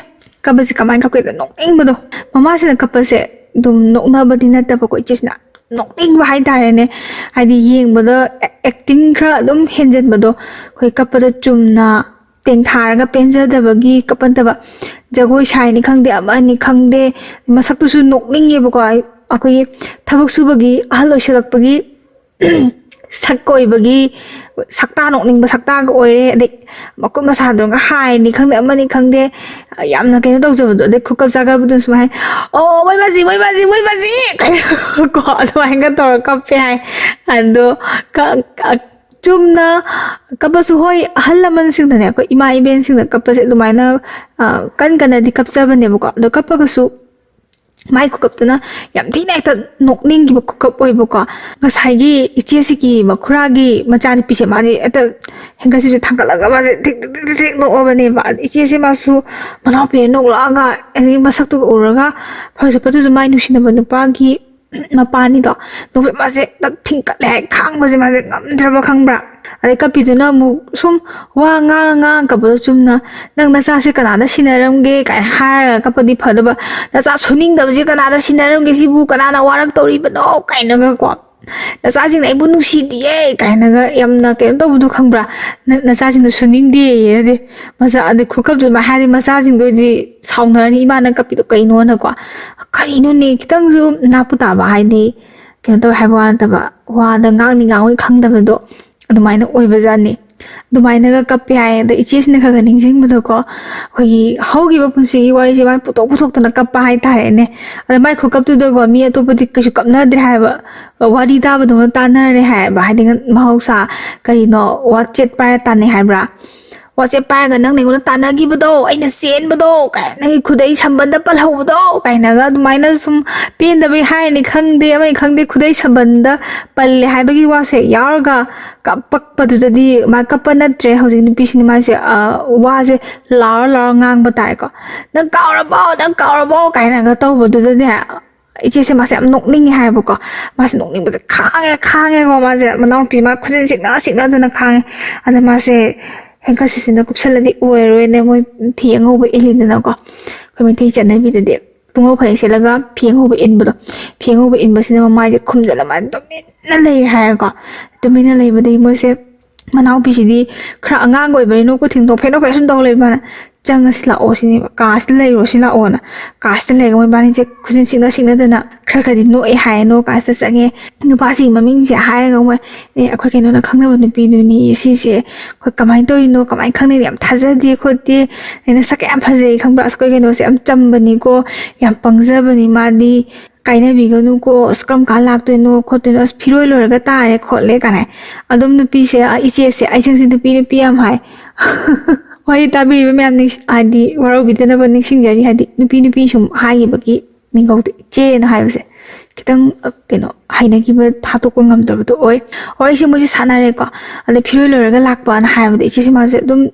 ꯀꯞꯄꯁꯦ ꯀꯃꯥꯏꯅ ꯀꯞꯀꯦꯗ, ꯅꯣꯛꯅꯤꯡꯕꯗꯣ꯫ ꯃꯃꯥꯁꯤꯅ ꯀꯞꯄꯁꯦ ꯑꯗꯨꯝ ꯅꯣꯛꯅꯕꯗꯤ ꯅꯠꯇꯕꯀꯣ, ꯏꯆꯦꯁꯤꯅ ꯅꯣꯛꯅꯤꯡꯕ ꯍꯥꯏꯇꯥꯔꯦꯅꯦ꯫ ꯍꯥꯏꯗꯤ ꯌꯦꯡꯕꯗ ꯑꯦꯛꯇꯤꯡ ꯈꯔ ꯑꯗꯨꯝ ꯍꯦꯟꯖꯟꯕꯗꯣ, ꯑꯩꯈꯣꯏ ꯀꯞꯄꯗ ꯆꯨꯝꯅ ꯇꯦꯡꯊꯥꯔꯒ ꯄꯦꯟꯖꯗꯕꯒꯤ ꯀꯞꯄꯟꯗꯕ꯫ ꯖꯒꯣꯏ ꯁꯥꯏꯅꯤ ꯈꯪꯗꯦ, ꯑꯃꯅꯤ ꯈꯪꯗꯦ, ꯃꯁꯛꯇꯨꯁꯨ ꯅꯣꯛꯅꯤꯡꯉꯦꯕꯀꯣ꯫ ꯑꯩꯈꯣꯏꯒꯤ ꯊꯕꯛ ꯁꯨꯕꯒꯤ ꯑꯍꯜ ꯑꯣꯏꯁꯜꯂꯛꯄꯒꯤ ꯁꯛ ꯑꯣꯏꯕꯒꯤ ꯁꯛꯇꯥ ꯅꯣꯛꯅꯤꯡꯕ ꯁꯛꯇꯥꯒ ꯑꯣꯏꯔꯦ꯫ ꯑꯗꯩ ꯃꯈꯨꯠ ꯃꯁꯥꯗꯨꯒ ꯍꯥꯏꯅꯤ ꯈꯪꯗꯦ, ꯑꯃꯅꯤ ꯈꯪꯗꯦ, ꯌꯥꯝꯅ ꯀꯩꯅꯣ ꯇꯧꯖꯕꯗꯣ꯫ ꯑꯗꯩ ꯈꯨꯀꯞ ꯆꯥꯀꯞꯗꯨ ꯁꯨꯃꯥꯏꯅ, "ꯑꯣ, ꯃꯣꯏ ꯃꯥꯁꯤ, ꯃꯣꯏ ꯃꯥꯁꯤ, ꯃꯣꯏ ꯃꯥꯁꯤ!" ꯀꯣ, ꯑꯗꯨꯃꯥꯏꯅꯒ ꯇꯧꯔ ꯀꯞꯄꯦ ꯍꯥꯏ꯫ ꯑꯗꯣ ꯀ-, ꯀ-, ꯆꯨꯝꯅ ꯀꯞꯄꯁꯨ ꯍꯣꯏ, ꯑꯍꯜ ꯂꯃꯟꯁꯤꯡꯗꯅꯦ, ꯑꯩꯈꯣꯏ ꯏꯃꯥ ꯏꯕꯦꯟꯁꯤꯡꯅ ꯀꯞꯄꯁꯦ ꯑꯗꯨꯃꯥꯏꯅ, ꯑ, ꯀꯟ ꯀꯟꯅꯗꯤ ꯀꯞꯆꯕꯅꯦꯕꯀꯣ꯫ ꯑꯗꯣ ꯀꯞꯄꯒꯁꯨ ꯃꯥꯏ ꯈꯨꯀꯞꯇꯨꯅ ꯌꯥꯝ ꯊꯤꯅ ꯍꯦꯛꯇ ꯅꯣꯛꯅꯤꯡꯈꯤꯕ ꯈꯨꯀꯞ ꯑꯣꯏꯕꯀꯣ꯫ ꯉꯁꯥꯏꯒꯤ ꯏꯆꯦꯁꯤꯒꯤ ꯃꯈꯨꯔꯥꯒꯤ ꯃꯆꯥꯅꯨꯄꯤꯁꯦ, ꯃꯥꯗꯤ ꯍꯦꯛꯇ ꯍꯦꯟꯒꯠꯁꯤꯁꯦ ꯊꯥꯡꯒꯠꯂꯒ ꯃꯥꯁꯦ ꯊꯦꯛ ꯊꯦꯛ ꯊꯦꯛ ꯊꯦꯛ ꯅꯣꯛꯑꯕꯅꯦꯕ꯫ ꯑꯗ ꯏꯆꯦꯁꯦ ꯃꯥꯁꯨ ꯃꯅꯥꯎꯄꯤꯅ ꯅꯣꯛꯂꯛꯑꯒ, ꯑꯗꯒꯤ ꯃꯁꯛꯇꯨꯒ ꯎꯔꯒ, ꯐꯔꯁꯨ ꯐꯠꯇ꯭ꯔꯁꯨ ꯃꯥꯏ ꯅꯨꯡꯁꯤꯅꯕ ꯅꯨꯄꯥꯒꯤ ꯃꯄꯥꯅꯤꯗꯣ, ꯅꯣꯛꯐꯦꯠ ꯃꯥꯁꯦ ꯍꯦꯛꯇ ꯊꯤꯡꯀꯠꯂꯦ ꯍꯥꯏ, ꯈꯥꯡꯕꯁꯦ ꯃꯥꯁꯦ ꯉꯝꯗ꯭ꯔꯕ, ꯈꯪꯕ꯭ꯔꯥ? ꯑꯗꯩ ꯀꯞꯄꯤꯗꯨꯅ ꯑꯃꯨꯛ ꯁꯨꯝ ꯋꯥ ꯉꯥꯡꯉ ꯉꯥꯡꯉ ꯀꯞꯄꯗꯣ, ꯆꯨꯝꯅ "ꯅꯪ ꯅꯆꯥꯁꯦ ꯀꯅꯥꯗ ꯁꯤꯟꯅꯔꯝꯒꯦ?" ꯀꯥꯏꯅ ꯍꯥꯏꯔꯒ ꯀꯞꯄꯗꯤ ꯐꯗꯕ, "ꯅꯆꯥ ꯁꯨꯅꯤꯡꯗꯕꯁꯦ ꯀꯅꯥꯗ ꯁꯤꯟꯅꯔꯝꯒꯦ? ꯁꯤꯕꯨ ꯀꯅꯥꯅ ꯋꯥꯔꯛꯇꯧꯔꯤꯕꯅꯣ?" ꯀꯥꯏꯅꯒꯀꯣ, "ꯅꯆꯥꯁꯤꯡꯅ ꯑꯩꯕꯨ ꯅꯨꯡꯁꯤꯗꯤꯌꯦ" ꯀꯥꯏꯅꯒ ꯌꯥꯝꯅ ꯀꯩꯅꯣ ꯇꯧꯕꯗꯣ, ꯈꯪꯕ꯭ꯔꯥ? "ꯅ-, ꯅꯆꯥꯁꯤꯡꯗꯣ ꯁꯨꯅꯤꯡꯗꯦꯌꯦ", ꯍꯥꯏꯗꯤ ꯃꯆꯥ, ꯑꯗꯩ ꯈꯨꯀꯞꯇꯨ ꯑꯗꯨꯃꯥꯏꯅ ꯍꯥꯏꯔꯗꯤ ꯃꯆꯥꯁꯤꯡꯗꯣ ꯑꯣꯏꯗꯤ ꯁꯥꯎꯅꯔꯅꯤ, ꯏꯃꯥꯅ ꯀꯞꯄꯤꯗꯣ ꯀꯩꯅꯣꯅꯀꯣ꯫ ꯀꯔꯤꯅꯣꯅꯦ, ꯈꯤꯇꯪꯁꯨ ꯅꯥꯄꯨ ꯇꯥꯕ, ꯍꯥꯏꯗꯤ ꯀꯩꯅꯣ ꯇꯧꯋꯦ ꯍꯥꯏꯕ ꯋꯥ ꯅꯠꯇꯕ, ꯋꯥꯗ ꯉꯥꯡꯅꯤ ꯉꯥꯡꯉꯣꯏ ꯈꯪꯗꯕꯗꯣ ꯑꯗꯨꯃꯥꯏꯅ ꯑꯣꯏꯕꯖꯥꯠꯅꯤ꯫ ꯑꯗꯨꯃꯥꯏꯅꯒ ꯀꯞꯄꯦ ꯍꯥꯏ꯫ ꯑꯗ ꯏꯆꯦꯁꯤꯅ ꯈꯔ ꯈꯔ ꯅꯤꯡꯁꯤꯡꯕꯗꯣꯀꯣ, ꯑꯩꯈꯣꯏꯒꯤ ꯍꯧꯈꯤꯕ ꯄꯨꯟꯁꯤꯒꯤ ꯋꯥꯔꯤꯁꯦ ꯃꯥꯅ ꯄꯨꯊꯣꯛ ꯄꯨꯊꯣꯛꯇꯅ ꯀꯞꯄ ꯍꯥꯏꯇꯥꯔꯦꯅꯦ꯫ ꯑꯗ ꯃꯥꯏ ꯈꯨꯀꯞꯇꯨꯗꯀꯣ ꯃꯤ ꯑꯇꯣꯞꯄꯗꯤ ꯀꯩꯁꯨ ꯀꯞꯅꯗ꯭ꯔꯦ ꯍꯥꯏꯕ, ꯋꯥꯔꯤ ꯇꯥꯕꯗꯧꯅ ꯇꯥꯟꯅꯔꯦ ꯍꯥꯏꯕ꯫ ꯍꯥꯏꯗꯤ ꯃꯍꯧꯁꯥ ꯀꯔꯤꯅꯣ, ꯋꯥꯆꯦꯠ ꯄꯥꯏꯔ ꯇꯥꯟꯅꯩ ꯍꯥꯏꯕ꯭ꯔꯥ? ꯋꯥꯆꯦꯠ ꯄꯥꯏꯔꯒ "ꯅꯪꯅ ꯑꯩꯉꯣꯟꯗ ꯇꯥꯟꯅꯈꯤꯕꯗꯣ, ꯑꯩꯅ ꯆꯦꯟꯕꯗꯣ, ꯀꯥꯏ, ꯅꯪꯒꯤ ꯈꯨꯗꯩ ꯁꯝꯕꯟꯗ ꯄꯜꯍꯧꯕꯗꯣ" ꯀꯥꯏꯅꯒ ꯑꯗꯨꯃꯥꯏꯅ ꯁꯨꯝ ꯄꯦꯟꯗꯕꯩ ꯍꯥꯏꯔꯅꯤ ꯈꯪꯗꯦ, ꯑꯃꯅꯤ ꯈꯪꯗꯦ, ꯈꯨꯗꯩ ꯁꯝꯕꯟꯗ ꯄꯜꯂꯦ ꯍꯥꯏꯕꯒꯤ ꯋꯥꯁꯦ ꯌꯥꯎꯔꯒ ꯀꯞꯄꯛꯄꯗꯨꯗꯗꯤ, ꯃꯥ ꯀꯞꯄ ꯅꯠꯇ꯭ꯔꯦ ꯍꯧꯖꯤꯛ ꯅꯨꯄꯤꯁꯤꯅ, ꯃꯥꯁꯦ, ꯑ, ꯋꯥꯁꯦ ꯂꯥꯎꯔ ꯂꯥꯎꯔ ꯉꯥꯡꯕ ꯇꯥꯔꯦꯀꯣ꯫ "ꯅꯪ ꯀꯥꯎꯔꯕꯣ? ꯅꯪ ꯀꯥꯎꯔꯕꯣ?" ꯀꯥꯏꯅꯒ ꯇꯧꯕꯗꯨꯗꯅꯦ, ꯏꯆꯦꯁꯦ ꯃꯥꯁꯦ ꯌꯥꯝ ꯅꯣꯛꯅꯤꯡꯉꯦ ꯍꯥꯏꯕꯀꯣ꯫ ꯃꯥꯁꯦ ꯅꯣꯛꯅꯤꯡꯕꯁꯦ ꯈꯥꯡꯉꯦ, ꯈꯥꯡꯉꯦꯀꯣ꯫ ꯃꯥꯁꯦ ꯃꯅꯥꯎꯅꯨꯄꯤ, ꯃꯥ ꯈꯨꯖꯤꯟ ꯁꯤꯛꯅ ꯁꯤꯛꯅꯗꯅ ꯈꯥꯡꯉꯦ꯫ ꯑꯗ ꯃꯥꯁꯦ ꯍꯦꯟꯀꯠꯁꯤꯠꯁꯤꯅ ꯀꯨꯞꯁꯜꯂꯗꯤ ꯑꯣꯏꯔꯔꯣꯏꯅꯦ, ꯃꯣꯏ ꯐꯤ ꯑꯉꯧꯕ ꯏꯜꯂꯤꯗꯅꯀꯣ꯫ ꯑꯩꯈꯣꯏ ꯃꯩꯇꯩ ꯆꯠꯅꯕꯤꯗꯗꯤ ꯄꯨꯡꯉꯧ ꯐꯅꯦꯛ ꯁꯦꯠꯂꯒ ꯐꯤ ꯑꯉꯧꯕ ꯏꯟꯕꯗꯣ, ꯐꯤ ꯑꯉꯧꯕ ꯏꯟꯕꯁꯤꯅ ꯃꯃꯥꯏꯁꯦ ꯈꯨꯝꯖꯤꯜꯂ ꯃꯥ ꯇꯨꯃꯤꯟꯅ ꯂꯩꯔꯦ ꯍꯥꯏꯔꯦꯀꯣ꯫ ꯇꯨꯃꯤꯟꯅ ꯂꯩꯕꯗꯒꯤ ꯃꯣꯏꯁꯦ, ꯃꯅꯥꯎꯄꯤꯁꯤꯗꯤ ꯈꯔ ꯑꯉꯥꯡ ꯑꯣꯏꯕꯅꯤꯅ ꯅꯣꯛꯄ ꯊꯤꯡ ꯅꯣꯛꯐꯦꯠ ꯅꯣꯛꯐꯦꯠ ꯁꯨꯝ ꯇꯧ ꯂꯩꯕ꯫ ꯃꯥꯅ, "ꯆꯪꯉꯁꯤ ꯂꯥꯛꯑꯣ" ꯁꯤꯅꯦꯕ, "ꯀꯥꯁꯤꯗ ꯂꯩꯔꯣ ꯁꯤ ꯂꯥꯛꯑꯣꯅ"꯫ ꯀꯥꯁꯤꯗ ꯂꯩꯔꯒ ꯃꯣꯏꯕꯥꯅꯤꯁꯦ ꯈꯨꯖꯤꯟ ꯁꯤꯛꯅ ꯁꯤꯛꯅꯗꯅ ꯈꯔ ꯈꯔꯗꯤ ꯅꯣꯛꯑꯦ ꯍꯥꯏꯌꯦ꯫ ꯅꯣꯛ ꯀꯥꯁꯤꯗ ꯆꯪꯉꯦ꯫ ꯅꯨꯄꯥꯁꯤꯒꯤ ꯃꯃꯤꯡꯁꯦ ꯍꯥꯏꯔꯒ ꯃꯣꯏ, "ꯑꯦ, ꯑꯩꯈꯣꯏ ꯀꯩꯅꯣꯅ ꯈꯪꯅꯕ ꯅꯨꯄꯤꯗꯨꯅꯤ ꯁꯤꯁꯦ, ꯑꯩꯈꯣꯏ ꯀꯃꯥꯏꯅ ꯇꯧꯔꯤꯅꯣ, ꯀꯃꯥꯏꯅ ꯈꯪꯅꯩꯅꯣ, ꯌꯥꯝ ꯊꯥꯖꯗꯦ ꯈꯣꯠꯇꯦ, ꯑꯩ ꯅꯁꯛꯀ ꯌꯥꯝ ꯐꯖꯩ ꯈꯪꯕ꯭ꯔꯥ, ꯑꯁ ꯑꯩꯈꯣꯏ ꯀꯩꯅꯣꯁꯦ ꯌꯥꯝ ꯆꯝꯕꯅꯤꯀꯣ, ꯌꯥꯝ ꯄꯪꯖꯕꯅꯤ ꯃꯥꯗꯤ" ꯀꯥꯏꯅꯕꯤꯒꯅꯨꯀꯣ, ꯑꯁ ꯀꯔꯝ ꯀꯥꯟ ꯂꯥꯛꯇꯣꯏꯅꯣ ꯈꯣꯠꯇꯣꯏꯅꯣ, ꯑꯁ ꯐꯤꯔꯣꯏ ꯂꯣꯏꯔꯒ ꯇꯥꯔꯦ ꯈꯣꯠꯂꯦ ꯀꯥꯏꯅ꯫ ꯑꯗꯨꯝ ꯅꯨꯄꯤꯁꯦ, ꯑ, ꯏꯆꯦꯁꯦ, ꯑꯩꯁꯦ ꯅꯨꯄꯤ ꯅꯨꯄꯤ ꯌꯥꯝ ꯍꯥꯏ꯫ ꯋꯥꯔꯤ ꯇꯥꯕꯤꯔꯤꯕ ꯃꯌꯥꯝ ꯅꯤꯡꯁ-, ꯍꯥꯏꯗꯤ ꯋꯥꯔꯧꯕꯤꯗꯅꯕ ꯅꯤꯡꯁꯤꯡꯖꯔꯤ꯫ ꯍꯥꯏꯗꯤ ꯅꯨꯄꯤ ꯅꯨꯄꯤ ꯁꯨꯝ ꯍꯥꯏꯈꯤꯕꯒꯤ ꯃꯤꯡꯒꯧꯗ ꯏꯆꯦꯅ ꯍꯥꯏꯕꯁꯦ ꯈꯤꯇꯪ, ꯑ, ꯀꯩꯅꯣ, ꯍꯩꯅꯈꯤꯕ ꯊꯥꯗꯣꯛꯄ ꯉꯝꯗꯕꯗꯣ ꯑꯣꯏ꯫ ꯋꯥꯔꯤꯁꯦ ꯃꯣꯏꯁꯦ ꯁꯥꯟꯅꯔꯦꯀꯣ꯫ ꯑꯗ ꯐꯤꯔꯣꯏ ꯂꯣꯏꯔꯒ ꯂꯥꯛꯄꯅ ꯍꯥꯏꯕꯗ ꯏꯆꯦꯁꯦ ꯃꯥꯁꯦ ꯑꯗꯨꯝ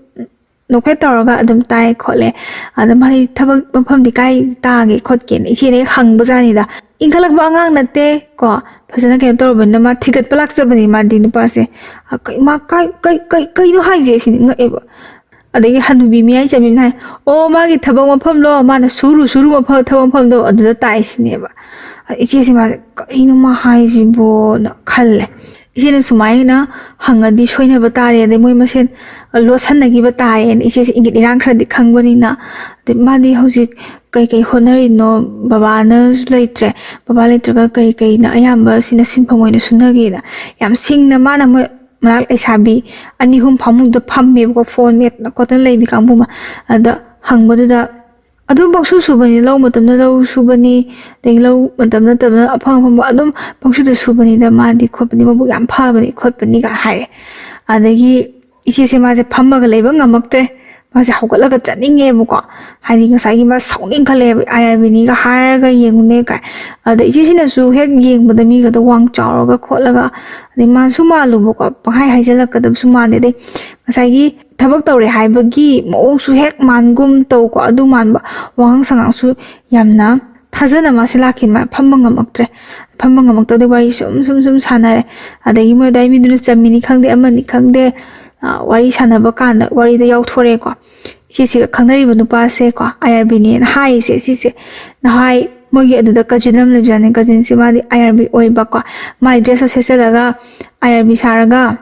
ꯅꯣꯛꯐꯦꯠ ꯇꯧꯔꯒ ꯑꯗꯨꯝ ꯇꯥꯏ ꯈꯣꯠꯂꯦ꯫ ꯑꯗ ꯃꯥꯗꯤ ꯊꯕꯛ ꯃꯐꯝꯗꯤ ꯀꯥꯏ ꯇꯥꯒꯦ ꯈꯣꯠꯀꯦꯅ ꯏꯆꯦꯅ ꯍꯦꯛ ꯍꯪꯕꯖꯥꯠꯅꯤꯗ꯫ ꯏꯟꯈꯠꯂꯛꯄ ꯑꯉꯥꯡ ꯅꯠꯇꯦ ꯀꯣ, ꯐꯖꯅ ꯀꯩꯅꯣ ꯇꯧꯔꯕꯅꯤꯅ ꯃꯥ ꯊꯤꯒꯠꯄ ꯂꯥꯛꯆꯕꯅꯤ ꯃꯥꯗꯤ ꯅꯨꯄꯥꯁꯦ꯫ ꯑ, ꯀꯩ-, ꯃꯥ ꯀꯥꯏ-, ꯀꯩ-, ꯀꯩ-, ꯀꯩꯅꯣ ꯍꯥꯏꯁꯦ ꯁꯤꯅꯤ ꯉꯛꯑꯦꯕ꯫ ꯑꯗꯒꯤ ꯍꯅꯨꯕꯤ ꯃꯌꯥꯏ ꯆꯝꯕꯤꯅ ꯍꯥꯏ, "ꯑꯣ, ꯃꯥꯒꯤ ꯊꯕꯛ ꯃꯐꯝꯂꯣ, ꯃꯥꯅ ꯁꯨꯔꯨ ꯁꯨꯔꯨ ꯃꯐꯝ, ꯊꯕꯛ ꯃꯐꯝꯗꯣ ꯑꯗꯨꯗ ꯇꯥꯏ" ꯁꯤꯅꯦꯕ꯫ ꯏꯆꯦꯁꯦ ꯃꯥꯁꯦ, "ꯀꯔꯤꯅꯣ ꯃꯥ ꯍꯥꯏꯁꯤꯕꯣꯅ" ꯈꯜꯂꯦ꯫ ꯏꯆꯦꯅ ꯁꯨꯃꯥꯏꯅ ꯍꯪꯉꯗꯤ ꯁꯣꯏꯅꯕ ꯇꯥꯔꯦ, ꯑꯗꯩ ꯃꯣꯏ ꯃꯁꯦꯟ ꯂꯣꯠꯁꯟꯅꯈꯤꯕ ꯇꯥꯔꯦꯅ ꯏꯆꯦꯁꯦ ꯏꯪꯒꯤꯠ ꯏꯔꯥꯡ ꯈꯔꯗꯤ ꯈꯪꯕꯅꯤꯅ, ꯑꯗꯩ ꯃꯥꯗꯤ ꯍꯧꯖꯤꯛ ꯀꯩꯀꯩ ꯍꯣꯠꯅꯔꯤꯅꯣ, ꯕꯕꯥꯅꯁꯨ ꯂꯩꯇ꯭ꯔꯦ, ꯕꯕꯥ ꯂꯩꯇ꯭ꯔꯒ ꯀꯩ ꯀꯩꯅ ꯑꯌꯥꯝꯕ ꯁꯤꯅ ꯁꯤꯟꯐꯝ ꯑꯣꯏꯅ ꯁꯨꯅꯒꯦꯅ ꯌꯥꯝ ꯁꯤꯡꯅ ꯃꯥꯅ ꯃꯣꯏ ꯃꯅꯥꯛ ꯂꯩꯁꯥꯕꯤ ꯑꯅꯤ ꯑꯍꯨꯝ ꯐꯃꯨꯡꯗ ꯐꯝꯃꯦꯕꯀꯣ, ꯐꯣꯟ ꯃꯦꯠꯇꯅ ꯈꯣꯠꯇꯅ ꯂꯩꯕꯤ ꯀꯥꯡꯕꯨ ꯑꯃ꯫ ꯑꯗ ꯍꯪꯕꯗꯨꯗ, "ꯑꯗꯨꯝ ꯄꯪꯁꯨ ꯁꯨꯕꯅꯤ, ꯂꯧ ꯃꯇꯝꯗ ꯂꯧ ꯁꯨꯕꯅꯤ, ꯑꯗꯒꯤ ꯂꯧ ꯃꯇꯝ ꯅꯠꯇꯕꯅ ꯑꯐꯪ ꯑꯐꯪꯕ ꯑꯗꯨꯝ ꯄꯪꯁꯨꯗ ꯁꯨꯕꯅꯤꯗ ꯃꯥꯗꯤ ꯈꯣꯠꯄꯅꯤ, ꯃꯕꯨꯛ ꯌꯥꯝ ꯐꯕꯅꯤ ꯈꯣꯠꯄꯅꯤꯒ" ꯍꯥꯏꯔꯦ꯫ ꯑꯗꯒꯤ ꯏꯆꯦꯁꯦ ꯃꯥꯁꯦ ꯐꯝꯃꯒ ꯂꯩꯕ ꯉꯝꯃꯛꯇ꯭ꯔꯦ, ꯃꯥꯁꯦ ꯍꯧꯒꯠꯂꯒ ꯆꯠꯅꯤꯡꯉꯦꯕꯀꯣ꯫ ꯍꯥꯏꯗꯤ ꯉꯁꯥꯏꯒꯤ ꯃꯥ ꯁꯥꯎꯅꯤꯡꯈꯠꯂꯛꯑꯦꯕ, "ꯑꯥꯏ ꯑꯥꯔ ꯕꯤꯅꯤꯒ ꯍꯥꯏꯔꯒ ꯌꯦꯡꯉꯨꯅꯦ" ꯀꯥꯏ꯫ ꯑꯗ ꯏꯆꯦꯁꯤꯅꯁꯨ ꯍꯦꯛ ꯌꯦꯡꯕꯗ ꯃꯤꯒꯗꯣ ꯋꯥꯡ ꯆꯥꯎꯔꯒ ꯈꯣꯠꯂꯒ, ꯑꯗꯩ ꯃꯥꯟꯁꯨ ꯃꯥꯜꯂꯨꯕꯀꯣ, ꯄꯪꯍꯥꯏ ꯍꯥꯏꯖꯜꯂꯛꯀꯗꯕꯁꯨ ꯃꯥꯟꯗꯦ꯫ ꯑꯗꯩ ꯉꯁꯥꯏꯒꯤ ꯊꯕꯛ ꯇꯧꯔꯦ ꯍꯥꯏꯕꯒꯤ ꯃꯑꯣꯡꯁꯨ ꯍꯦꯛ ꯃꯥꯟꯒꯨꯝ ꯇꯧꯀꯣ, ꯑꯗꯨ ꯃꯥꯟꯕ, ꯋꯥꯉꯥꯡ ꯁꯉꯥꯡꯁꯨ ꯌꯥꯝꯅ ꯊꯥꯖꯅ ꯃꯥꯁꯦ ꯂꯥꯛꯈꯤꯅ ꯃꯥ ꯐꯝꯕ ꯉꯝꯃꯛꯇ꯭ꯔꯦ꯫ ꯐꯝꯕ ꯉꯝꯃꯛꯇꯕꯗꯩ ꯋꯥꯔꯤ ꯁꯨꯝ ꯁꯨꯝ ꯁꯨꯝ ꯁꯥꯟꯅꯔꯦ꯫ ꯑꯗꯒꯤ ꯃꯣꯏ ꯑꯗꯥꯏ ꯃꯤꯗꯨꯅ ꯆꯝꯃꯤꯅꯤ ꯈꯪꯗꯦ, ꯑꯃꯅꯤ ꯈꯪꯗꯦ, ꯑ, ꯋꯥꯔꯤ ꯁꯥꯟꯅꯕ ꯀꯥꯟꯗ ꯋꯥꯔꯤꯗ ꯌꯥꯎꯊꯣꯔꯛꯑꯦꯀꯣ꯫ ꯏꯆꯦꯁꯤꯒ ꯈꯪꯅꯔꯤꯕ ꯅꯨꯄꯥꯁꯦꯀꯣ, ꯑꯥꯏ ꯑꯥꯔ ꯕꯤꯅꯦꯅ ꯍꯥꯏꯔꯤꯁꯦ ꯁꯤꯁꯦ꯫ ꯅꯍꯥꯏ ꯃꯣꯏꯒꯤ ꯑꯗꯨꯗ ꯀꯖꯤꯟ ꯑꯃ ꯂꯩꯕꯖꯥꯠꯅꯤ, ꯀꯖꯤꯟꯁꯦ ꯃꯥꯗꯤ ꯑꯥꯏ ꯑꯥꯔ ꯕꯤ ꯑꯣꯏꯕꯀꯣ꯫ ꯃꯥꯏ ꯗ꯭ꯔꯦꯁꯇꯣ ꯁꯦꯠꯆꯜꯂꯒ ꯑꯥꯏ ꯑꯥꯔ ꯕꯤ ꯁꯥꯔꯒ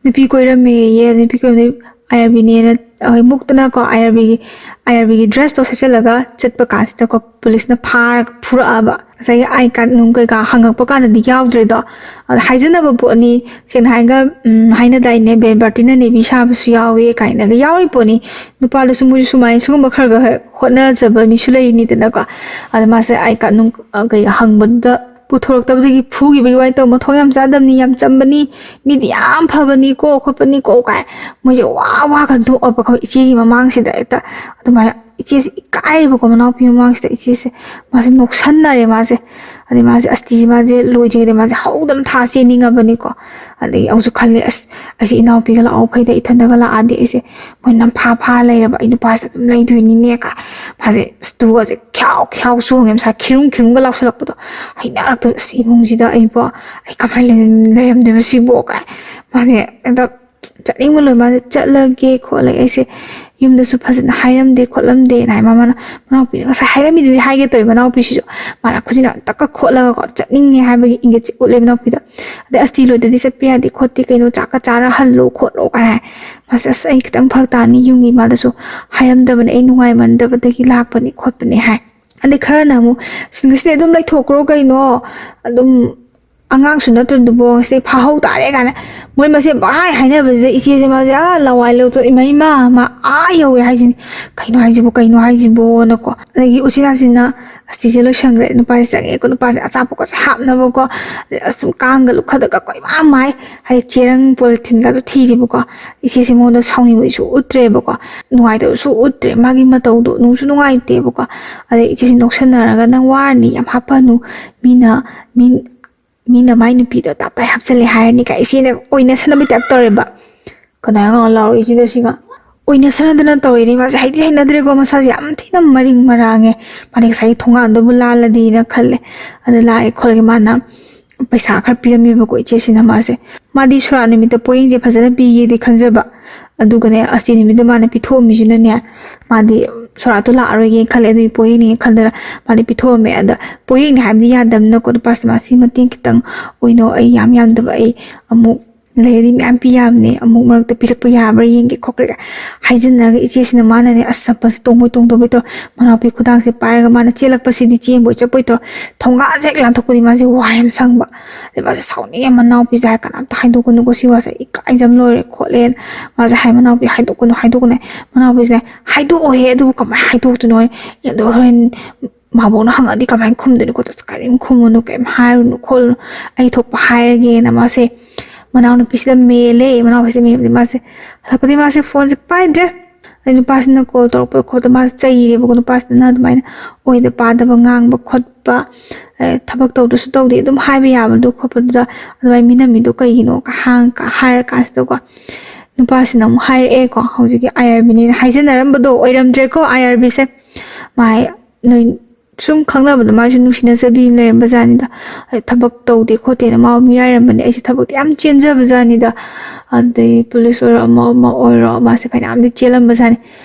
ꯅꯨꯄꯤ ꯀꯣꯏꯔꯝꯃꯦꯌꯦ, ꯅꯨꯄꯤ ꯀꯣꯏꯔꯝꯃꯦ꯫ ꯑꯥꯏ ꯑꯥꯔ ꯕꯤꯅꯦꯅ, ꯍꯣꯏ, ꯃꯨꯛꯇꯅꯀꯣ, ꯑꯥꯏ ꯑꯥꯔ ꯕꯤꯒꯤ, ꯑꯥꯏ ꯑꯥꯔ ꯕꯤꯒꯤ ꯗ꯭ꯔꯦꯁꯇꯣ ꯁꯦꯠꯆꯜꯂꯒ ꯆꯠꯄ ꯀꯥꯟꯁꯤꯗꯀꯣ, ꯄꯨꯂꯤꯁꯅ ꯐꯥꯔꯒ ꯐꯨꯔꯛꯑꯕ꯫ ꯉꯁꯥꯏꯒꯤ ꯑꯥꯏ ꯀꯥꯔꯗ ꯅꯨꯡ ꯀꯩꯀꯥ ꯍꯪꯉꯛꯄ ꯀꯥꯟꯗꯗꯤ ꯌꯥꯎꯗ꯭ꯔꯦꯗꯣ꯫ ꯑꯗ ꯍꯥꯏꯖꯅꯕ ꯄꯣꯠꯅꯤ, ꯁꯦꯡꯅ ꯍꯥꯏꯔꯒ, ꯎꯝ, ꯍꯥꯏꯅꯗꯥꯏꯅꯦ, ꯕꯦꯜ ꯕꯥꯔꯇꯤꯟꯅ ꯅꯦꯕꯤ ꯁꯥꯕꯁꯨ ꯌꯥꯎꯋꯦ ꯀꯥꯏꯅꯒ ꯌꯥꯎꯔꯤ ꯄꯣꯠꯅꯤ꯫ ꯅꯨꯄꯥꯗꯁꯨ ꯃꯣꯏꯁꯨ ꯁꯨꯃꯥꯏꯅ ꯁꯤꯒꯨꯝꯕ ꯈꯔ ꯈꯔ ꯍꯣꯠꯅꯖꯕ ꯃꯤꯁꯨ ꯂꯩꯔꯤꯅꯤꯗꯅꯀꯣ꯫ ꯑꯗ ꯃꯥꯁꯦ ꯑꯥꯏ ꯀꯥꯔꯗ ꯅꯨꯡ, ꯑ, ꯀꯩ ꯍꯪꯕꯗꯨꯗ ꯄꯨꯊꯣꯔꯛꯇꯕꯗꯒꯤ ꯐꯨꯈꯤꯕꯒꯤ ꯋꯥꯔꯤ ꯇꯧ, ꯃꯊꯣꯡ ꯌꯥꯝ ꯆꯥꯗꯕꯅꯤ, ꯌꯥꯝ ꯆꯝꯕꯅꯤ, ꯃꯤꯗꯤ ꯌꯥꯝ ꯐꯕꯅꯤꯀꯣ, ꯈꯣꯠꯄꯅꯤꯀꯣ ꯀꯥꯏ ꯃꯣꯏꯁꯦ ꯋꯥ ꯋꯥ ꯀꯟꯊꯣꯛꯑꯕ, ꯈꯪꯕ꯭ꯔꯥ? ꯏꯆꯦꯒꯤ ꯃꯃꯥꯡꯁꯤꯗ ꯍꯦꯛꯇ ꯑꯗꯨꯃꯥꯏꯅ ꯏꯆꯦꯁꯦ ꯏꯀꯥꯏꯕꯀꯣ, ꯃꯅꯥꯎꯄꯤ ꯃꯃꯥꯡꯁꯤꯗ ꯏꯆꯦꯁꯦ, ꯃꯥꯁꯦ ꯅꯣꯛꯁꯟꯅꯔꯦ ꯃꯥꯁꯦ꯫ ꯑꯗꯩ ꯃꯥꯁꯦ ꯑꯁꯇꯤꯁꯦ ꯃꯥꯁꯦ ꯂꯣꯏꯗ꯭ꯔꯤꯉꯩꯗ ꯃꯥꯁꯦ ꯍꯧꯗꯅ ꯊꯥ ꯆꯦꯟꯅꯤꯡꯉꯕꯅꯤꯀꯣ꯫ ꯑꯗꯩ ꯑꯃꯨꯛꯁꯨ ꯈꯜꯂꯦ, "ꯑꯁ, ꯑꯩꯁꯦ ꯏꯅꯥꯎꯄꯤꯒ ꯂꯥꯛꯍꯧ ꯐꯩꯗ, ꯏꯊꯟꯗꯒ ꯂꯥꯛꯑꯗꯤ ꯑꯩꯁꯦ ꯃꯣꯏ ꯅꯝꯐꯥ ꯐꯥꯔ ꯂꯩꯔꯕ, ꯑꯩ ꯅꯨꯄꯥꯁꯤꯗ ꯑꯗꯨꯝ ꯂꯩꯗꯣꯏꯅꯤꯅꯦ" ꯀꯥꯏ꯫ ꯃꯥꯁꯦ ꯑꯁ ꯇꯨꯒꯁꯦ ꯈ꯭ꯌꯥꯎ ꯈ꯭ꯌꯥꯎ ꯆꯣꯡꯉꯦ, ꯃꯁꯥ ꯈꯤꯔꯨꯝ ꯈꯤꯔꯨꯝꯒ ꯂꯥꯎꯁꯜꯂꯛꯄꯗꯣ꯫ ꯍꯩꯅꯔꯛꯇꯕ, "ꯑꯁ, ꯏꯃꯨꯡꯁꯤꯗ ꯑꯩꯕꯣ, ꯑꯩ ꯀꯃꯥꯏꯅ ꯂꯩ-, ꯂꯩꯔꯝꯗꯣꯏꯕ ꯁꯤꯕꯣ?" ꯀꯥꯏ꯫ ꯃꯥꯁꯦ ꯍꯦꯛꯇ ꯆꯠꯅꯤꯡꯕ ꯂꯣꯏ꯫ ꯃꯥꯁꯦ ꯆꯠꯂꯒꯦ ꯈꯣꯠꯂꯒꯦ, ꯑꯩꯁꯦ ꯌꯨꯝꯗꯁꯨ ꯐꯖꯅ ꯍꯥꯏꯔꯝꯗꯦ ꯈꯣꯠꯂꯝꯗꯦꯅ ꯍꯥꯏ꯫ ꯃꯃꯥꯅ, ꯃꯅꯥꯎꯄꯤꯅ ꯉꯁꯥꯏ ꯍꯥꯏꯔꯝꯃꯤꯗꯨꯗꯤ ꯍꯥꯏꯒꯦ ꯇꯧꯋꯦ, ꯃꯅꯥꯎꯄꯤꯁꯤꯁꯨ꯫ ꯃꯥꯅ ꯈꯨꯖꯤꯟ ꯌꯥꯝ ꯇꯛꯀ ꯈꯣꯠꯂꯒꯀꯣ, ꯆꯠꯅꯤꯡꯉꯦ ꯍꯥꯏꯕꯒꯤ ꯏꯪꯒꯤꯠꯁꯦ ꯎꯠꯂꯦ ꯃꯅꯥꯎꯄꯤꯗ꯫ ꯑꯗꯩ, "ꯑꯁꯇꯤ ꯂꯣꯏꯗꯗꯤ ꯆꯠꯄ ꯌꯥꯗꯦ ꯈꯣꯠꯇꯦ, ꯀꯩꯅꯣ ꯆꯥꯛꯀ ꯆꯥꯔ ꯍꯜꯂꯣ ꯈꯣꯠꯂꯣ" ꯀꯥꯏ ꯍꯥꯏ꯫ ꯃꯥꯁꯦ, "ꯑꯁ, ꯑꯩ ꯈꯤꯇꯪ ꯐꯔꯛ ꯇꯥꯅꯤ, ꯌꯨꯝꯒꯤ ꯏꯃꯥꯗꯁꯨ ꯍꯥꯏꯔꯝꯗꯕꯅꯦ, ꯑꯩ ꯅꯨꯡꯉꯥꯏꯃꯟꯗꯕꯗꯒꯤ ꯂꯥꯛꯄꯅꯤ ꯈꯣꯠꯄꯅꯤ" ꯍꯥꯏ꯫ ꯑꯗꯩ ꯈꯔꯅ ꯑꯃꯨꯛ, "ꯉꯁꯤꯗꯤ ꯑꯗꯨꯝ ꯂꯩꯊꯣꯛꯈ꯭ꯔꯣ ꯀꯩꯅꯣ, ꯑꯗꯨꯝ ꯑꯉꯥꯡꯁꯨ ꯅꯠꯇ꯭ꯔꯗꯨꯕꯣ, ꯉꯁꯤꯗꯤ ꯐꯥꯍꯧ ꯇꯥꯔꯦ" ꯀꯥꯏꯅ ꯃꯣꯏ ꯃꯁꯦꯟ ꯄꯪꯍꯥꯏ ꯍꯥꯏꯅꯕꯁꯤꯗ ꯏꯆꯦꯁꯦ ꯃꯥꯁꯦ, ꯑꯥ, ꯂꯋꯥꯏ ꯂꯧꯊꯣꯛ, "ꯏꯃꯥ, ꯏꯃꯥ, ꯃꯥ ꯑꯥ ꯌꯧꯋꯦ ꯍꯥꯏꯁꯤꯅꯤ, ꯀꯩꯅꯣ ꯍꯥꯏꯁꯤꯕꯣ, ꯀꯩꯅꯣ ꯍꯥꯏꯁꯤꯕꯣꯅꯀꯣ"꯫ ꯑꯗꯒꯤ ꯎꯆꯤꯟ ꯅꯥꯆꯤꯟꯅ ꯑꯁꯇꯤꯁꯦ ꯂꯣꯏꯁꯟꯈ꯭ꯔꯦ, ꯅꯨꯄꯥꯁꯦ ꯆꯪꯉꯛꯑꯦꯀꯣ, ꯅꯨꯄꯥꯁꯦ ꯑꯆꯥꯄꯣꯠꯀꯁꯦ ꯍꯥꯞꯅꯕꯀꯣ, ꯑꯁꯨꯝ ꯀꯥꯡꯒ ꯂꯨꯈꯠꯂꯒ ꯀꯣꯏꯃꯥ ꯃꯥꯏ, ꯍꯥꯏꯗꯤ ꯆꯦꯔꯪ ꯄꯣꯂꯤꯊꯤꯟꯒꯗꯣ ꯊꯤꯔꯤꯕꯀꯣ꯫ ꯏꯆꯦꯁꯦ ꯃꯉꯣꯟꯗ ꯁꯥꯎꯅꯤꯡꯕꯁꯨ ꯎꯠꯇ꯭ꯔꯦꯕꯀꯣ, ꯅꯨꯡꯉꯥꯏꯇꯕꯁꯨ ꯎꯠꯇ꯭ꯔꯦ, ꯃꯥꯒꯤ ꯃꯇꯧꯗꯣ ꯅꯨꯡꯁꯨ ꯅꯨꯡꯉꯥꯏꯇꯦꯕꯀꯣ꯫ ꯑꯗꯩ ꯏꯆꯦꯁꯦ ꯅꯣꯛꯁꯟꯅꯔꯒ, "ꯅꯪ ꯋꯥꯔꯅꯤ, ꯌꯥꯝ ꯍꯥꯞꯄꯅꯨ, ꯃꯤꯅ, ꯃꯤ, ꯃꯤꯅ ꯃꯥꯏ ꯅꯨꯄꯤꯗꯣ ꯇꯞꯇꯥꯏ ꯍꯥꯞꯆꯜꯂꯦ ꯍꯥꯏꯔꯅꯤ" ꯀꯥꯏ ꯏꯆꯦꯅ ꯑꯣꯏꯅ ꯁꯥꯟꯅꯕꯩ ꯇꯥꯏꯞ ꯇꯧꯔꯦꯕ꯫ ꯀꯅꯥ ꯉꯥꯎ ꯂꯥꯎꯔꯛꯏꯁꯤꯅ ꯁꯤꯒ? ꯑꯣꯏꯅ ꯁꯥꯟꯅꯗꯅ ꯇꯧꯔꯤꯅꯦ ꯃꯥꯁꯦ꯫ ꯍꯩꯗꯤ ꯍꯩꯅꯗ꯭ꯔꯦꯀꯣ, ꯃꯁꯥꯁꯦ ꯌꯥꯝ ꯊꯤꯅ ꯃꯔꯤꯡ ꯃꯔꯥꯡꯉꯦ꯫ ꯃꯥꯗꯤ ꯉꯁꯥꯏꯒꯤ ꯊꯣꯡꯒꯥꯟꯗꯕꯨ ꯂꯥꯜꯂꯗꯤꯅ ꯈꯜꯂꯦ꯫ ꯑꯗ ꯂꯥꯛꯑꯦ ꯈꯣꯠꯂꯒꯦ, ꯃꯥꯅ ꯄꯩꯁꯥ ꯈꯔ ꯄꯤꯔꯝꯃꯦꯕꯀꯣ ꯏꯆꯦꯁꯤꯅ ꯃꯥꯁꯦ꯫ ꯃꯥꯗꯤ ꯁꯣꯔꯥꯠ ꯅꯨꯃꯤꯠꯇ ꯄꯣꯌꯦꯡꯁꯦ ꯐꯖꯅ ꯄꯤꯒꯦꯗꯤ ꯈꯟꯖꯕ꯫ ꯑꯗꯨꯒꯅꯦ, ꯑꯁꯇꯤ ꯅꯨꯃꯤꯠꯇ ꯃꯥꯅ ꯄꯤꯊꯣꯛꯑꯝꯃꯤꯁꯤꯅꯅꯦ, ꯃꯥꯗꯤ ꯁꯣꯔꯥꯠꯇꯣ ꯂꯥꯛꯑꯔꯣꯏꯒꯦꯅ ꯈꯜꯂꯦ, ꯑꯗꯨꯒꯤ ꯄꯣꯌꯦꯡꯅꯦꯅ ꯈꯟꯗꯅ ꯃꯥꯗꯤ ꯄꯤꯊꯣꯛꯑꯝꯃꯦ꯫ ꯑꯗ ꯄꯣꯌꯦꯡꯅꯦ ꯍꯥꯏꯕꯗꯤ ꯌꯥꯗꯕꯅꯤꯅꯀꯣ, ꯅꯨꯄꯥꯁꯦ ꯃꯥ ꯁꯤ ꯃꯇꯦꯡ ꯈꯤꯇꯪ ꯑꯣꯏꯅꯣ, ꯑꯩ ꯌꯥꯝ ꯌꯥꯝꯗꯕ, ꯑꯩ ꯑꯃꯨꯛ ꯂꯩꯔꯗꯤ ꯃꯌꯥꯝ ꯄꯤ ꯌꯥꯕꯅꯦ, ꯑꯃꯨꯛ ꯃꯔꯛꯇ ꯄꯤꯔꯛꯄ ꯌꯥꯕ꯭ꯔꯥ ꯌꯦꯡꯒꯦ ꯈꯣꯠꯀꯦ ꯍꯥꯏꯖꯤꯟꯅꯔꯒ ꯏꯆꯦꯁꯤꯅ ꯃꯥꯅꯅꯦ ꯑꯁ ꯆꯠꯄꯁꯦ ꯇꯣꯡꯕꯣꯏ ꯇꯣꯡꯗꯕꯣꯏ ꯇꯧꯔ ꯃꯅꯥꯎꯄꯤ ꯈꯨꯗꯥꯡꯁꯦ ꯄꯥꯏꯔꯒ ꯃꯥꯅ ꯆꯦꯜꯂꯛꯄꯁꯤꯗꯤ ꯆꯦꯟꯕꯣꯏ ꯆꯠꯄꯣꯏ ꯇꯧꯔ ꯊꯣꯡꯒꯥꯟꯁꯦ ꯍꯦꯛ ꯂꯥꯟꯊꯣꯛꯄꯗꯤ ꯃꯥꯁꯦ ꯋꯥ ꯌꯥꯝ ꯁꯪꯕ꯫ ꯑꯗꯩ ꯃꯥꯁꯦ ꯁꯥꯎꯅꯤꯡꯉꯦ, ꯃꯅꯥꯎꯄꯤꯁꯦ ꯍꯥꯏ ꯀꯅꯥꯝꯇ ꯍꯥꯏꯗꯣꯛꯀꯅꯨꯀꯣ ꯁꯤ ꯋꯥꯁꯦ, ꯏꯀꯥꯏꯖꯕ ꯂꯣꯏꯔꯦ ꯈꯣꯠꯂꯦꯅ ꯃꯥꯁꯦ ꯍꯥꯏ꯫ ꯃꯅꯥꯎꯄꯤ ꯍꯥꯏꯗꯣꯛꯀꯅꯨ ꯍꯥꯏꯗꯣꯛꯀꯅꯨ ꯍꯥꯏ꯫ ꯃꯅꯥꯎꯄꯤꯁꯤꯅ ꯍꯥꯏꯗꯣꯛꯑꯣꯍꯦ, ꯑꯗꯨꯕꯨ ꯀꯃꯥꯏꯅ ꯍꯥꯏꯗꯣꯛꯇꯣꯏꯅꯣ? ꯑꯗꯣ ꯍꯣꯔꯦꯟ ꯃꯥꯕꯣꯛꯅ ꯍꯪꯉꯛꯑꯗꯤ ꯀꯃꯥꯏꯅ ꯈꯨꯝꯗꯣꯏꯅꯣ ꯈꯣꯠꯇꯣꯏꯅꯣ? ꯀꯔꯤꯝ ꯈꯨꯝꯃꯨꯅꯨ, ꯀꯔꯤꯝ ꯍꯥꯏꯔꯨꯅꯨ ꯈꯣꯠꯂꯨꯅꯨ, ꯑꯩ ꯊꯣꯛꯄ ꯍꯥꯏꯔꯒꯦꯅ ꯃꯥꯁꯦ ꯃꯅꯥꯎꯅꯨꯄꯤꯁꯤꯗ ꯃꯦꯜꯂꯦ꯫ ꯃꯅꯥꯎꯅꯨꯄꯤꯁꯤꯗ ꯃꯦꯜꯂꯗꯤ ꯃꯥꯁꯦ ꯍꯜꯂꯛꯄꯗꯤ ꯃꯥꯁꯦ ꯐꯣꯟꯁꯦ ꯄꯥꯏꯗ꯭ꯔꯦ꯫ ꯑꯗꯩ ꯅꯨꯄꯥꯁꯤꯅ ꯀꯣꯜ ꯇꯧꯔꯛꯄ ꯈꯣꯠꯄꯗ ꯃꯥꯁꯦ ꯆꯩꯔꯦꯕꯀꯣ꯫ ꯅꯨꯄꯥꯁꯤꯅ ꯑꯗꯨꯃꯥꯏꯅ ꯑꯣꯏꯗ ꯄꯥꯗꯕ ꯉꯥꯡꯕ ꯈꯣꯠꯄ, ꯑꯦ, ꯊꯕꯛ ꯇꯧꯗ꯭ꯔꯁꯨ ꯇꯧꯗꯦ ꯑꯗꯨꯝ ꯍꯥꯏꯕ ꯌꯥꯕꯗꯣ ꯈꯣꯠꯄꯗꯨꯗ ꯑꯗꯨꯃꯥꯏꯅ ꯃꯤꯅꯝꯃꯤꯗꯣ ꯀꯩꯒꯤꯅꯣ ꯍꯥꯏꯔ ꯀꯥꯟꯁꯤꯗꯀꯣ, ꯅꯨꯄꯥꯁꯤꯅ ꯑꯃꯨꯛ ꯍꯥꯏꯔꯛꯑꯦꯀꯣ, ꯍꯧꯖꯤꯛꯀꯤ ꯑꯥꯏ ꯑꯥꯔ ꯕꯤꯅꯦꯅ ꯍꯥꯏꯖꯅꯔꯝꯕꯗꯣ ꯑꯣꯏꯔꯝꯗ꯭ꯔꯦꯀꯣ ꯑꯥꯏ ꯑꯥꯔ ꯕꯤꯁꯦ꯫ ꯃꯥꯏ ꯅꯣꯏ ꯁꯨꯝ ꯈꯪꯅꯕꯗ ꯃꯥꯏꯁꯨ ꯅꯨꯡꯁꯤꯅ ꯆꯕꯤ ꯑꯃ ꯂꯩꯔꯝꯕ ꯖꯥꯠꯅꯤꯗ꯫ ꯑꯩ ꯊꯕꯛ ꯇꯧꯗꯦ ꯈꯣꯠꯇꯦꯅ ꯃꯥꯕꯨ ꯃꯤꯔꯥꯏꯔꯝꯕꯅꯦ꯫ ꯑꯩꯁꯦ ꯊꯕꯛꯇꯤ ꯌꯥꯝ ꯆꯦꯟꯖꯕ ꯖꯥꯠꯅꯤꯗ꯫ ꯑꯗꯩ ꯄꯨꯂꯤꯁ ꯑꯣꯏꯔꯣ ꯑꯃ ꯑꯃ ꯑꯣꯏꯔꯣ ꯃꯥꯁꯦ ꯐꯅꯌꯥꯝꯗꯤ ꯆꯦꯜꯂꯝꯕ ꯖꯥꯠꯅꯤ꯫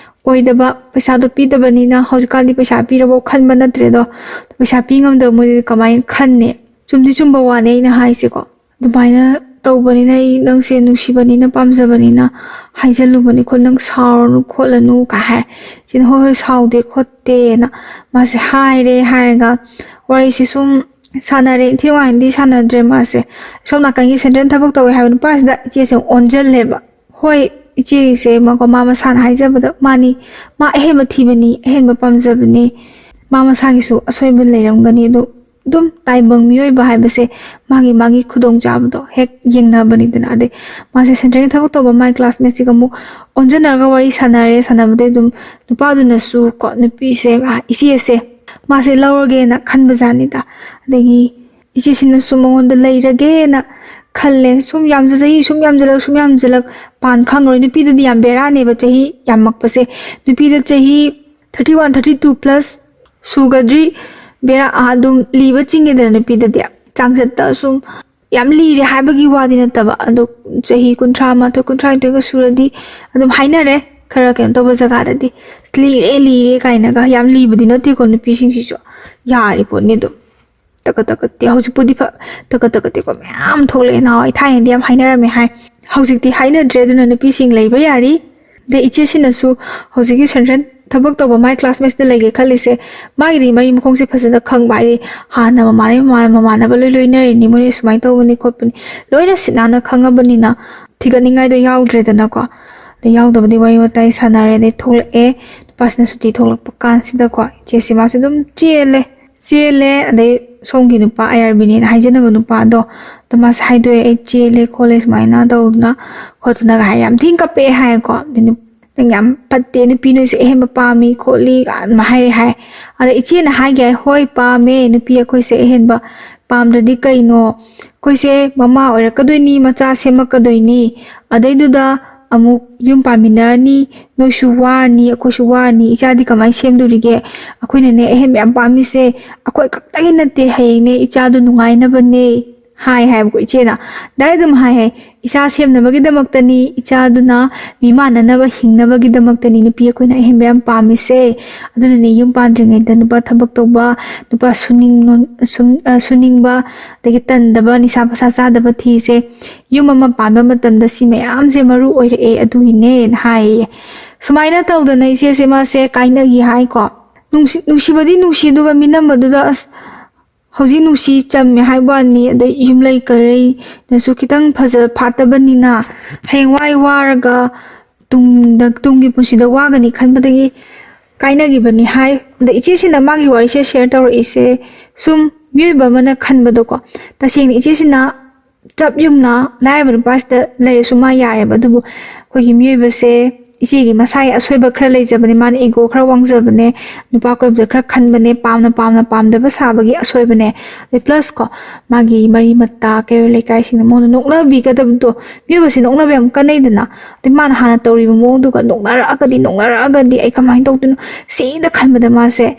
ꯑꯣꯏꯗꯕ, ꯄꯩꯁꯥꯗꯣ ꯄꯤꯗꯕꯅꯤꯅ ꯍꯧꯖꯤꯛꯀꯥꯟꯗꯤ ꯄꯩꯁꯥ ꯄꯤꯔꯕꯣ ꯈꯟꯕ ꯅꯠꯇ꯭ꯔꯦꯗꯣ꯫ ꯄꯩꯁꯥ ꯄꯤ ꯉꯝꯗꯕ ꯃꯣꯏꯗꯤ ꯀꯃꯥꯏꯅ ꯈꯟꯅꯤ? ꯆꯨꯝꯗꯤ ꯆꯨꯝꯕ ꯋꯥꯅꯤ ꯑꯩꯅ ꯍꯥꯏꯁꯦꯀꯣ꯫ ꯑꯗꯨꯃꯥꯏꯅ ꯇꯧꯕꯅꯤꯅ ꯑꯩ ꯅꯪꯁꯦ ꯅꯨꯡꯁꯤꯕꯅꯤꯅ ꯄꯥꯝꯖꯕꯅꯤꯅ ꯍꯥꯏꯖꯜꯂꯨꯕꯅꯤ ꯈꯣ, ꯅꯪ ꯁꯥꯎꯔꯅꯨ ꯈꯣꯠꯂꯅꯨ ꯀꯥꯏ ꯍꯥꯏ꯫ ꯁꯤꯅ ꯍꯣꯏ ꯍꯣꯏ ꯁꯥꯎꯗꯦ ꯈꯣꯠꯇꯦꯅ ꯃꯥꯁꯦ ꯍꯥꯏꯔꯦ꯫ ꯍꯥꯏꯔꯒ ꯋꯥꯔꯤꯁꯦ ꯁꯨꯝ ꯁꯥꯟꯅꯔꯦ꯫ ꯏꯟꯊꯤ ꯅꯨꯡꯉꯥꯏꯅꯗꯤ ꯁꯥꯟꯅꯗ꯭ꯔꯦ ꯃꯥꯁꯦ꯫ ꯁꯣꯝ ꯅꯥꯀꯟꯒꯤ ꯁꯦꯟꯇ꯭ꯔꯦꯜ ꯊꯕꯛ ꯇꯧꯋꯦ ꯍꯥꯏꯕ ꯅꯨꯄꯥꯁꯤꯗ ꯏꯆꯦꯁꯦ ꯑꯃꯨꯛ ꯑꯣꯟꯁꯤꯜꯂꯦꯕ꯫ ꯍꯣꯏ, ꯏꯆꯦꯒꯤꯁꯦ ꯃꯥꯀꯣ, ꯃꯥ ꯃꯁꯥꯅ ꯍꯥꯏꯖꯕꯗ ꯃꯥꯅꯤ, ꯃꯥ ꯑꯍꯦꯟꯕ ꯊꯤꯕꯅꯤ, ꯑꯍꯦꯟꯕ ꯄꯥꯝꯖꯕꯅꯤ, ꯃꯥ ꯃꯁꯥꯒꯤꯁꯨ ꯑꯁꯣꯏꯕ ꯂꯩꯔꯝꯒꯅꯤ꯫ ꯑꯗꯨ ꯑꯗꯨꯝ ꯇꯥꯏꯕꯪ ꯃꯤꯑꯣꯏꯕ ꯍꯥꯏꯕꯁꯦ ꯃꯥꯒꯤ ꯃꯥꯒꯤ ꯈꯨꯗꯣꯡꯆꯥꯕꯗꯣ ꯍꯦꯛ ꯌꯦꯡꯅꯕꯅꯤꯗꯅ꯫ ꯑꯗꯩ ꯃꯥꯁꯦ ꯁꯦꯟꯇ꯭ꯔꯦꯜꯒꯤ ꯊꯕꯛ ꯇꯧꯕ ꯃꯥꯏ ꯀ꯭ꯂꯥꯁꯃꯦꯠꯁꯤꯒ ꯑꯃꯨꯛ ꯑꯣꯟꯖꯟꯅꯔꯒ ꯋꯥꯔꯤ ꯁꯥꯟꯅꯔꯦ꯫ ꯁꯥꯟꯅꯕꯗꯩ ꯑꯗꯨꯝ ꯅꯨꯄꯥꯗꯨꯅꯁꯨ ꯀꯣ, ꯅꯨꯄꯤꯁꯦ, ꯑ, ꯏꯆꯦꯁꯦ ꯃꯥꯁꯦ ꯂꯧꯔꯒꯦꯅ ꯈꯟꯕꯖꯥꯠꯅꯤꯗ꯫ ꯑꯗꯒꯤ ꯏꯆꯦꯁꯤꯅꯁꯨ ꯃꯉꯣꯟꯗ ꯂꯩꯔꯒꯦꯅ ꯈꯜꯂꯦ꯫ ꯁꯨꯝ ꯌꯥꯝꯖ-, ꯆꯍꯤ ꯁꯨꯝ ꯌꯥꯝꯖꯜꯂꯛ, ꯁꯨꯝ ꯌꯥꯝꯖꯜꯂꯛ, ꯄꯥꯟ ꯈꯪꯉꯔꯣꯏ꯫ ꯅꯨꯄꯤꯗꯗꯤ ꯌꯥꯝ ꯕꯦꯔꯥꯅꯦꯕ ꯆꯍꯤ ꯌꯥꯝꯃꯛꯄꯁꯦ꯫ ꯅꯨꯄꯤꯗ ꯆꯍꯤ thirty one, thirty two plus ꯁꯨꯒꯗ꯭ꯔꯤ, ꯕꯦꯔꯥ, ꯑꯥ, ꯑꯗꯨꯝ ꯂꯤꯕ ꯆꯤꯡꯉꯦꯗꯅ ꯅꯨꯄꯤꯗꯗꯤ꯫ ꯆꯥꯡꯆꯠꯇ ꯁꯨꯝ ꯌꯥꯝ ꯂꯤꯔꯦ ꯍꯥꯏꯕꯒꯤ ꯋꯥꯗꯤ ꯅꯠꯇꯕ, ꯑꯗꯣ ꯆꯍꯤ ꯀꯨꯟꯊ꯭ꯔꯥ ꯃꯥꯊꯣꯏ, ꯀꯨꯟꯊ꯭ꯔꯥ ꯅꯤꯊꯣꯏꯒ ꯁꯨꯔꯗꯤ ꯑꯗꯨꯝ ꯍꯥꯏꯅꯔꯦ, ꯈꯔ ꯀꯩꯅꯣ ꯇꯧꯕ ꯖꯒꯥꯗꯗꯤ, "ꯂꯤꯔꯦ, ꯂꯤꯔꯦ" ꯀꯥꯏꯅꯒ ꯌꯥꯝ ꯂꯤꯕꯗꯤ ꯅꯠꯇꯦꯀꯣ ꯅꯨꯄꯤꯁꯤꯡꯁꯤꯁꯨ, ꯌꯥꯔꯤ ꯄꯣꯠꯅꯤ ꯑꯗꯨꯝ꯫ ꯇꯀ ꯇꯀꯠꯇꯤ ꯍꯧꯖꯤꯛꯄꯨꯗꯤ ꯐ ꯇꯀ ꯇꯀꯠꯇꯤꯀꯣ ꯃꯌꯥꯝ ꯊꯣꯛꯂꯛꯑꯦ꯫ ꯅꯍꯥꯟꯋꯥꯏ ꯊꯥꯏꯅꯗꯤ ꯌꯥꯝ ꯍꯥꯏꯅꯔꯝꯃꯦ ꯍꯥꯏ꯫ ꯍꯧꯖꯤꯛꯇꯤ ꯍꯥꯏꯅꯗ꯭ꯔꯦ꯫ ꯑꯗꯨꯅ ꯅꯨꯄꯤꯁꯤꯡ ꯂꯩꯕ ꯌꯥꯔꯤ꯫ ꯑꯗꯩ ꯏꯆꯦꯁꯤꯅꯁꯨ ꯍꯧꯖꯤꯛꯀꯤ ꯁꯦꯟꯇ꯭ꯔꯦꯜ ꯊꯕꯛ ꯇꯧꯕ ꯃꯥꯏ ꯀ꯭ꯂꯥꯁꯃꯦꯠꯁꯇ ꯂꯩꯒꯦ ꯈꯜꯂꯤꯁꯦ, ꯃꯥꯒꯤꯗꯤ ꯃꯔꯤ ꯃꯈꯣꯡꯁꯦ ꯐꯖꯅ ꯈꯪꯕ, ꯍꯥꯏꯗꯤ ꯍꯥꯟꯅ ꯃꯃꯥꯟꯅꯕ ꯃꯃꯥꯟ- ꯃꯃꯥꯟꯅꯕ ꯂꯣꯏ ꯂꯣꯏꯅꯔꯤꯅꯤ, ꯃꯣꯏꯅ ꯁꯨꯃꯥꯏꯅ ꯇꯧꯕꯅꯤ ꯈꯣꯠꯄꯅꯤ, ꯂꯣꯏꯅ ꯁꯤꯠ ꯅꯥꯟꯅ ꯈꯪꯉꯕꯅꯤꯅ ꯊꯤꯒꯠꯅꯤꯡꯉꯥꯏꯗꯣ ꯌꯥꯎꯗ꯭ꯔꯦꯗꯅꯀꯣ꯫ ꯑꯗꯩ ꯌꯥꯎꯗꯕꯗꯤ ꯋꯥꯔꯤ ꯋꯥꯇꯥꯏ ꯁꯥꯟꯅꯔꯦ, ꯑꯗꯩ ꯊꯣꯛꯂꯛꯑꯦ꯫ ꯅꯨꯄꯥꯁꯤꯅ ꯁꯨꯇꯤ ꯊꯣꯛꯂꯛꯄ ꯀꯥꯟꯁꯤꯗꯀꯣ ꯏꯆꯦꯁꯤ ꯃꯥꯁꯨ ꯑꯗꯨꯝ ꯆꯦꯜꯂꯦ꯫ ꯆꯦꯜꯂꯦ꯫ ꯑꯗꯩ ꯁꯣꯝꯒꯤ ꯅꯨꯄꯥ ꯑꯥꯏ ꯑꯥꯔ ꯕꯤꯅꯦꯅ ꯍꯥꯏꯖꯅꯕ ꯅꯨꯄꯥꯗꯣ, ꯑꯗꯣ ꯃꯥꯁꯦ ꯍꯥꯏꯗꯣꯛꯑꯦ, "ꯑꯩ ꯆꯦꯜꯂꯦ ꯈꯣꯠꯂꯦ ꯁꯨꯃꯥꯏꯅ ꯇꯧꯗꯅ ꯈꯣꯠꯇꯅꯒ" ꯍꯥꯏ꯫ ꯌꯥꯝ ꯊꯤꯅ ꯀꯞꯄꯛꯑꯦ ꯍꯥꯏꯀꯣ꯫ ꯑꯗꯩ ꯅꯨ- "ꯅꯪ ꯌꯥꯝ ꯐꯠꯇꯦ, ꯅꯨꯄꯤ ꯅꯣꯏꯁꯦ ꯑꯍꯦꯟꯕ ꯄꯥꯝꯃꯤ ꯈꯣꯠꯂꯤ" ꯑꯗꯨꯃꯥꯏꯅ ꯍꯥꯏꯔꯦ ꯍꯥꯏ꯫ ꯑꯗ ꯏꯆꯦꯅ ꯍꯥꯏꯒꯦ ꯍꯥꯏ, "ꯍꯣꯏ, ꯄꯥꯝꯃꯦ, ꯅꯨꯄꯤ ꯑꯩꯈꯣꯏꯁꯦ ꯑꯍꯦꯟꯕ ꯄꯥꯝꯗ꯭ꯔꯗꯤ ꯀꯩꯅꯣ? ꯑꯩꯈꯣꯏꯁꯦ ꯃꯃꯥ ꯑꯣꯏꯔꯛꯀꯗꯣꯏꯅꯤ, ꯃꯆꯥ ꯁꯦꯝꯃꯛꯀꯗꯣꯏꯅꯤ, ꯑꯗꯩꯗꯨꯗ ꯑꯃꯨꯛ ꯌꯨꯝ ꯄꯥꯟꯃꯤꯟꯅꯔꯅꯤ, ꯅꯣꯏꯁꯨ ꯋꯥꯔꯅꯤ, ꯑꯩꯈꯣꯏꯁꯨ ꯋꯥꯔꯅꯤ, ꯏꯆꯥꯗꯤ ꯀꯃꯥꯏꯅ ꯁꯦꯝꯗꯣꯔꯤꯒꯦ? ꯑꯩꯈꯣꯏꯅꯅꯦ ꯑꯍꯦꯟꯕ ꯌꯥꯝ ꯄꯥꯝꯃꯤꯁꯦ ꯑꯩꯈꯣꯏ ꯈꯛꯇꯒꯤ ꯅꯠꯇꯦ, ꯍꯌꯦꯡꯅꯦ ꯏꯆꯥꯗꯣ ꯅꯨꯡꯉꯥꯏꯅꯕꯅꯦ" ꯍꯥꯏ ꯍꯥꯏꯕꯀꯣ ꯏꯆꯦꯅ꯫ ꯗꯥꯏꯔꯦꯛ ꯑꯗꯨꯝ ꯍꯥꯏ ꯍꯥꯏ, "ꯏꯆꯥ ꯁꯦꯝꯅꯕꯒꯤꯗꯃꯛꯇꯅꯤ, ꯏꯆꯥꯗꯨꯅ ꯃꯤꯃꯥꯟꯅꯅꯕ ꯍꯤꯡꯅꯕꯒꯤꯗꯃꯛꯇꯅꯤ ꯅꯨꯄꯤ ꯑꯩꯈꯣꯏꯅ ꯑꯍꯦꯟꯕ ꯌꯥꯝ ꯄꯥꯝꯃꯤꯁꯦ꯫ ꯑꯗꯨꯅꯅꯦ ꯌꯨꯝ ꯄꯥꯟꯗ꯭ꯔꯤꯉꯩꯗ ꯅꯨꯄꯥ ꯊꯕꯛ ꯇꯧꯕ, ꯅꯨꯄꯥ ꯁꯨꯅꯤꯡ- ꯁꯨꯝ- ꯑ, ꯁꯨꯅꯤꯡꯕ, ꯑꯗꯒꯤ ꯇꯟꯗꯕ, ꯅꯤꯁꯥ ꯄꯁꯥ ꯆꯥꯗꯕ ꯊꯤꯁꯦ꯫ ꯌꯨꯝ ꯑꯃ ꯄꯥꯟꯕ ꯃꯇꯝꯗ ꯁꯤ ꯃꯌꯥꯝꯁꯦ ꯃꯔꯨ ꯑꯣꯏꯔꯛꯑꯦ, ꯑꯗꯨꯒꯤꯅꯦꯅ" ꯍꯥꯏꯌꯦ꯫ ꯁꯨꯃꯥꯏꯅ ꯇꯧꯗꯅ ꯏꯆꯦꯁꯦ ꯃꯥꯁꯦ ꯀꯥꯏꯅꯈꯤ ꯍꯥꯏꯀꯣ꯫ ꯅꯨꯡꯁꯤ- ꯅꯨꯡꯁꯤꯕꯗꯤ ꯅꯨꯡꯁꯤ, ꯑꯗꯨꯒ ꯃꯤꯅꯝꯕꯗꯨꯗ ꯑꯁ ꯍꯧꯖꯤꯛ ꯅꯨꯡꯁꯤ ꯆꯝꯃꯦ ꯍꯥꯏꯕ ꯋꯥꯅꯤ, ꯑꯗꯩ ꯌꯨꯝꯂꯩ ꯀꯔꯩꯅꯁꯨ ꯈꯤꯇꯪ ꯐꯖ ꯐꯥꯠꯇꯕꯅꯤꯅ ꯍꯌꯦꯡꯋꯥꯏ ꯋꯥꯔꯒ ꯇꯨꯡꯗ, ꯇꯨꯡꯒꯤ ꯄꯨꯟꯁꯤꯗ ꯋꯥꯒꯅꯤ ꯈꯟꯕꯗꯒꯤ ꯀꯥꯏꯅꯈꯤꯕꯅꯤ ꯍꯥꯏ꯫ ꯑꯗ ꯏꯆꯦꯁꯤꯅ ꯃꯥꯒꯤ ꯋꯥꯔꯤꯁꯦ ꯁꯦꯌꯔ ꯇꯧꯔꯛꯏꯁꯦ ꯁꯨꯝ ꯃꯤꯑꯣꯏꯕ ꯑꯃꯅ ꯈꯟꯕꯗꯣꯀꯣ, ꯇꯁꯦꯡꯅ ꯏꯆꯦꯁꯤꯅ ꯆꯞ ꯌꯨꯡꯅ ꯂꯥꯏꯔꯕ ꯅꯨꯄꯥꯁꯤꯗ ꯂꯩꯔꯁꯨ ꯃꯥ ꯌꯥꯔꯦꯕ, ꯑꯗꯨꯕꯨ ꯑꯩꯈꯣꯏꯒꯤ ꯃꯤꯑꯣꯏꯕꯁꯦ ꯏꯆꯦꯒꯤ ꯃꯁꯥꯒꯤ ꯑꯁꯣꯏꯕ ꯈꯔ ꯂꯩꯖꯕꯅꯦ, ꯃꯥꯅ ꯏꯒꯣ ꯈꯔ ꯋꯥꯡꯖꯕꯅꯦ, ꯅꯨꯄꯥ ꯀꯣꯏꯕꯁꯦ ꯈꯔ ꯈꯟꯕꯅꯦ, ꯄꯥꯝꯅ ꯄꯥꯝꯅ ꯄꯥꯝꯗꯕ ꯁꯥꯕꯒꯤ ꯑꯁꯣꯏꯕꯅꯦ꯫ ꯑꯗꯩ ꯄ꯭ꯂꯁ ꯀꯣ, ꯃꯥꯒꯤ ꯃꯔꯤ ꯃꯇꯥ, ꯀꯩꯔꯣꯜ ꯂꯩꯀꯥꯏꯁꯤꯡꯅ ꯃꯉꯣꯟꯗ ꯅꯣꯛꯅꯕꯤꯒꯗꯕꯗꯣ, ꯃꯤꯑꯣꯏꯕꯁꯦ ꯅꯣꯛꯅꯕ ꯌꯥꯝ ꯀꯟꯅꯩꯗꯅ꯫ ꯑꯗꯩ ꯃꯥꯅ ꯍꯥꯟꯅ ꯇꯧꯔꯤꯕ ꯃꯑꯣꯡꯗꯨꯒ ꯅꯣꯛꯅꯔꯛꯑꯒꯗꯤ, ꯅꯣꯛꯅꯔꯛꯑꯒꯗꯤ ꯑꯩ ꯀꯃꯥꯏꯅ ꯇꯧꯗꯣꯏꯅꯣ? ꯁꯤꯗ ꯈꯟꯕꯗ ꯃꯥꯁꯦ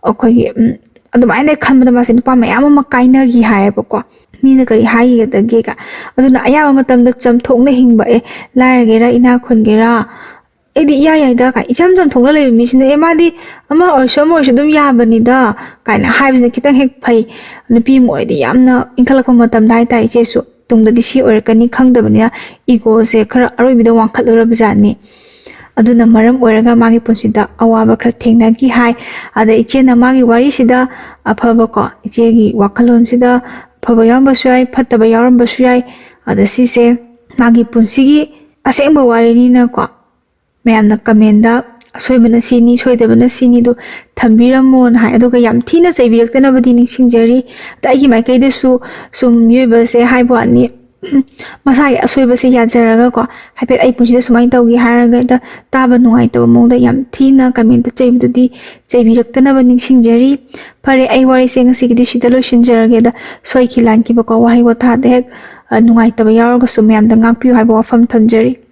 ꯑꯩꯈꯣꯏꯒꯤ, ꯎꯝ, ꯑꯗꯨꯃꯥꯏꯅ ꯈꯟꯕꯗ ꯃꯥꯁꯦ ꯅꯨꯄꯥ ꯃꯌꯥꯝ ꯑꯃ ꯀꯥꯏꯅꯈꯤ ꯍꯥꯏꯌꯦꯕꯀꯣ꯫ ꯃꯤꯅ ꯀꯔꯤ ꯍꯥꯏꯒꯗꯒꯦꯒ꯫ ꯑꯗꯨꯅ ꯑꯌꯥꯝꯕ ꯃꯇꯝꯗ ꯆꯝꯊꯣꯛꯅ ꯍꯤꯡꯕ, ꯑꯦ, ꯂꯥꯏꯔꯒꯦꯔꯥ ꯏꯅꯥꯛ ꯈꯨꯟꯒꯦꯔꯥ, ꯑꯩꯗꯤ ꯏꯌꯥ ꯌꯥꯏꯗ ꯀꯥꯏ, ꯏꯆꯝ ꯆꯝꯊꯣꯛꯅ ꯂꯩꯕ ꯃꯤꯁꯤꯅ, "ꯑꯦ, ꯃꯥꯗꯤ ꯑꯃ ꯑꯣꯏꯔꯁꯨ ꯑꯃ ꯑꯣꯏꯔꯁꯨ ꯑꯗꯨꯝ ꯌꯥꯕꯅꯤꯗ" ꯀꯥꯏꯅ ꯍꯥꯏꯕꯁꯤꯅ ꯈꯤꯇꯪ ꯍꯦꯛ ꯐꯩ꯫ ꯅꯨꯄꯤ ꯑꯃ ꯑꯣꯏꯔꯗꯤ ꯌꯥꯝꯅ ꯏꯟꯈꯠꯂꯛꯄ ꯃꯇꯝꯗ ꯍꯥꯏꯇꯥꯔꯦ, ꯏꯆꯦꯁꯨ ꯇꯨꯡꯗꯗꯤ ꯁꯤ ꯑꯣꯏꯔꯛꯀꯅꯤ ꯈꯪꯗꯕꯅꯤꯅ ꯏꯒꯣꯁꯦ ꯈꯔ ꯑꯔꯣꯏꯕꯤꯗ ꯋꯥꯡꯈꯠꯂꯨꯔꯕ ꯖꯥꯠꯅꯤ꯫ ꯑꯗꯨꯅ ꯃꯔꯝ ꯑꯣꯏꯔꯒ ꯃꯥꯒꯤ ꯄꯨꯟꯁꯤꯗ ꯑꯋꯥꯕ ꯈꯔ ꯊꯦꯡꯅꯈꯤ ꯍꯥꯏ꯫ ꯑꯗ ꯏꯆꯦꯅ ꯃꯥꯒꯤ ꯋꯥꯔꯤꯁꯤꯗ ꯑꯐꯕꯀꯣ, ꯏꯆꯦꯒꯤ ꯋꯥꯈꯜꯂꯣꯟꯁꯤꯗ ꯑꯐꯕ ꯌꯥꯎꯔꯝꯕꯁꯨ ꯌꯥꯏ, ꯐꯠꯇꯕ ꯌꯥꯎꯔꯝꯕꯁꯨ ꯌꯥꯏ꯫ ꯑꯗ ꯁꯤꯁꯦ ꯃꯥꯒꯤ ꯄꯨꯟꯁꯤꯒꯤ ꯑꯁꯦꯡꯕ ꯋꯥꯔꯤꯅꯤꯅꯀꯣ, ꯃꯌꯥꯝꯅ ꯀꯃꯦꯟꯗ "ꯑꯁꯣꯏꯕꯅ ꯁꯤꯅꯤ, ꯁꯣꯏꯗꯕꯅ ꯁꯤꯅꯤꯗꯣ ꯊꯝꯕꯤꯔꯝꯃꯣꯅ" ꯍꯥꯏ꯫ ꯑꯗꯨꯒ ꯌꯥꯝ ꯊꯤꯅ ꯆꯩꯕꯤꯔꯛꯇꯅꯕꯗꯤ ꯅꯤꯡꯁꯤꯡꯖꯔꯤ꯫ ꯑꯗ ꯑꯩꯒꯤ ꯃꯥꯏꯀꯩꯗꯁꯨ ꯁꯨꯝ ꯃꯤꯑꯣꯏꯕꯁꯦ ꯍꯥꯏꯕ ꯋꯥꯅꯤ, ꯃꯁꯥꯒꯤ ꯑꯁꯣꯏꯕꯁꯦ ꯌꯥꯖꯔꯒꯀꯣ, ꯍꯥꯏꯐꯦꯠ ꯑꯩ ꯄꯨꯟꯁꯤꯗ ꯁꯨꯃꯥꯏꯅ ꯇꯧꯒꯦ ꯍꯥꯏꯔꯒ ꯍꯦꯛꯇ ꯇꯥꯕ ꯅꯨꯡꯉꯥꯏꯇꯕ ꯃꯑꯣꯡꯗ ꯌꯥꯝ ꯊꯤꯅ ꯀꯃꯦꯟꯇ ꯆꯩꯕꯗꯨꯗꯤ ꯆꯩꯕꯤꯔꯛꯇꯅꯕ ꯅꯤꯡꯁꯤꯡꯖꯔꯤ꯫ ꯐꯔꯦ, ꯑꯩ ꯋꯥꯔꯤꯁꯦ ꯉꯁꯤꯒꯤꯗꯤ ꯁꯤꯗ ꯂꯣꯏꯁꯤꯟꯖꯔꯒꯦ꯫ ꯑꯗ ꯁꯣꯏꯈꯤ ꯂꯥꯟꯈꯤꯕꯀꯣ, ꯋꯥꯍꯩ ꯋꯥꯇꯥꯗ ꯍꯦꯛ, ꯑ, ꯅꯨꯡꯉꯥꯏꯇꯕ ꯌꯥꯎꯔꯒꯁꯨ ꯃꯌꯥꯝꯗ ꯉꯥꯛꯄꯤꯌꯨ ꯍꯥꯏꯕ ꯋꯥꯐꯝ ꯊꯝꯖꯔꯤ꯫